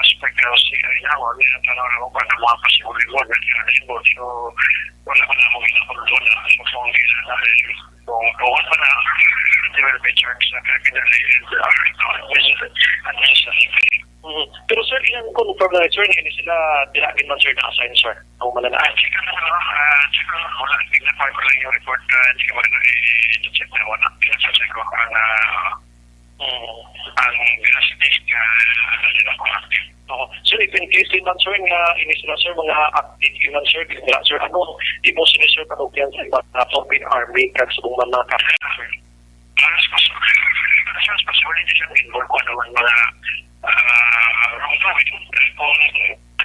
aspect ng C I na, wala na tanong naman kung ano mga posible mo, na, so, wala pa na akong ginakon doon, ah, so, kung hindi na, kung, kung wala na, they will be charged sa criminal and, uh, administrative. Mm. Pero, sir, ilang confirm na, sir, hindi sila, dila din man, sir, na-assign, sir. Ang wala na. Ah, check na, ah, check na. Wala, tignan ko lang yung report, ah, hindi ko maganda, eh, check na, wala. Pinasa-check ko ang, ah, Mm. ang pinasa-check, ah, ano nila kung active. Oo. Sir, if in case, di man, sir, nga ini sila, sir, mga active, di man, sir, di sila, sir, ano, di mo sila, sir, panugyan sa iba na Philippine Army kag sa mga, mga kasama, sir? Ah, sa, sa, sa, sa, sir, involved ko naman mga, ah, wrongdoing. Kung,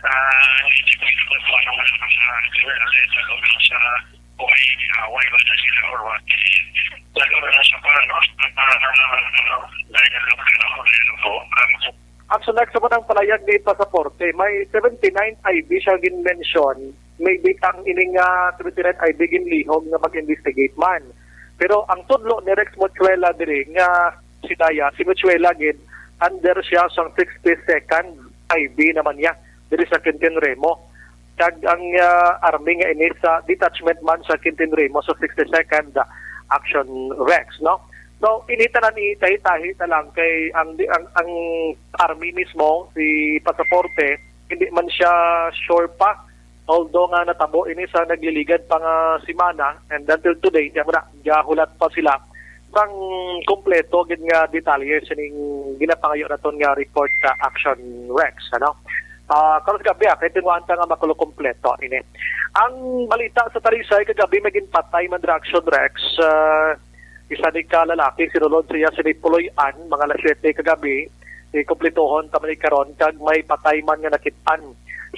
ah, hindi ko ito kung ano man ang sa, sir, sa, sa, kung may away ba na sila or what. Lalo na sa, ano, sa, ah, dahil, ano, ano, ano, ano, ano, Action Rex, sa unang palayag ni Pasaporte, may seventy-nine I B siya gin-mention. Maybe ang ining, ah, seventy-nine I B ginlihog nga mag-investigate man. Pero ang tudlo ni Rex Mochuela diri nga si Daya, si Mochuela gid, under siya sang sixty-second I B naman niya diri sa Quintin Remo. Kag ang, ah, army nga ini sa detachment man sa Quintin Remo sa sixty-second Action Rex, no? So, ini tanan, itahi-tahi na lang kay ang, ang, ang army mismo, si Pasaporte, hindi man siya sure pa. Although nga natabo ini sa nagliligad pa nga semana, and until today, kaya muna, gahulat pa sila sang kompleto gid nga detalye sining ginapangayo naton nga report sa Action Rex, ano? Ah, karon sa gabi, ah, kay tinguhaan ta nga makulo kompleto ini. Ang balita sa Talisay kagabi, may ginpatay man dira, Action Rex, ah, isa ni ka lalaki, sinulod siya sini Puloy-an, mga alas siyete kagabi, ikumpletuhon ta man ni karon, kag may patay man nga nakit-an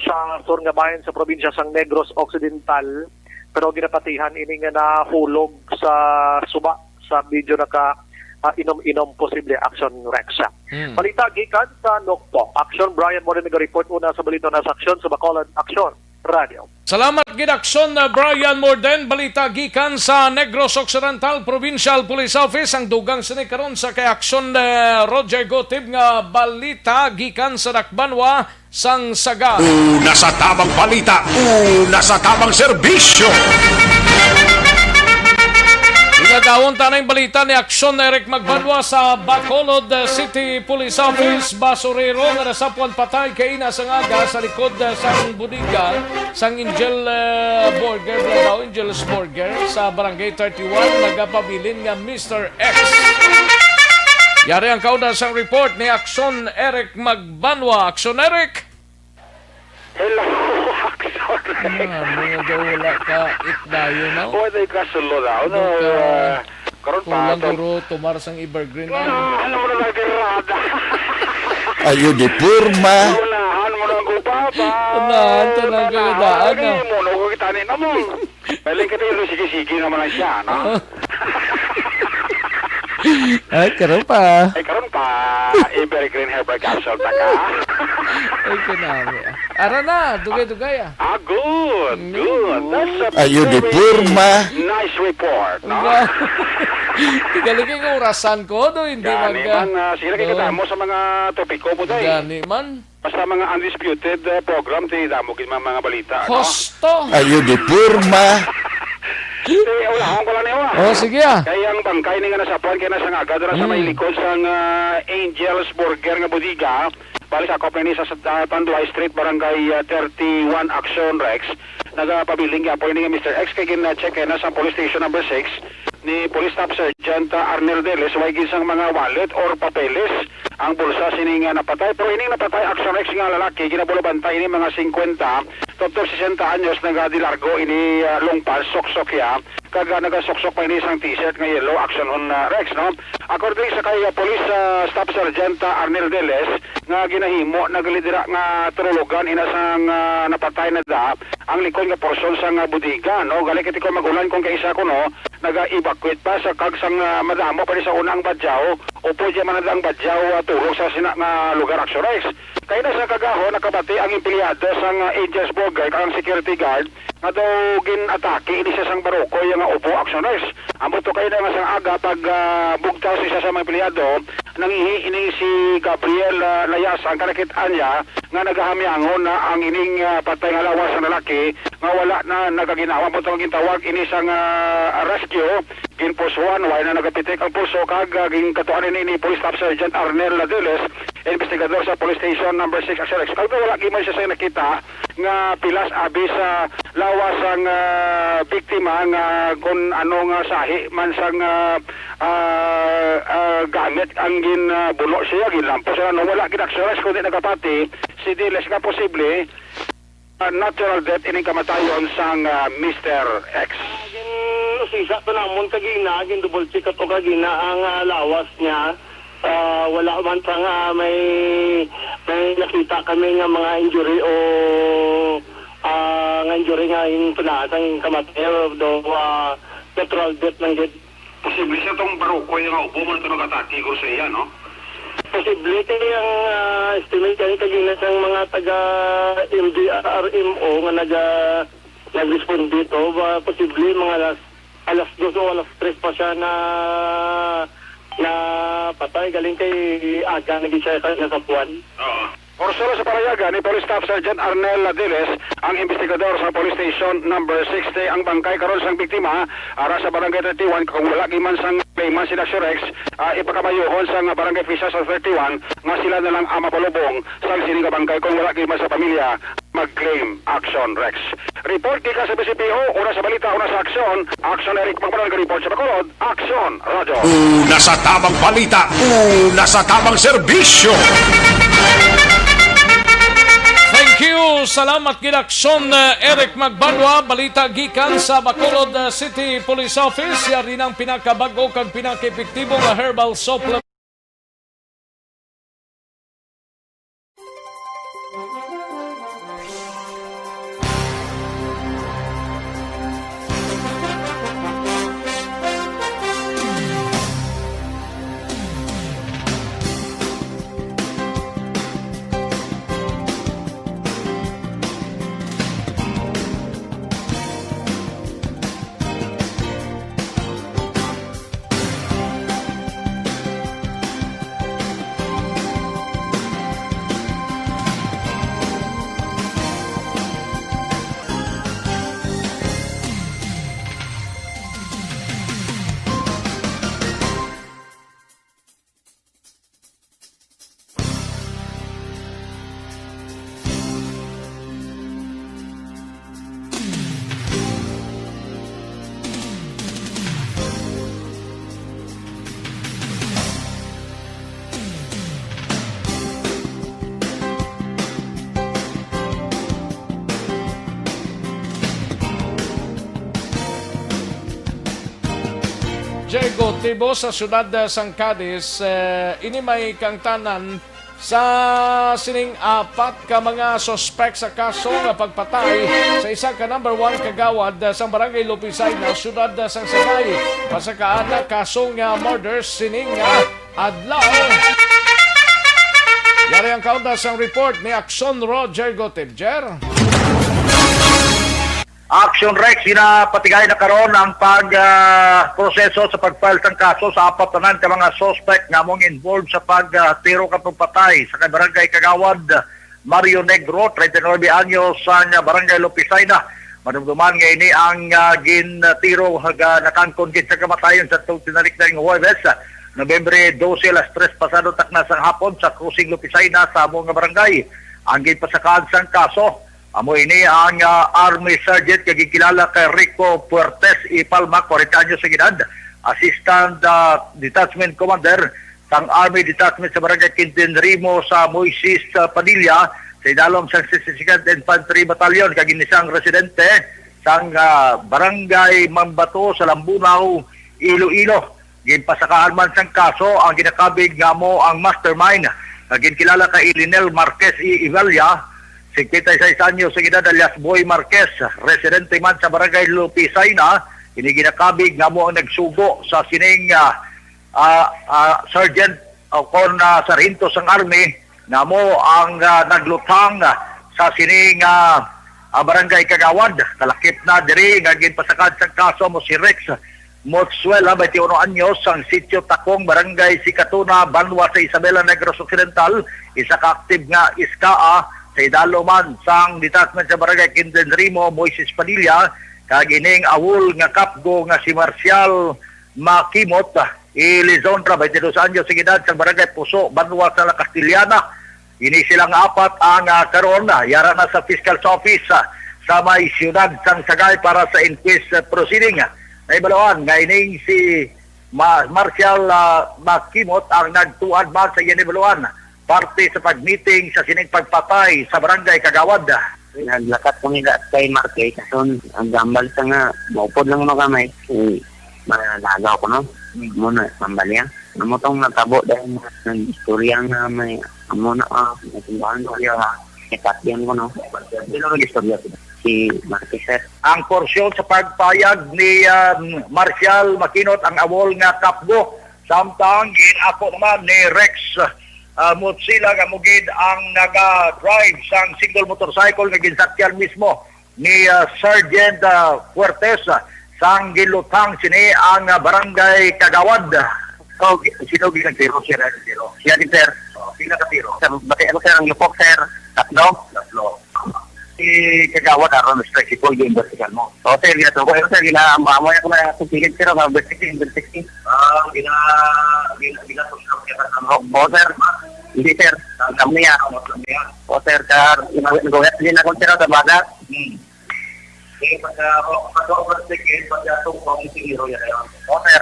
sa sur nga bahin sa probinsya sang Negros Occidental, pero ginapatihan ini nga nahulog sa suba sa medyo naka, ah, inom-inom, posible, Action Rex. Hmm. Balita gikan sa Nokpo. Action, Brian Moreno nag-report una sa balita na sa Action sa Bacolod. Action, Radio. Salamat gid, Action, uh, Brian Morden. Balita gikan sa Negros Occidental Provincial Police Office. Ang dugang sini karon sa kay Action, uh, Roger Gotib nga balita gikan sa Dakbanwa sang Saga. Una sa tamang balita, una sa tamang serbisyo. Igagawon ta na yung balita ni Action Eric Magbanwa sa Bacolod, uh, City Police Office. Basurero nga nasapuan patay kaina sang aga sa likod, uh, sang bodega sang Angel, uh, Burger, Blagaw Angel's Burger sa Barangay thirty-one, nagapabilin nga Mister X. Yari ang kauna sang report ni Action Eric Magbanwa. Action Eric! Hello, Action Eric. Ah, mga daw wala ka it dayo, no? Wa day kasulod, ah. Ano, Daw ka ah, karon pa, kulang to- guro, tumar sang Evergreen, ah. Ah, ano mo na nagirada? Ayo di porma. Unahan mo na ang gubaba. Unahan to na ang Unahan, gagandaan, ah. Ano mo, no, kung kita ni namon. Maling ka tayo, sige-sige naman lang siya, no? Ay, karon pa. Ay, karon pa. Evergreen Herbal Capsule ta ka. Ay, kanami, ah. Ara na, dugay-dugay, ah. Ah, good, Mm. good. That's a Ayo di very porma. Nice report, no? Ba? Tigaligi ko orasan ko, do, hindi Gani mag-, man, ah, sige, do. Kita mo sa mga topiko mo, day. Gani man. Basta mga undisputed, eh, program, ti damo gid mga, mga balita, no? Husto. Ayo di porma. Ti, ulahon ko lang niyo, ah. Oh, sige, ah. Kay ang bangkay ni nga nasapuan kay na sang aga dira sa may Mm. likod sang, ah, Angel's Burger nga bodega. Bali, sakop na ni sa, sa, ah, Tanduay Street, Barangay, ah, thirty-one, Action Rex. Nagapabiling gyapon ni nga Mister X kay gin-check kay na sa Police Station Number Six ni Police Staff Sergeant, ah, Arnel Deles, way gid sang mga wallet or papeles ang bulsa sining, ah, napatay. Pero ining napatay, Action Rex, nga lalaki, ginabulabantay ini mga singkwenta to, to sesenta anyos, nagadilargo ini, ah, long pants, suksok ya, kag, ah, nagasuksok pa ini sang t-shirt nga yellow, Action on, ah, Rex, no? According sa kay, ah, Police, ah, Staff Sergeant, ah, Arnel Deles, nga ginahimo nagalidira nga turulugan ina sang, ah, napatay na da ang likod nga porsyon sang, ah, bodega, no? Gali kay ti kon mag-ulan, kung kaisa kuno, naga-evacuate pa sa kag sang, ah, madamo pa ni sa una ang badyaw, upod ya man ang badyaw, ah, turog sa sina nga lugar, Action Rex. Kay na sa kagahon, nakabati ang empleyado sang, ah, Angel's Burger kag ang security guard nga daw gin-atake ini siya sang barukoy nga upo, Action Rex. Amo to kay na nga sang aga pag, ah, bugtaw sa isa sa mga empleyado, nangihi ini si Gabriel, ah, Layas, ang kanakit-an niya nga nagahamyangon na ang ining, ah, patay nga lawas sang lalaki nga wala na nagaginawa. Amo to ang gintawag ini sang, ah, rescue. Ginpulsohan, way na nagapitik ang pulso, kag, ah, ginkatuan ini ni Police Staff Sergeant Arnel Ladeles, investigador sa Police Station Number Six, Action Rex. Although wala gid man siya sa nakita nga pilas abi sa lawas sang, ah, biktima nga kun ano nga sahi man sang, ah, ah, ah, gamit ang gin, ah, buno siya, ginlampos siya, no, wala gid aksyon, kundi nagapati si Diles nga posible, ah, natural death ining kamatayon sang, ah, Mister X. Gin-usisa to namon kagina, gin-double check ato kagina ang, ah, lawas niya. Ah, wala man sang, ah, may, may nakita kami nga mga injury o, ah, nga injury nga in pinaas ang kamatay, do, ah, natural death lang gid. Posible siya tong barukoy nga ubo man to nag-atake guro sa iya, no? Posible kay ang, ah, estimate kay kagina sang mga taga M D R R M O nga naga, nag-respond dito, ba, posible mga alas, alas dos o alas tres pa siya na, na patay, galing kay aga na gid siya sa, sa puwan. Oo. Or solo sa palayagan ni Police Staff Sergeant Arnel Ladiles, ang investigador sa Police Station Number sixty, ang bangkay karon sang biktima ara sa Barangay thirty-one, kung wala giman sang payman si Daxorex, ah, ipakabayuhon sang Barangay Official sa thirty-one nga sila na lang ang mapalubong sang sini nga bangkay kung wala giman sa pamilya mag-claim action, Rex. Report gikan sa B C P O, una sa balita, una sa aksyon. Aksyon, Eric Magbanwa, nag-report sa Bacolod. Aksyon, Radyo. Una sa tamang balita, una sa tamang serbisyo. Thank you. Salamat gid, Aksyon, eh, Eric Magbanwa. Balita gikan sa Bacolod, eh, City Police Office. Yari nang pinakabag-o kag pinakaepektibo nga herbal soap. Jergo Tibo sa siyudad, eh, sang Cadiz, eh, ini may kaangtanan sa sining apat ka mga suspek sa kaso nga pagpatay sa isa ka number one kagawad, eh, sang Barangay Lupisay na siyudad, eh, sang Sagay. Pasakaan na kaso nga murder sining, ah, adlaw. Yari ang kaunda sang report ni Aksyon Roger Gotibjer. Action Rex, ginapatigay na karon ang pag, ah, proseso sa pag-file sang kaso sa apat tanan ka mga suspect nga among involved sa pag, ah, tiro kag pagpatay sa kay Barangay Kagawad Mario Negro, treinta y nueve anyos, sa Barangay Lupisay na. Madumduman nga ini ang, ah, gintiro nga nakangkon gid sa kamatayon sa tong tinalikdan nga Huwebes, Nobyembre dose, alas tres pasado takna sang hapon sa Crossing Lupisay na sa amo nga barangay. Ang ginpasakaan sang kaso, amo ini ang, ah, Army Sergeant nga ginkilala kay Rico Puertes y Palma, kwarenta anyos ang edad, Assistant, ah, Detachment Commander sang Army Detachment sa Barangay Quintin Rimo sa Moises, ah, Padilla, sa idalom sang sixty-second Infantry Battalion, kag ini sang residente sang, ah, Barangay Mambato sa Lambunao, Iloilo. Ginpasakaan man sang kaso ang ginakabig nga amo ang mastermind nga ginkilala kay Elinel Marquez y Evalia, singkwenta y seis anyos ang edad, alias Boy Marquez, residente man sa Barangay Lupisay na. Ini ginakabig nga amo ang nagsugo sa sining, ah, ah, ah, sergeant o kon, ah, sarhento sang army nga amo ang, ah, nagluthang, ah, sa sining, ah, ah, Barangay Kagawad. Kalakip na diri nga ginpasakaan sang kaso mo si Rex Motsuela, twenty-one anyos, sang Sitio Takong, Barangay Sikatuna, banwa sa Isabela, Negros Occidental, isa ka active nga SCAA, sa idalom man sang detachment sa Barangay Quintin Rimo, Moises Padilla, kag ining awol nga kapgo nga si Marcial Makimot Elizondra, twenty-dos anyos ang edad, sa Barangay Puso, banwa sa La Castellana. Ini silang apat ang, ah, karon, ah, yara na sa fiscal's office, ah, sa may siyudad sang Sagay para sa inquest, ah, proceeding. Nahibaluan nga ining si Ma-, Marshal, ah, Makimot ang nagtuad man sa iya nahibaluan parte sa pagmeeting sa sining pagpatay sa barangay kagawad. Naglakat ko nila kay Markay, kason ang gambal sa nga maupod lang mo kamay, eh, malagaw ko, no? Hmm. Muna, gambal niya. Amo tong natabo dahil nag-istorya nga may, amo na, ah, nasimbahan ko niya, ha? Ipatyan ko, no? Sino nag-istorya sila? Si Marquez, sir. Ang porsyon sa pagpayag ni, ah, Marshal Makinot ang awol nga kapgo, samtang gin-ako naman ni Rex, ah, Mutsila nga mo gid ang naga-drive sang single motorcycle nga ginsakyan mismo ni, ah, Sergeant, ah, Fuertes, ah, sang ginlutang sini ang, ah, barangay kagawad. Oh, gi-, sino ginagtiro? Siya na nagtiro. Siya din, sir. Oh, sino katiro? Sir, bati ako, sir, ang lupok, sir. Tatlo. Tatlo. Si kagawad aron sa tricycle, yung vertical mo. Oh, sir, gina-, so, sir, gina-, amo ako na sa kilid, sir, ang vertical, yung vertical. Ah, gina-, gina-, gina-, Oh, oh, sir. Hindi, sir. Ang kami, ah. Ang kami, ah. Oh, sir, sir, gina-, gawin din ako, sir, sa baga. Hmm. Eh, pagka, pagka overtake, eh, pagka tungkol ang tingiro yan, eh. O, sir.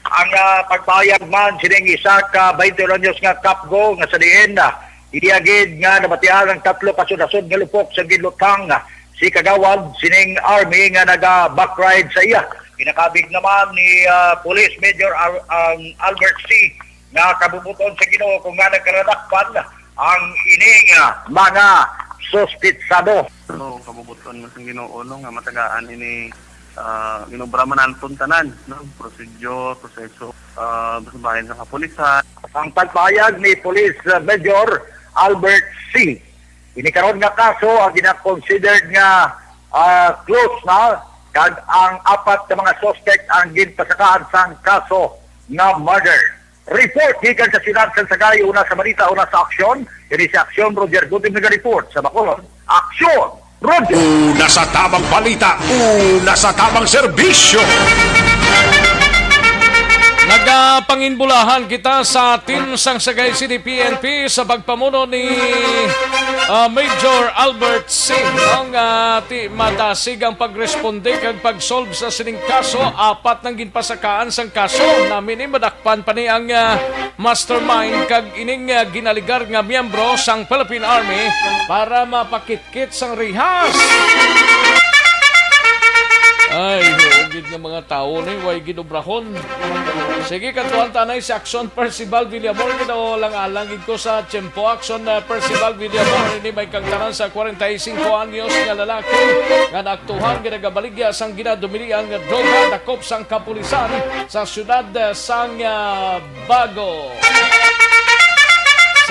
Ang, ah, pagpahayag man sining isa ka twenty-one anyos nga kapgo nga sa diin, ah, iya gid nga nabatian ang tatlo ka sudasod nga lupok sa ginlutang, ah, si Kagawad sining army nga naga-backride sa iya. Ginakabig naman ni, ah, Police Major Al-, ang Albert C nga kabubuton sa Ginoo kung nga nagkaradakpan ang ining, ah, mga suspitsado. So, kabubuton mo sa Ginoo, no, nga matagaan ini, ah, ginobra man naton tanan, no, proseso, proseso, ah, sa bahin sa kapulisan. Ang pagpahayag ni Police, ah, Major Albert C. Ini karon nga kaso ang gina-considered nga, ah, close na, kag ang apat ka mga suspect ang ginpasakaan sang kaso nga murder. Report gikan sa siyudad sa Sagay, una sa balita, una sa aksyon. Ini si Aksyon Roger Gutim naga-report sa Bacolod. Aksyon, Roger! Una sa tamang balita, una sa tamang serbisyo. Nagapanginbulahan kita sa team sang Sagay City P N P sa pagpamuno ni, ah, Major Albert Singh, no, nga ti-, madasig ang pagresponde kag pag-solve sa sining kaso. Apat nang ginpasakaan sang kaso. Nami ni madakpan pa ni ang, ah, mastermind kag ining, ah, ginaligar nga miyembro sang Philippine Army para mapakit kit sang rihas. Ay, huo gid nga mga tawo ni, way gid obrahon. Sige, kadtuan ta anay si Aksyon Percival Villamor, gid lang-alang gid ko sa tiyempo. Aksyon, ah, Percival Villamor, ini may kagtanan sa kwarenta y singko anyos nga lalaki nga naaktuhan nga nagabaligya sang ginadumilian nga droga, dakop sang kapulisan sa siyudad, ah, sang, ah, Bago.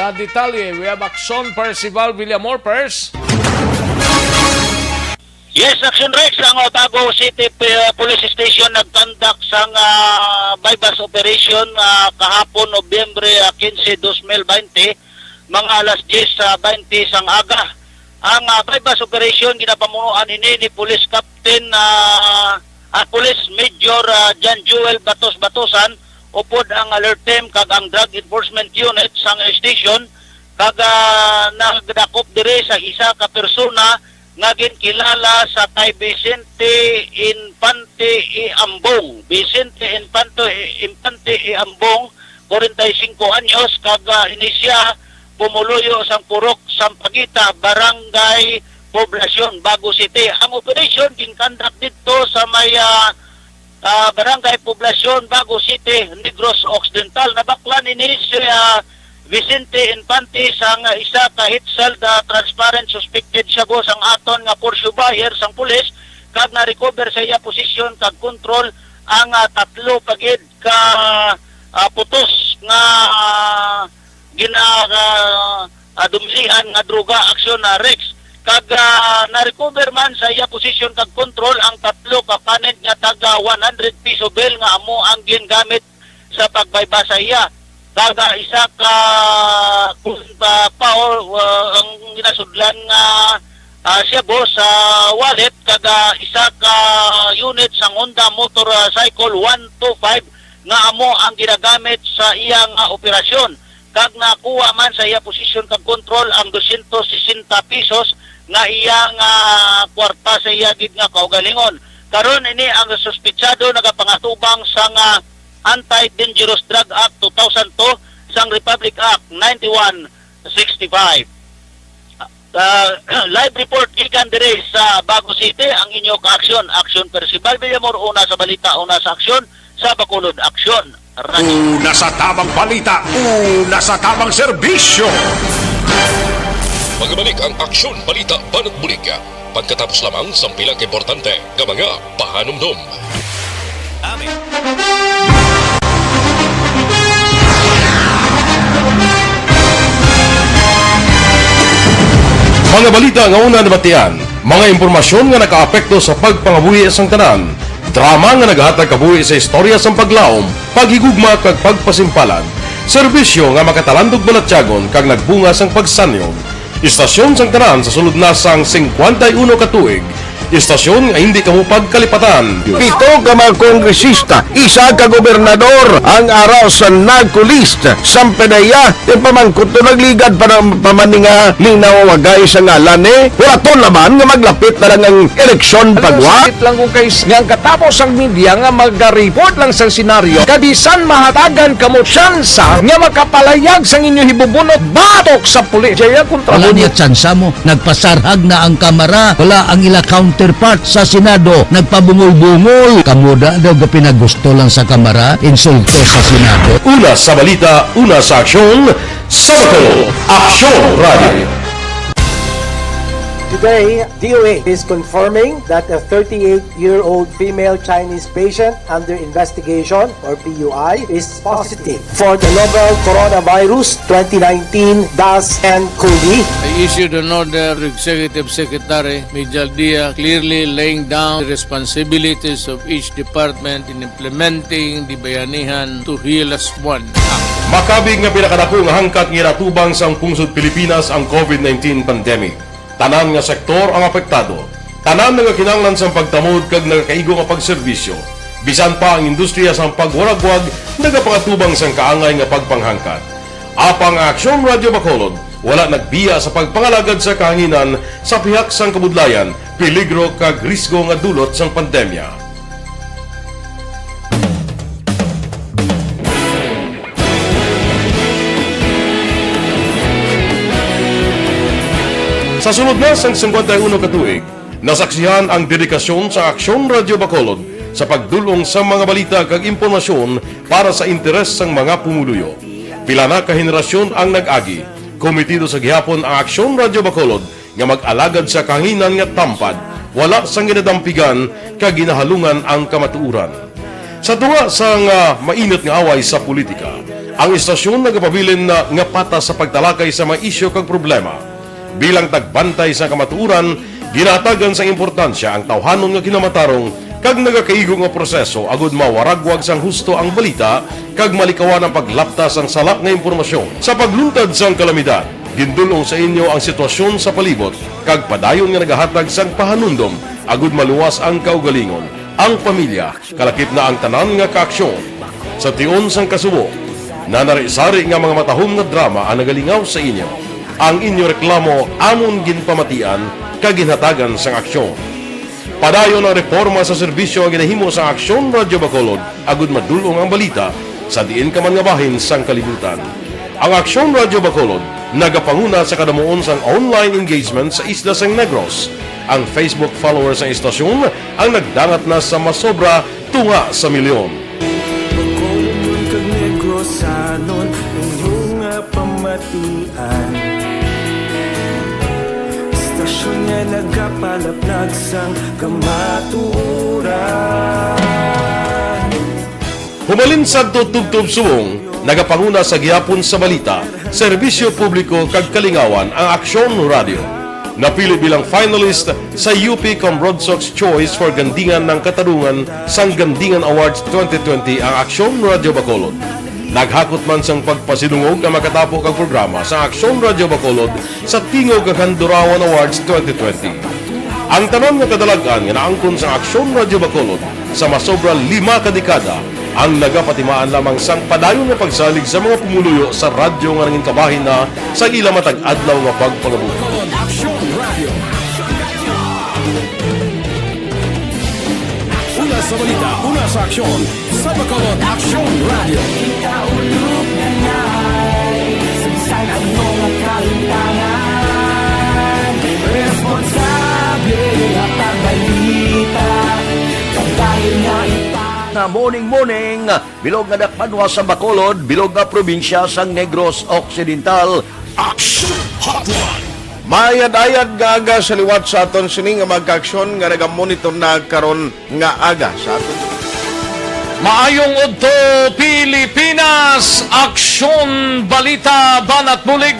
Sa detalye, we have Aksyon Percival Villamor, Pers. Yes, Action Rex, ang Otago City P-, Police Station nagkandak sang, ah, buy-bust operation, ah, kahapon, Nobyembre, ah, quince, dos mil baynte, mga alas diyes, ah, baynte sang aga. Ang, ah, buy-bust operation ginapamunuan ini ni Police Captain, ah, ah, Police Major, ah, John Joel Batos Batosan, upod ang alert team kag ang drug enforcement unit sang station, kag, ah, nagdakop diri sa isa ka persona nga ginkilala sa kay Vicente Infante E. Ambong. Vicente Infante, Infante E. Ambong, kwarenta y singko anyos, kag, ah, ini siya pumuluyo sang Purok Sampaguita, Barangay Poblacion, Bago City. Ang operasyon ginkandak didto sa may, ah, ah, Barangay Poblacion, Bago City, Negros Occidental. Nabaklan ini si, ah, Vicente Infante sang isa ka HETSALD, ah, transparent suspected shabu sang aton nga Porsche buyer sang pulis, kag na-recover sa iya posisyon kag kontrol ang, ah, tatlo pa gid ka, ah, putos nga, ah, gina-, ah, ah, dumilian nga droga, Aksyon, ah, Rex. Kag, ah, na-recover man sa iya posisyon kag kontrol ang tatlo ka paned nga taga one hundred piso bill nga amo ang gingamit sa pagbayba sa iya. Kag, ah, isa ka kun, ah, pa, ah, ang ginasudlan nga, ah, shabu sa wallet, kag, ah, isa ka unit sang Honda motorcycle one two five nga amo ang ginagamit sa iya nga operasyon, kag nakuha man sa iya posisyon kag kontrol ang dosyentos sesenta pesos nga iya nga kwarta sa iya gid nga kaugalingon. Karon ini ang suspetsado nagapangatubang sa nga, Anti-Dangerous Drug Act two thousand two sang Republic Act ninety-one sixty-five. Ah, live report gikan diri sa Bago City ang inyo ka-aksyon, Aksyon Percival Villamor, una sa balita, una sa aksyon, sa Bacolod Aksyon. Radyo. Una sa tamang balita, una sa tamang serbisyo. Magabalik ang Aksyon Balita Banat Bulig pagkatapos lamang sang pila ka importante nga mga pahanumdom. Amen. Mga balita nga una nabatian, mga impormasyon nga nakaapekto sa pagpangabuhi sang tanan, drama nga nagahatag kabuhi sa istorya sang paglaom, paghigugma kag pagpasimpalan, serbisyo nga makatalandog balatyagon kag nagbunga sang pagsanyog. Istasyon sang tanan sa sulod na sang singkwenta y uno ka tuig. Istasyon nga hindi kamo pagkalipatan. Pito ka mga kongresista, isa ka gobernador ang ara sa narco list. Sampe na iya, ipamangkot to nagligad pa ng pamaninga ni nawawagay sa ngalan ni. Wala to laban nga maglapit na lang ang eleksyon pagwa. Sakit lang kung kay nga ang katapos ang media nga magariport lang sa senaryo, kabisan mahatagan kamo tsansa nga makapalayag sang inyo hibubunot batok sa pulis. Jaya kontra Wala mo. Niya tsansa mo. Nagpasarhag na ang Kamara. Wala ang ila counterpart sa Senado. Nagpabungol-bungol. Kamo da daw ga pinagusto lang sa Kamara, insulto sa Senado. Una sa balita, una sa aksyon, sa Bacolod Aksyon Radio. Today, D O A is confirming that a thirty-eight-year-old female Chinese patient under investigation, or P U I, is positive for the novel coronavirus twenty nineteen dash N cov. I issued an order to Executive Secretary Mijal Dia, clearly laying down the responsibilities of each department in implementing the Bayanihan to Heal As One Act. Makabig nga pinakadako nga hangkat nga ginatubang sang pungsod Pilipinas ang covid nineteen pandemic. Tanan nga sektor ang apektado. Tanan nagakinahanglan sang pagtamod kag nagakaigo nga pagserbisyo. Bisan pa ang industriya sang pagwaragwag nagapangatubang sang kaangay nga pagpanghangkat. Apang ang Aksyon Radyo Bacolod wala nagbiya sa pagpangalagad sa kahanginan sa pihak sang kabudlayan, peligro kag risgo nga dulot sang pandemya. Sa sulod na sang singkwenta y uno ka tuig, nasaksihan ang dedikasyon sa Aksyon Radyo Bacolod sa pagdul-ong sa mga balita kag impormasyon para sa interes sang mga pumuluyo. Pila na ka henerasyon ang nag-agi, komitido sa gihapon ang Aksyon Radyo Bacolod nga mag-alagad sa kahanginan nga tampad, wala sang ginadampigan kag ginahalungan ang kamatuoran. Sa tunga sang, ah, mainit nga away sa politika, ang istasyon nagapabilin na nga patas sa pagtalakay sa mga isyu kag problema. Bilang tagbantay sa kamatuoran, ginahatagan sang importansya ang tawhanon nga kinamatarong kag nagakaigo nga proseso agud mawaragwag sang husto ang balita kag malikawan ang paglapta sang sala nga impormasyon. Sa pagluntad sang kalamidad, gindul-ong sa inyo ang sitwasyon sa palibot kag padayon nga nagahatag sang pahanumdom agud maluwas ang kaugalingon, ang pamilya, kalakip na ang tanan nga kaaksyon. Sa tion sang kasubo, nanari-sari nga mga matahom nga drama ang nagalingaw sa inyo. Ang inyo reklamo amon ginpamatian kag ginhatagan sang aksyon. Padayon ang reporma sa serbisyo nga ginahimo sang Aksyon Radyo Bacolod agud madul-ong ang balita sa diin ka man nga bahin sang kalibutan. Ang Aksyon Radyo Bacolod nagapanguna sa kadamuon sang online engagement sa isla sang Negros. Ang Facebook followers sang istasyon ang nagdangat na sa masobra tunga sa milyon. Bacolnon kag Negrosanon, inyo nga pamatian. Istasyon nga nagapalaplag sang kamatuoran. Humalin sadto tubtob subong, nagapanguna sa gihapon sa balita, serbisyo publiko kag kalingawan ang Aksyon Radyo. Napili bilang finalist sa U P Cambronsox Choice for Gandingan ng Katarungan sang Gandingan Awards twenty twenty ang Aksyon Radyo Bacolod. Naghakot man sang pagpasidungog ang makatapo kag programa sa Aksyon Radyo Bacolod sa Tingog kag Handurawan Awards twenty twenty. Ang tanan nga kadalag-an nga naangkon sang Aksyon Radyo Bacolod sa masobra lima ka dekada ang nagapatimaan lamang sang padayon nga pagsalig sa mga pumuluyo sa radyo nga nangin kabahin na sa ila matag adlaw nga pagpangabuhi. Una sa balita, una Aksyon sa Bacolod, Aksyon Radio. Kita ulog na ngay, sagsag ang mga kalimtangan. Responsable nga pagbalita, pagdayon nga ita. Na morning, morning, bilog nga dakbanwa sa Bacolod, bilog nga probinsya sang Negros Occidental. Aksyon Hotline. Mayad-ayad nga aga sa liwat sa aton sini nga mga kaaksyon nga nagamonitor na karon nga aga sa aton. Maayong udto, Pilipinas! Aksyon, balita, banat bulig.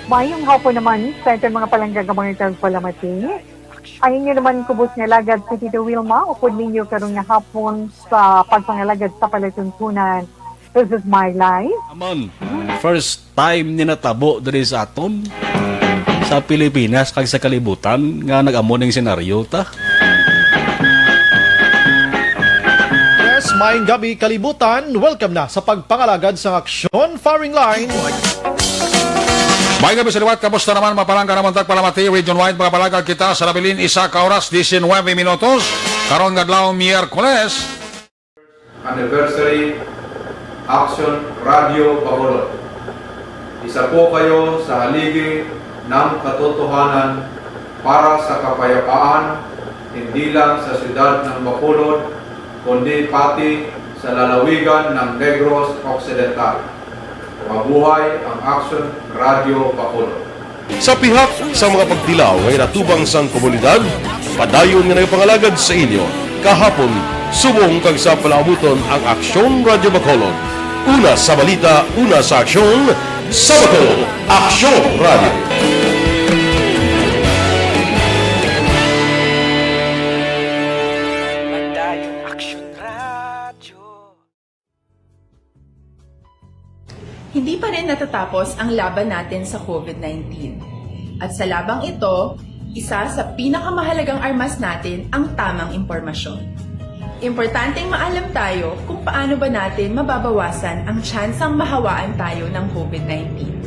Mayong hapon naman sa aton mga palangga nga mga tagpalamati. Ang inyo naman kubos nga alagad si Tito Wilma, upod ninyo karon nga hapon sa pagpangalagad sa palatuntunan. This is my life. Aman, first time ni natabo diri sa aton, sa Pilipinas kag sa kalibutan nga nag-amo ning senaryo ta. Yes, maayong gabi, kalibutan. Welcome na sa pagpangalagad sang Aksyon Firing Line. Maayong gabi sa liwat, kamusta naman, mga palangga namon tagpalamati, region-wide, mga palangga kita sa nabilin, isa ka oras, diecinuebe minutos, karon nga adlaw, Miyerkules. Anniversary, Aksyon Radio Bacolod. Isa po kayo sa haligi ng katotohanan para sa kapayapaan, hindi lang sa siyudad ng Bacolod, kundi pati sa lalawigan ng Negros Occidental. Mabuhay ang Aksyon Radio Bacolod. Sa pihak sa mga pagtilaw nga ginatubang sang komunidad, padayon nga nagapangalagad sa inyo kahapon, subong kag sa palaabuton ang Aksyon Radio Bacolod. Una sa balita, una sa aksyon, sa Bacolod, Aksyon Radio. Padayon Aksyon Radio. Hindi pa rin natatapos ang laban natin sa covid nineteen. At sa labang ito, isa sa pinakamahalagang armas natin ang tamang impormasyon. Importanteng maalam tayo kung paano ba natin mababawasan ang tsansang mahawaan tayo ng covid nineteen.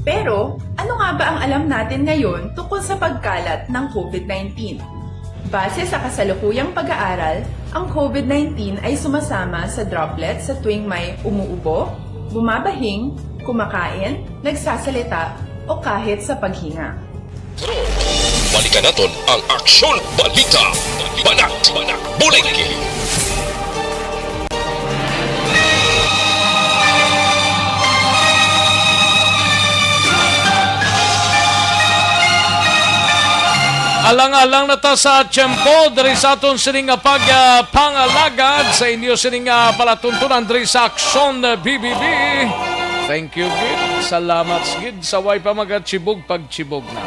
Pero, ano nga ba ang alam natin ngayon tungkol sa pagkalat ng covid nineteen? Base sa kasalukuyang pag-aaral, ang covid nineteen ay sumasama sa droplet sa tuwing may umuubo, bumabahing, kumakain, nagsasalita, o kahit sa paghinga. Balikan naton ang Aksyon Balita, Banat Bulig. Alang-alang na ta sa tiyempo diri sa aton sini nga pag, ah, pangalagad sa inyo sini nga palatuntunan diri sa Aksyon B B B. Thank you gid. Salamat gid sa way pa magachibog pagchibog na.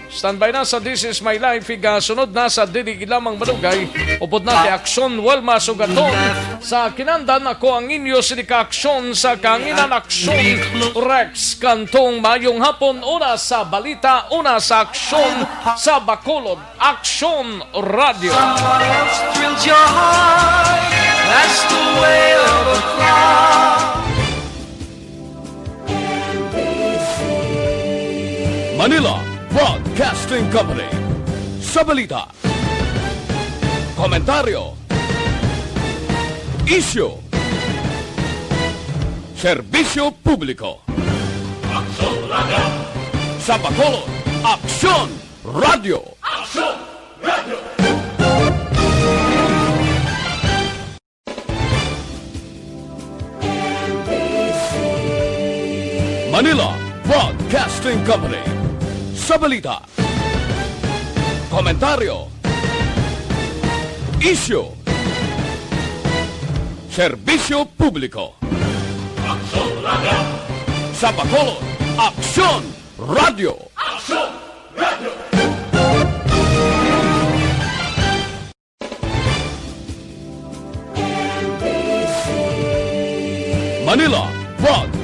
Standby na sa This Is My Life, igasunod na sa Dili Lamang Malugay, upod na kay Aksyon Wilma Sugaton. Sa kinandan, ako ang inyo sini ka aksyon sa kanginan, Aksyon Rex Cantong. Mayong hapon, una sa balita, una sa aksyon sa Bacolod, Aksyon Radio. Someone else thrilled your heart. That's the way of a cloud. Manila Broadcasting Company. Sa balita, komentaryo, isyu, serbisyo publiko. Aksyon Radio. Sa Bacolod, Aksyon Radio. Aksyon Radio. Manila Broadcasting Company. Sa balita, komentaryo, isyu, serbisyo publiko. Aksyon Radio. Sa Bacolod, Aksyon Radio. Aksyon Radio. Manila Broadcasting